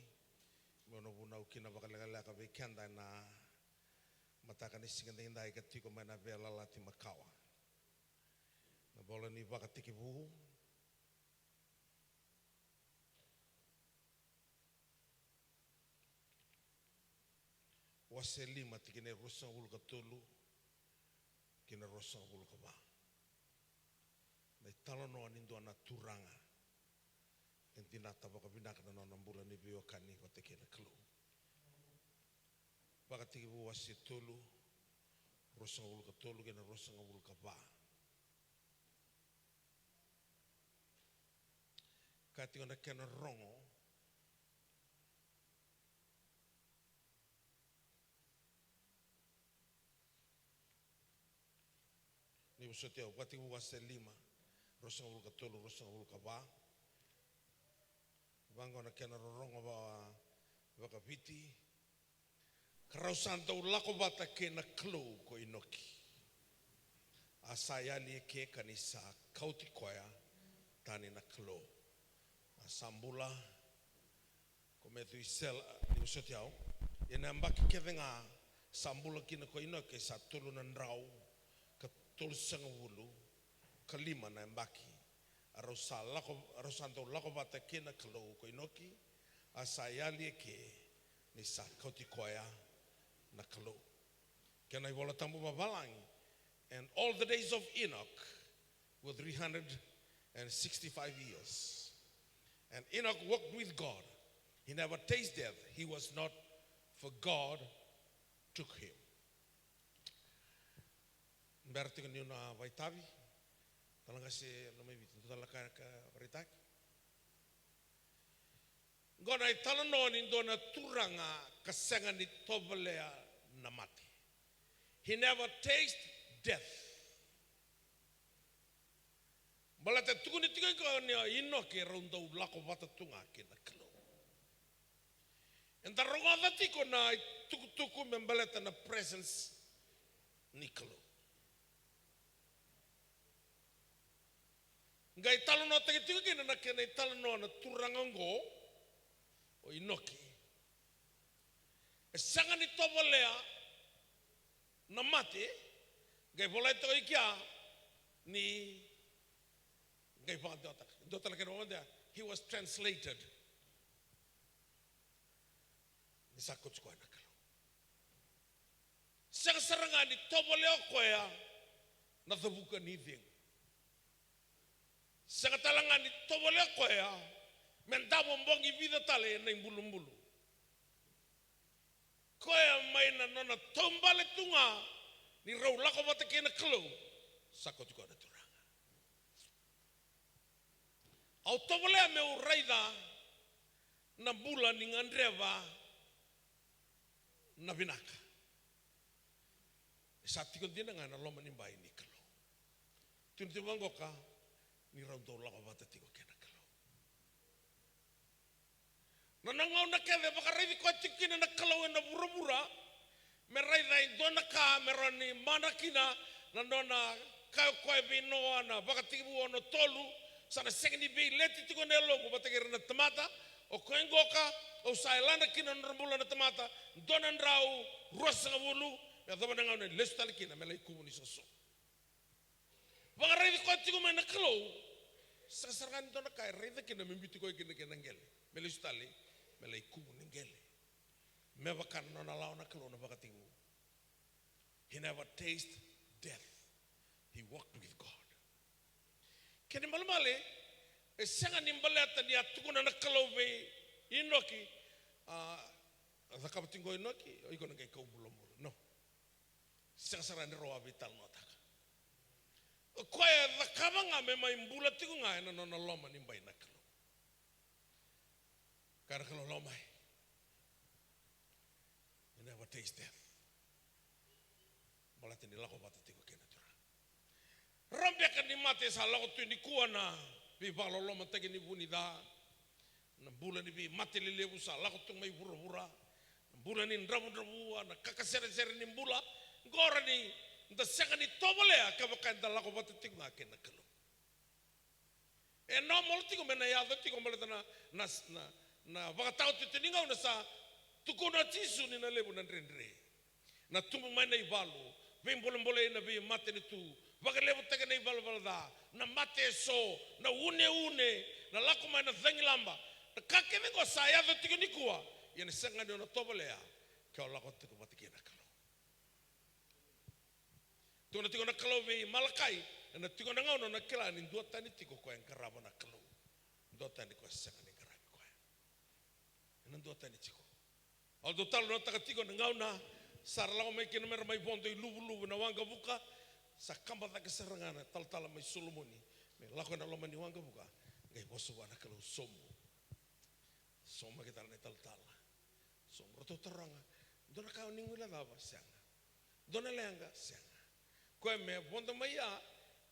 meu na vunau kina vakalekaleka vei keda ena mataka ni siga daidai ka tiko mai na veiyalayalati makawa. Na vola ni Vakatekivu, wase lima, tikina e ruasagavulu ka tolu kei na ruasagavulu ka va. Na italanoa ni dua na turaga e dinata vakavinaka na nona bula ni veiwekani vata kei na Kalou. Vakatekivu wase tolu, ruasagavulu ka tolu kei na ruasagavulu ka va. Ka tiko na kena rogo. Ni vosoti au, Vakatekivu wase lima, ruasagavulu ka tolu, ruasagavulu ka va. Vaqo na kena rorogo va, vakaviti. Ka rau sa dau lako vata kei na Kalou ko Inoki. A sa yali eke ka ni sa kauti koya tani na Kalou. A sa bula ko Matthew Isela, ni vosoti au. Ia na yabaki kece ga sa bula kina ko Inoki sa tolu na drau ka tolusagavulu ka lima na yabaki. A rau sa lako, a rau sa dau lako vata kei na Kalou ko Inoki, a sa yali eke ni sa kauti koya na Kalou. Kena iVola Tabu vavalagi, and all the days of Enoch were three hundred and sixty-five years. And Enoch walked with God. He never tasted death. He was not, for God took him. Bera tiko niu na vakaitavi. Tala ga se loma i Viti, dua tale na ka ka vakaraitaki. Qo na italanoa ni dua na turaga ka sega ni tovolea na mate. He never taste death. Baleta tukuni tiko qo ni o Inoki e rau dau lako vata tu ga kei na Kalou. Eda rogoca tiko na itukutuku me baleta na presence ni Kalou. Qai talanoataki tiko kina na kena italanoa na turaga oqo, o Inoki. E sega ni tovolea na mate, qai volai toka i kea ni qai vakadewataka. Dua tale kena vakadewataka, he was translated. Ni sa kauti koya na Kalou. Sega sara ga ni tovolea o koya na cavuka ni cegu. Sega tale ga ni tovolea o koya me davo bogi vica tale ena ibulubulu. Koya mai na nona taubale tu ga ni rau lako vata kei na Kalou, sa kauti koya na Turaga. Au tovolea meu raica na bula ni gadreva na vinaka. E sa tiko dina ga ena loma ni bai ni Kalou. Tukuni tiko vaqoka ni rau dau lako vata tiko kei na Kalou. Na nona gauna kece vakaraici koya tiko kina na Kalou ena vuravura, me raica e dua na ka me rawa ni mana kina na nona kaya o koya vei Noa na Vakatekivu ono tolu, sa na sega ni veileti tiko na yaloqu vata kei ira na tamata. O koya qoka au sa yalana kina na nodra bula na tamata, dua na drau ruasagavulu, me yacova na gauna e lesu tale kina me lai kuvu ni soso. Vakaraici koya tiko mai na Kalou, sega sara ga ni dua na ka e raica kina me biuti koya kina kei na qele, me lesu tale me lai kuvu ni qele. Me vaka na nona lawa na Kalou na Vakatekivu. He never taste death. He walked with God. Kena ibalebale, e sega ni baleta ni a tukuna na Kalou vei Inoki, a, cakava tiko o Inoki, o iko na qai kau bulabula. No. Sega sara ni rawa veitalanoataka. O koya e cakava ga me mai bula tiko ga ena nona loma ni bai na Kalou. Kaya na Kalou, lako mai. You never taste death. Baleta ni lako vata tiko kei na Turaga. Rawa beka ni mate sa lako tu nikua na veivakalolomataki ni vu ni ca, na bula ni veimate lelevu sa lako tu mai vuravura, na bula ni dravudravua, na kakaseresere ni bula. Qori ni da sega ni tovolea kevaka eda lako vata tiko ga kei na Kalou. E normal tiko me na yaco tiko baleta na, na, na, na vakataotioti ni gauna sa tukuna o Jisu ni na levu na dredre. Na tubu mai na ivalu, veibolebolei na veimatanitu, vakalevutaki na ivalavala ca, na mate eso, na uneune, na lako mai na cagilaba. Na ka kece oqo sa yaco tiko nikua, ia na sega ni o na tovolea ke o lako tiko vata kei na Kalou. Tukuna tiko na Kalou vei Malakai, ena tiko na gauna o na kila ni duatani tiko koya e qarava na Kalou. Duatani koya sega ni qaravi koya. Ena duatani tiko. Au dau talanoataka tiko na gauna sa ra lako mai kina me ra mai vodo i luvuluvu na waqavuka. Sa kaba cake sara ga na talatala mai Solomoni me lako ena loma ni waqavuka. Qai vosa vua na Kalou, Somu. Somaki tale na italatala. Somu, ratou taroga, dua na ka o ni guilecava? Sega. Dua na leqa? Sega. Koya me vodo mai ya,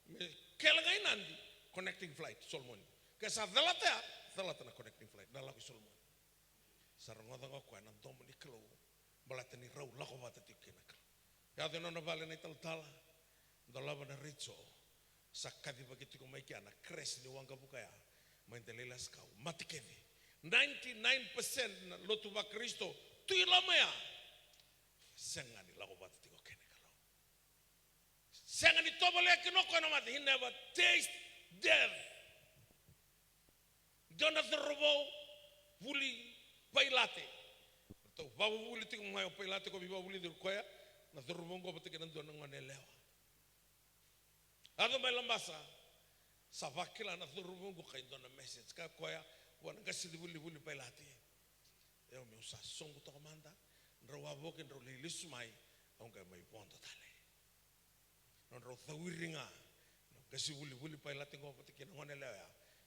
me kele ga i Nadi, connecting flight, Solomoni. Ke sa calata ya, calata na connecting flight, na lako i Solomoni. Sa rogoca ga o koya na domo ni Kalou, baleta ni rau lako vata tiko kei na Kalou. Yaco e nona vale na italatala, dolava na retio, sa kacivaki tiko mai kea na crash ni waqavuka ya, mai Delailus Kau, mate kece. Ninety-nine percent na lotu vaKarisito, tu i loma ya. Sega ni lako vata tiko kei na Kalou. Sega ni tovolea kina o koya na mate. He never taste death. Dua na cauravou vuli pailate. Ratou vavuvuli tiko mai o pailate, ko veivavuvuli tiko koya. Na cauravou oqo vata kei na dua na gone yalewa. Yaco mai Labasa, sa vakila na cauravou oqo ka e dua na message. Kaya o koya vua na qase ni vuli, vuli pailate. Io, meu sa soqu toka mada, drau wavoki, drau lai lesu mai, au qai mai vodo tale. Nodrau cawiri ga na qase ni vuli, vuli pailate oqo vata kei na gone yalewa ya.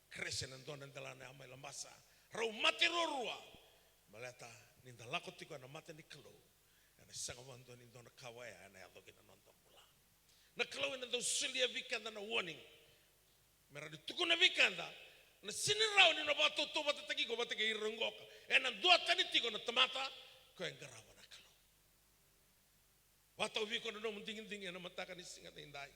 Crash ena dua na delana ya mai Labasa. Rau mate ruarua. Baleta ni da lako tiko ena mata ni Kalou, ena sega vakadua ni dua na ka vaya ena yaco ki na noda bula. Na Kalou ena dau solia vei keda na warning. Me rawa ni tukuna vei keda, na sega ni rawa ni na vakatautauvatataki iko vata kei ira oqo ka. Ena duatani tiko na tamata ko e qarava na Kalou. Vakatau vei iko na nomu digidigi ena mataka ni siga edaidai.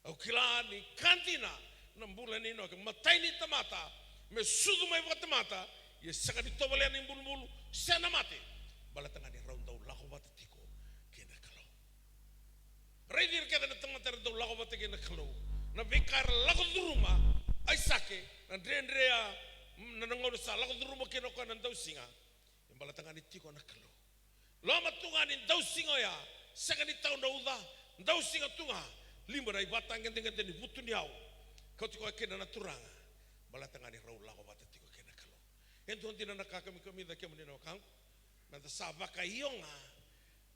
Au kila ni ka dina na bula nei Inoke, matai ni tamata me sucu mai vakatamata, ia sega ni tovolea na ibulubulu se na mate. Baleta ga ni rau dau lako vata tiko kei na Kalou. Raici ira kece na tamata era dau lako vata kei na Kalou. Na veika era lako curuma, Aisake, na dredre, a, na, na gauna sa lako curuma kina o koya na dausiga. E baleta ga ni tiko na Kalou. Loma tu ga ni dausiga oya, sega ni tau na uca, dausiga tu ga, liba na ivakatagedegede ni vutuniyau. Kauti koya kina na Turaga, baleta ga ni rau lako vata tiko kei na Kalou. E dua dina na ka kamikamica kemuni na wekaqu, meda sa vakaio ga,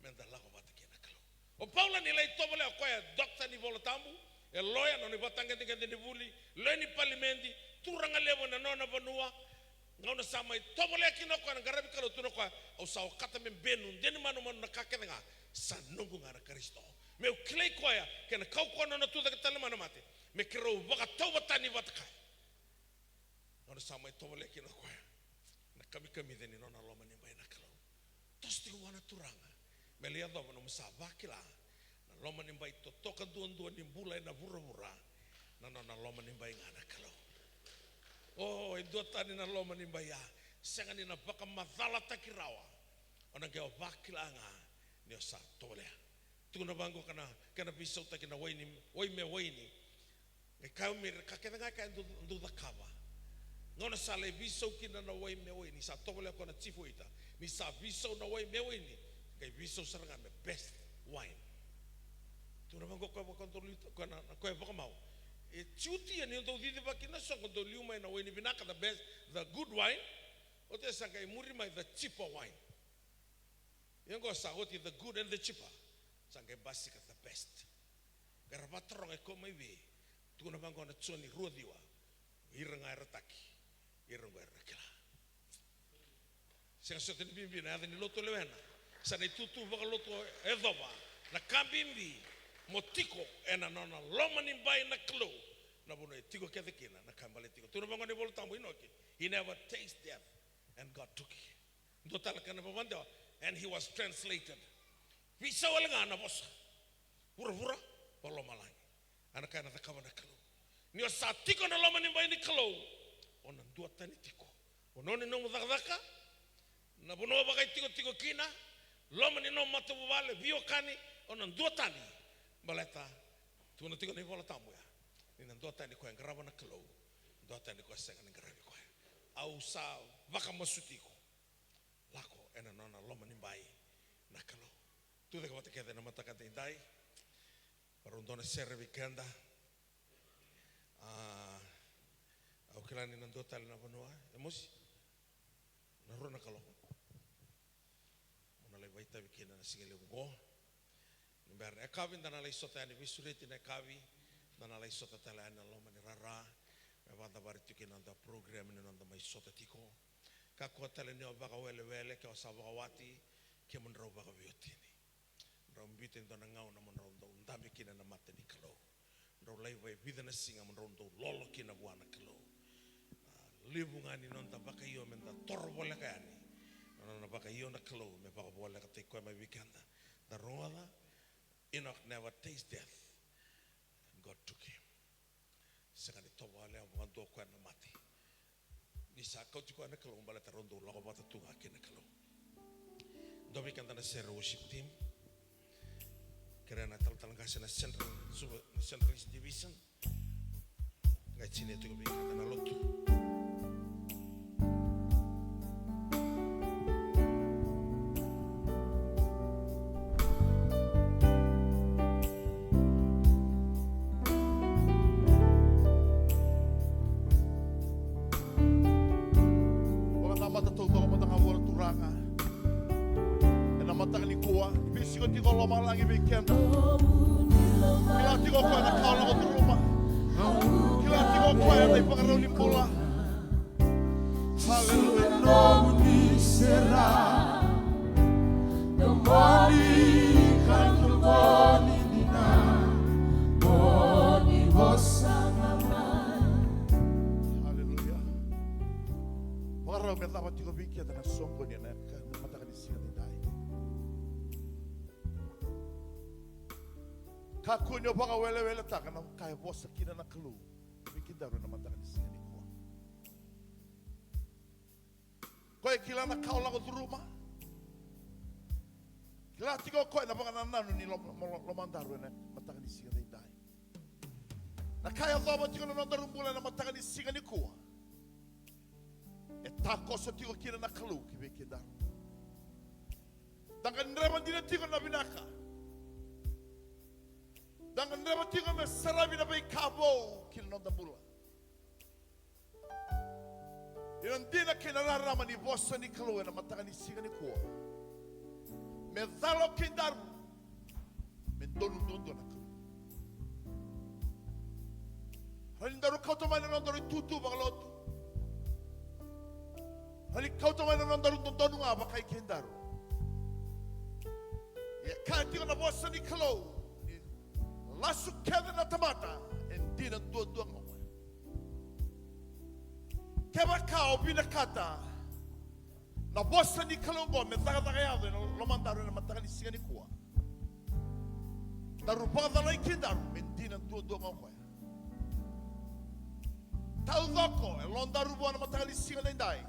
meda lako vata kei na Kalou. O Paula ni lai tovolea, o koya e dokita ni Vola Tabu, e loya, nona ivakatagedegede ni vuli, loya ni palimedi, turaga levu ena nona vanua. Gauna sa mai tovolea kina o koya na qaravi Kalou, tukuna o koya, au sa okata me benu, de ni manumanu na ka kece ga, sa noqu ga na Karisito. Meu kilai koya, kei na kaukauwa nona tucake tale mai na mate, me keirau vakatauvatani vata kaya. Gauna sa mai tovolea kina o koya na kamikamica ni nona loma ni bai na Kalou. Toso tiko vua na Turaga me lai yacova nomu sa vakila na loma ni bai totoka duadua ni bula ena vuravura, na nona loma ni bai ga na Kalou. O, e duatani na loma ni bai ya, sega ni na vakamacalataki rawa. O na qai o vakila ga ni o sa tovolea. Tukuna vaqo ka na, kena veisautaki na waini, wai me waini. Qai kaya o Meri, ka kece ga e kaya dou, dou cakava. Gauna sa lai veisau kina na wai me waini, sa tovolea o koya na chief waiter. Ni sa veisau na wai me waini, qai veisau sara ga me best wine. Tukuna vaqo o koya vaka dou liu, o koya na, na koya vakamau. E chiutia ni dou cicivaki na soqo, dou liu mai na waini vinaka, the best, the good wine. Oti ya sa qai muri mai the cheaper wine. Ia oqo sa oti the good and the cheaper. Sa qai basika the best. Qai ra vataroga e kau mai vei. Tukuna vaqo na Joni rua ciwa. Ira ga era taki, ira oqo era kila. Sega soti ni bibi na yaca ni lotu o lewena. Sa na itutu vakalotu e yacova. Na ka bibi, mo tiko ena nona loma ni bai na Kalou. Na vanua e tiko kece kina na ka e baleti iko. Tukuna vaqo na iVola Tabu, Inoke, he never taste death and God took it. Dua tale ka na vakadewa, and he was translated. Veisau wale ga na vosa. Vuravura, vakalomalagi. A na ka ena cakava na Kalou. Ni o sa tiko na loma ni bai ni Kalou, o na duatani tiko. Vanua ni nomu cakacaka, na vanua vakaitikotiko kina, loma ni nomu matavuvale, veiwekani, o na duatani. Baleta tukuna tiko na iVola Tabu ya, ni na duatani koya e qarava na Kalou, duatani koya sega ni qaravi koya. Au sa vakamasuti iko, lako ena nona loma ni bai na Kalou. Tucake vata kece na mataka edaidai. Varau dua na sere vei keda. A, au kila ni na dua tale na vanua, e mosi, na rua na kaloko. Mo na lai vakaitavi kina na siga levu qo. Ni bera na yakavi da na lai sota yani, veisureti na yakavi, da na lai sota tale yani na loma ni rara. Me vakacavari tiko kina na noda program ni noda mai sota tiko. Kakua tale ni o vakawelewele ke o sa vakawati, kemudrau vakaveiwatini. Drau biuta e dua na gauna mo drau dau dabe kina na mata ni Kalou. Drau laiva e vica na siga mo drau dau lolo kina vua na Kalou. A, levu ga ni noda vakaio me da toro voleka yani. Na nona vakaio na Kalou me vakavolekataki koya mai vei keda. Da rogoca, Enoch never taste death. And God took him. Sega ni tovolea vakadua o koya na mate. Ni sa kauti koya na Kalou baleta rau dau lako vata tu ga kei na Kalou. Dua vei keda na sere worship team. Kerea na talatala qase na Central, Suva, na Central East Division. Qai tinia tiko vei keda na lotu. Vakanamata taucoko mada ga vua na Turaga ena mataka nikua, ni veisiko tiko o lomalagi vei keda. Kila tiko o koya na ka o lako curuma. Kila tiko o koya na ivakarau ni bula. Haleluya. Nomuni sera, nomuni ka nomuni dina, moni vosa ga mai. Haleluya. Vakarau me cava tiko vei keda na soqoni ena mataka ni siga nidai. Kakua ni o vakaweleweletaka na ka e vosa kina na Kalou vei kedaru ena mataka ni siga nikua. Koya e kila na ka o lako curuma. Kila tiko o koya na vakanananu ni lom-, lom-, lomadaru ena mataka ni siga nidai. Na ka e yacova tiko na nodaru bula ena mataka ni siga nikua, e takoso tiko kina na Kalou ki vei kedaru. Da gadreva dina tiko na vinaka. Da gadreva tiko me saravi na veika vou ki na noda bula. Ia na dina kei na rarama ni vosa ni Kalou ena mataka ni siga nikua, me cala o kedaru me donu duadua na Kalou. Rawa ni daru kauta mai na nodaru itutu vakalotu. Rawa ni kauta mai na nodaru dodonu ga vakai kedaru. Ia kaya tiko na vosa ni Kalou ni lasu kece na tamata e dina duadua ga o koya. Kevaka o vinakata na vosa ni Kalou oqo me cakacaka yaco ena lomadaru ena mataka ni siga nikua, daru vakacalai kedaru me dina duadua ga o koya. Taucoko e lodaru vua na mataka ni siga nidai.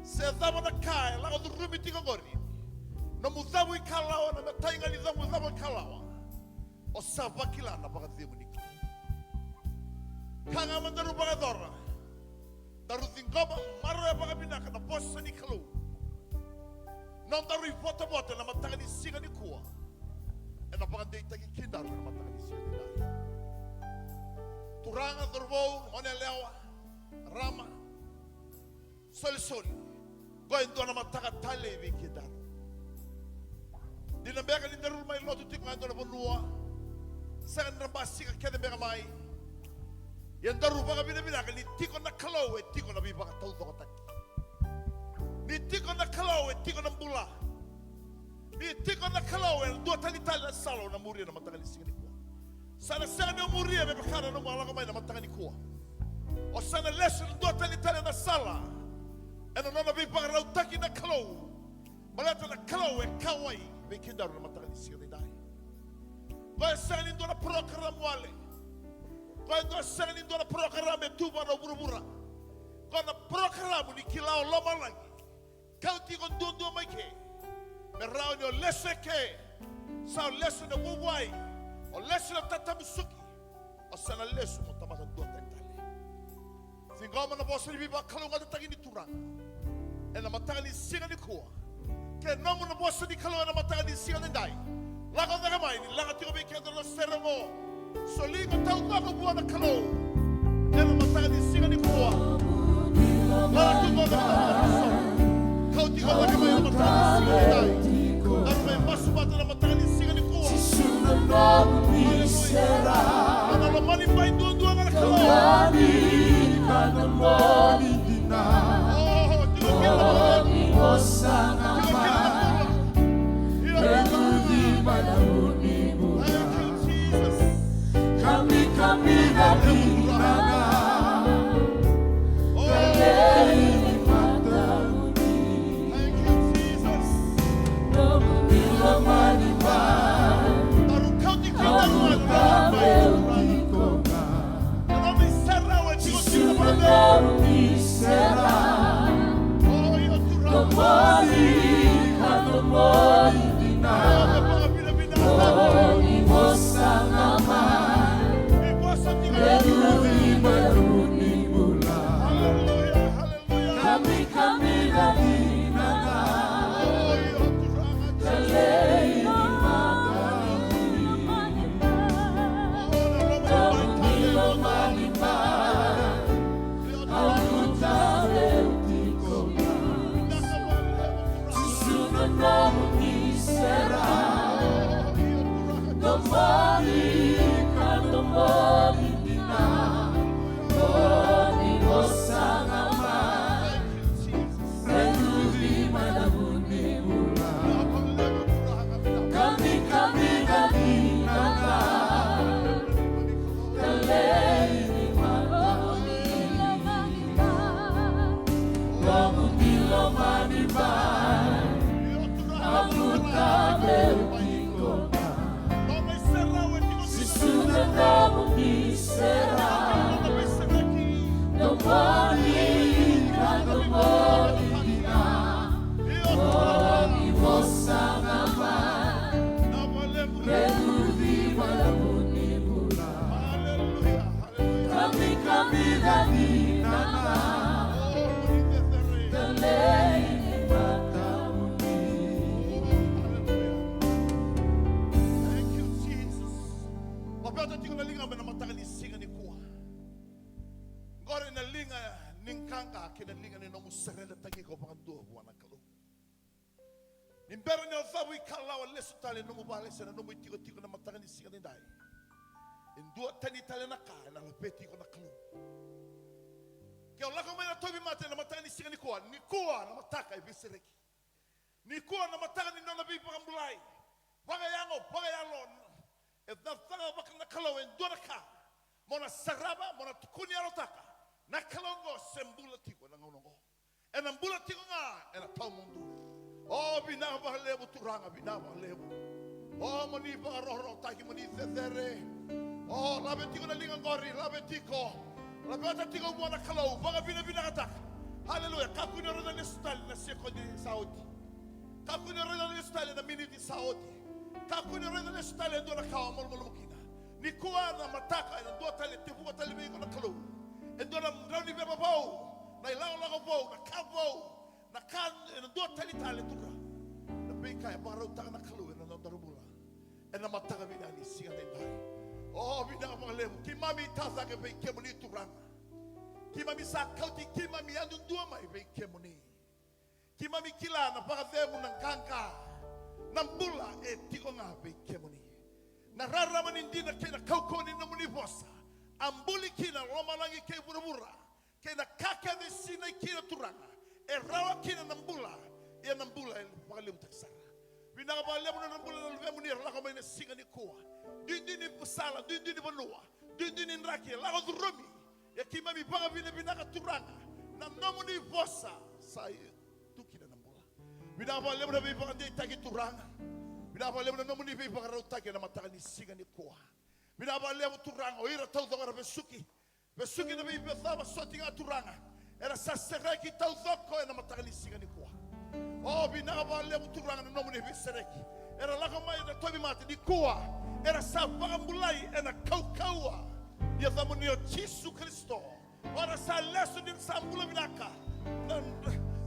Se cava na ka e lako curumi tiko oqori, nomu cavu ikalawa, na matai ga ni cavu, cavu ikalawa, o sa vakila na vakacegu ni Kalou. Ka ga me daru vakayacora, daru ciqoma, maroroya vakavinaka na vosa ni Kalou. Nodaru ivotavota na mataka ni siga nikua ena vakadeitaki kedaru ena mataka ni siga nikua. Turaga, cauravou, goneyalewa, rarama, solisoli, qo e dua na mataka talei vei kedaru. Dina beka ni daru mai lotu tiko ga e dua na vanua, sega ni ra basika kece beka mai. Ia daru vakavinavinaka ni tiko na Kalou e tiko na veivakataucokotaki. Ni tiko na Kalou e tiko na bula. Ni tiko na Kalou e dua tani tale na sala o na muria na mataka ni siga nikua. Sa na sega ni o muria me vaka na nomu a lako mai na mataka nikua. O sa na lesu na dua tani tale na sala ena nona veivakarautaki na Kalou. Baleta na Kalou e kauwai vei kedaru na mataka ni siga nidai. Koya e sega ni dua na program wale. Vakadua sega ni dua na parokaramu e tu vua na vuravura. Ko na parokaramu ni kila o lomalagi. Kauti iko duadua mai ke. Me rawa ni o lesu eke. Sa o lesu na vuavuai. O lesu na tatamusuki. O sa na lesu mo tamata dua tani tale. Ciqoma na vosa ni veivakalougatataki ni Turaga ena mataka ni siga nikua. Ke nomu na vosa ni Kalou ena mataka ni siga nidai, lako cake mai ni laga tiko vei keda na sere oqo. Soli iko taucoko vua na Kalou ena mataka ni siga nikua. Lako tiko vei na vosa. Kauti iko cake mai ena mataka ni siga nidai. Lako mai masu vata na mataka ni siga nikua. Aleluya. Ana lomani mai duadua ga na Kalou. Oh, tiko kina na bula. Tiko kina na bula. Io. Thank you, Jesus. Oh. Thank you, Jesus. Aru kauti kina na bula. Na nona iserau e tiko kina na bula. Oh, io Turaga. Oh, me vakavinavinakataka. Ni vosa tiko na Turaga. Hallelujah, hallelujah. Thank you, Jesus. Laveta tiko na ligamu ena mataka ni siga nikua. Qori na liga ni qaqa kei na liga ni nomu seredataki iko vakadua vua na Kalou. Ni bera ni o cavuikalawa lesu tale e nomu vale se na nomu itikotiko na mataka ni siga nidai, e dua tani tale na ka ena laveti iko na Kalou. Ke o lako mai na tauvimate ena mataka ni siga nikua, nikua na mataka e veisereki. Nikua na mataka ni nona veivakabulai vakayago, vakayalo. E na cakacaka na Kalou e dua na ka mo na sarava, mo na tukuni yalotaka. Na Kalou oqo se bula tiko ena gauna oqo. Ena bula tiko ga ena tawamudu. O, vinaka vakalevu Turaga, vinaka vakalevu. O, mo ni vakarokorokotaki, mo ni cecere. O, lave tiko na liga qori, lave tiko. Laveta tiko vua na Kalou, vakavinavinakataka. Haleluya. Kakua ni o raica lesu tale na sekodi sa oti. Kakua ni o raica lesu tale na miniti sa oti. Kakua ni o raica lesu tale e dua na ka o malumalumu kina. Nikua na mataka ena dua tale, tevuka tale vei iko na Kalou. E dua na drau ni veva vou, na ilakolako vou, na ka vou, na ka ena dua tale tale, Turaga. Na veika e vakarautaka na Kalou ena nodaru bula ena mataka vinaka ni siga nidai. O, vinaka vakalevu. Keimami tacake vei kemuni Turaga. Keimami sa kauti keimami yadudua mai vei kemuni. Keimami kila na vakacegu, na qaqa, na bula e tiko ga vei kemuni. Na rarama ni dina kei na kaukauwa ni nomuni vosa a buli kina lomalagi kei vuravura, kei na ka kece e sinai kina Turaga, e rawa kina na bula. Ia na bula e vakalevutaki sara. Vinaka vakalevu na bula na luvemuni era lako mai na siga nikua. Duidui ni sala, duidui ni vanua, duidui ni draki e lako curumi. Ia keimami vakavinavinaka Turaga, na nomuni vosa sa tu kina na bula. Vinaka vakalevu na veivakadeitaki Turaga. Vinaka vakalevu na nomuni veivakarautaki ena mataka ni siga nikua. Vinaka vakalevu Turaga, o ira taucoko era vesuki. Vesuki na veivacava soti ga Turaga. Era sa sereki taucoko ena mataka ni siga nikua. O vinaka vakalevu Turaga na nomuni veisereki. Era lako mai na tauvimate nikua. Era sa vakabulai ena kaukauwa ni yacamuni o Jisu Karisito. O ra sa lesu ni ra sa bula vinaka. Na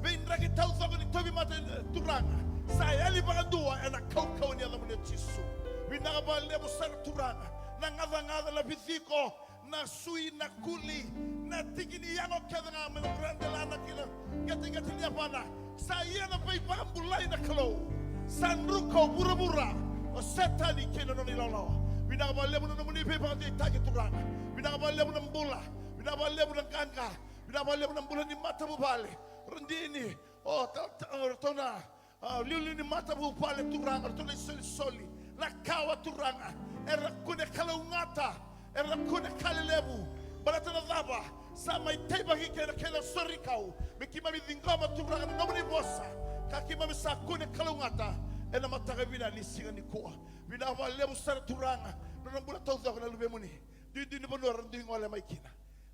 veidraki taucoko ni tauvimate, Turaga, sa yali vakadua ena kaukauwa ni yacamuni o Jisu. Vinaka vakalevu sara Turaga. Na gacagaca, na viciko, na sui, na kuli, na tiki ni yago kece ga mai na vuradelana kei na qeteqete ni yavana. Sa ia na veivakabulai na Kalou. Sa druka o vuravura, o Setani kei na nona ilawalawa. Vinaka vakalevu na nomuni veivakadeitaki Turaga. Vinaka vakalevu na bula. Vinaka vakalevu na qaqa. Vinaka vakalevu na bula ni matavuvale. Radini, o ta- ta- o ratou na, a, liuliu ni matavuvale Turaga, ratou na isolisoli. Na kawa Turaga, era kune kalougata. Era kune ka lelevu. Baleta na cava? Sa mai teivaki kei na kena sori kau. Me keimami ciqoma Turaga na nomuni vosa, ka keimami sa kune kalougata ena mataka vinaka ni siga nikua. Vinaka vakalevu sara Turaga na nona bula taucoko na luvemuni. Duidui ni vanua era dui gole mai kina.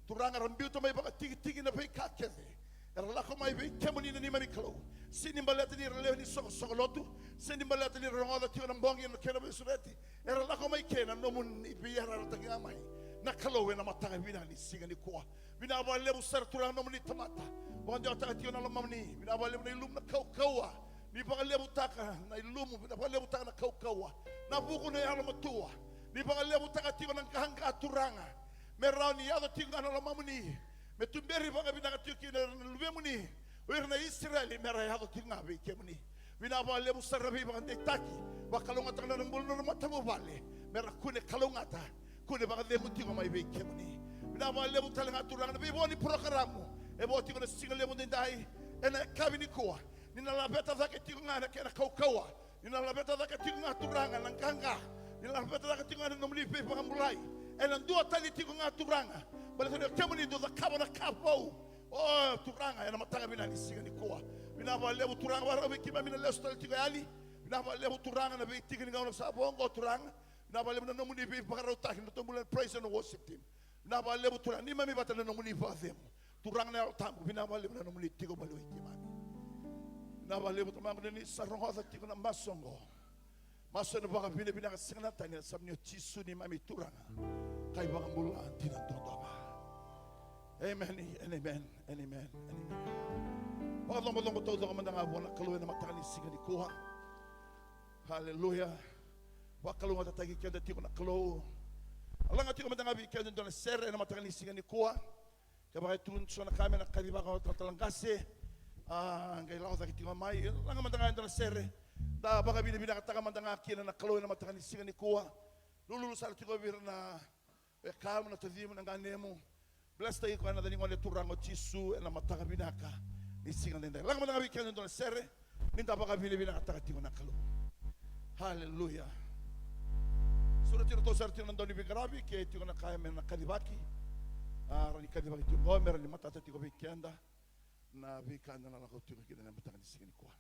Turaga, ra biuta mai vakatikitiki na veika kece. Era lako mai vei kemuni na neimami Kalou. Se ni baleta ni ra lewe ni soqosoqo lotu, se ni baleta ni ra rogoca tiko na bogi na kena veisureti. Era lako mai kei na nomuni veiyarayarataki ga mai na Kalou ena mataka vinaka ni siga nikua. Vinaka vakalevu sara Turaga na nomuni tamata. Vakadewataka tiko na lomamuni. Vinaka vakalevu na ilumu na kaukauwa. Ni vakalevutaka na ilumu, na vakalevutaka na kaukauwa, na vuku na yalomatua. Ni vakalevutaka tiko na qaqa Turaga. Me rawa ni yaco tiko ga na lomamuni. Me tuberi vakavinaka tiko kina na luvemuni, o ira na Isireli, me ra yaco tiko ga vei kemuni. Vinaka vakalevu sara na veivakadeitaki. Vakalougatataka na nodra bula na nodra matavuvale, me ra kune kalougata, kune vakacegu tiko mai vei kemuni. Vinaka vakalevu tale ga Turaga na veivo ni porokaramu e vo tiko na siga levu daidai, ena yakavi nikua. Ni na laveta cake tiko ga na kena kaukauwa. Ni na laveta cake tiko ga Turaga na qaqa. Ni na laveta cake tiko ga na nomuni veivakabulai. Ena dua tani tiko ga Turaga. Baleta ni o kemuni dou cakava na ka vou. O Turaga, ena mataka vinaka ni siga nikua. Vinaka vakalevu Turaga, vakarau vei keimami na lesu tale tiko e yali. Vinaka vakalevu Turaga na veitiki ni gauna sa vo oqo Turaga. Vinaka vakalevu na nomuni veivakarautaki na nodatou bula na praise and worship team. Vinaka vakalevu Turaga, neimami vata na nomuni vakacegu. Turaga na Yalo Tabu, vinaka vakalevu na nomuni tiko maliwai keimami. Vinaka vakalevu Tamaqu ni sa rogoca tiko na masu oqo. Masu ena vakavinavinaka sega na tani ena yacamuni o Jisu neimami Turaga ka iVakabula dina duadua ga. Emeni, and amen, and amen, and amen. Vakacobocebo taucoko mada ga vua na Kalou ena mataka ni siga nikua. Haleluya. Vakalougatataki keda tiko na Kalou. A laga tiko mada ga vei keda e dua na sere ena mataka ni siga nikua. Kevaka e tu so na ka me na kacivaka o talatala qase, a, qai lako cake tiko mai, laga mada ga e dua na sere. Da vakavinavinakataka mada ga kina na Kalou ena mataka ni siga nikua. Lululu sara tiko vei ira na wekamu, na tacimu, na ganemu. Bless-taki koya ena yaca ni Gone Turaga o Jisu ena mataka vinaka ni siga daidai. Laga mada ga vei keda e dua na sere. Ni da vakavinavinakataka tiko na Kalou. Haleluya. Sureti iratou sara tiko na dau ni veiqaravi ke tiko na ka me na kacivaki. A, rawa ni kacivaki tiko qo me rawa ni matata tiko vei keda na veika eda na lako tiko kina ena mataka ni siga nikua.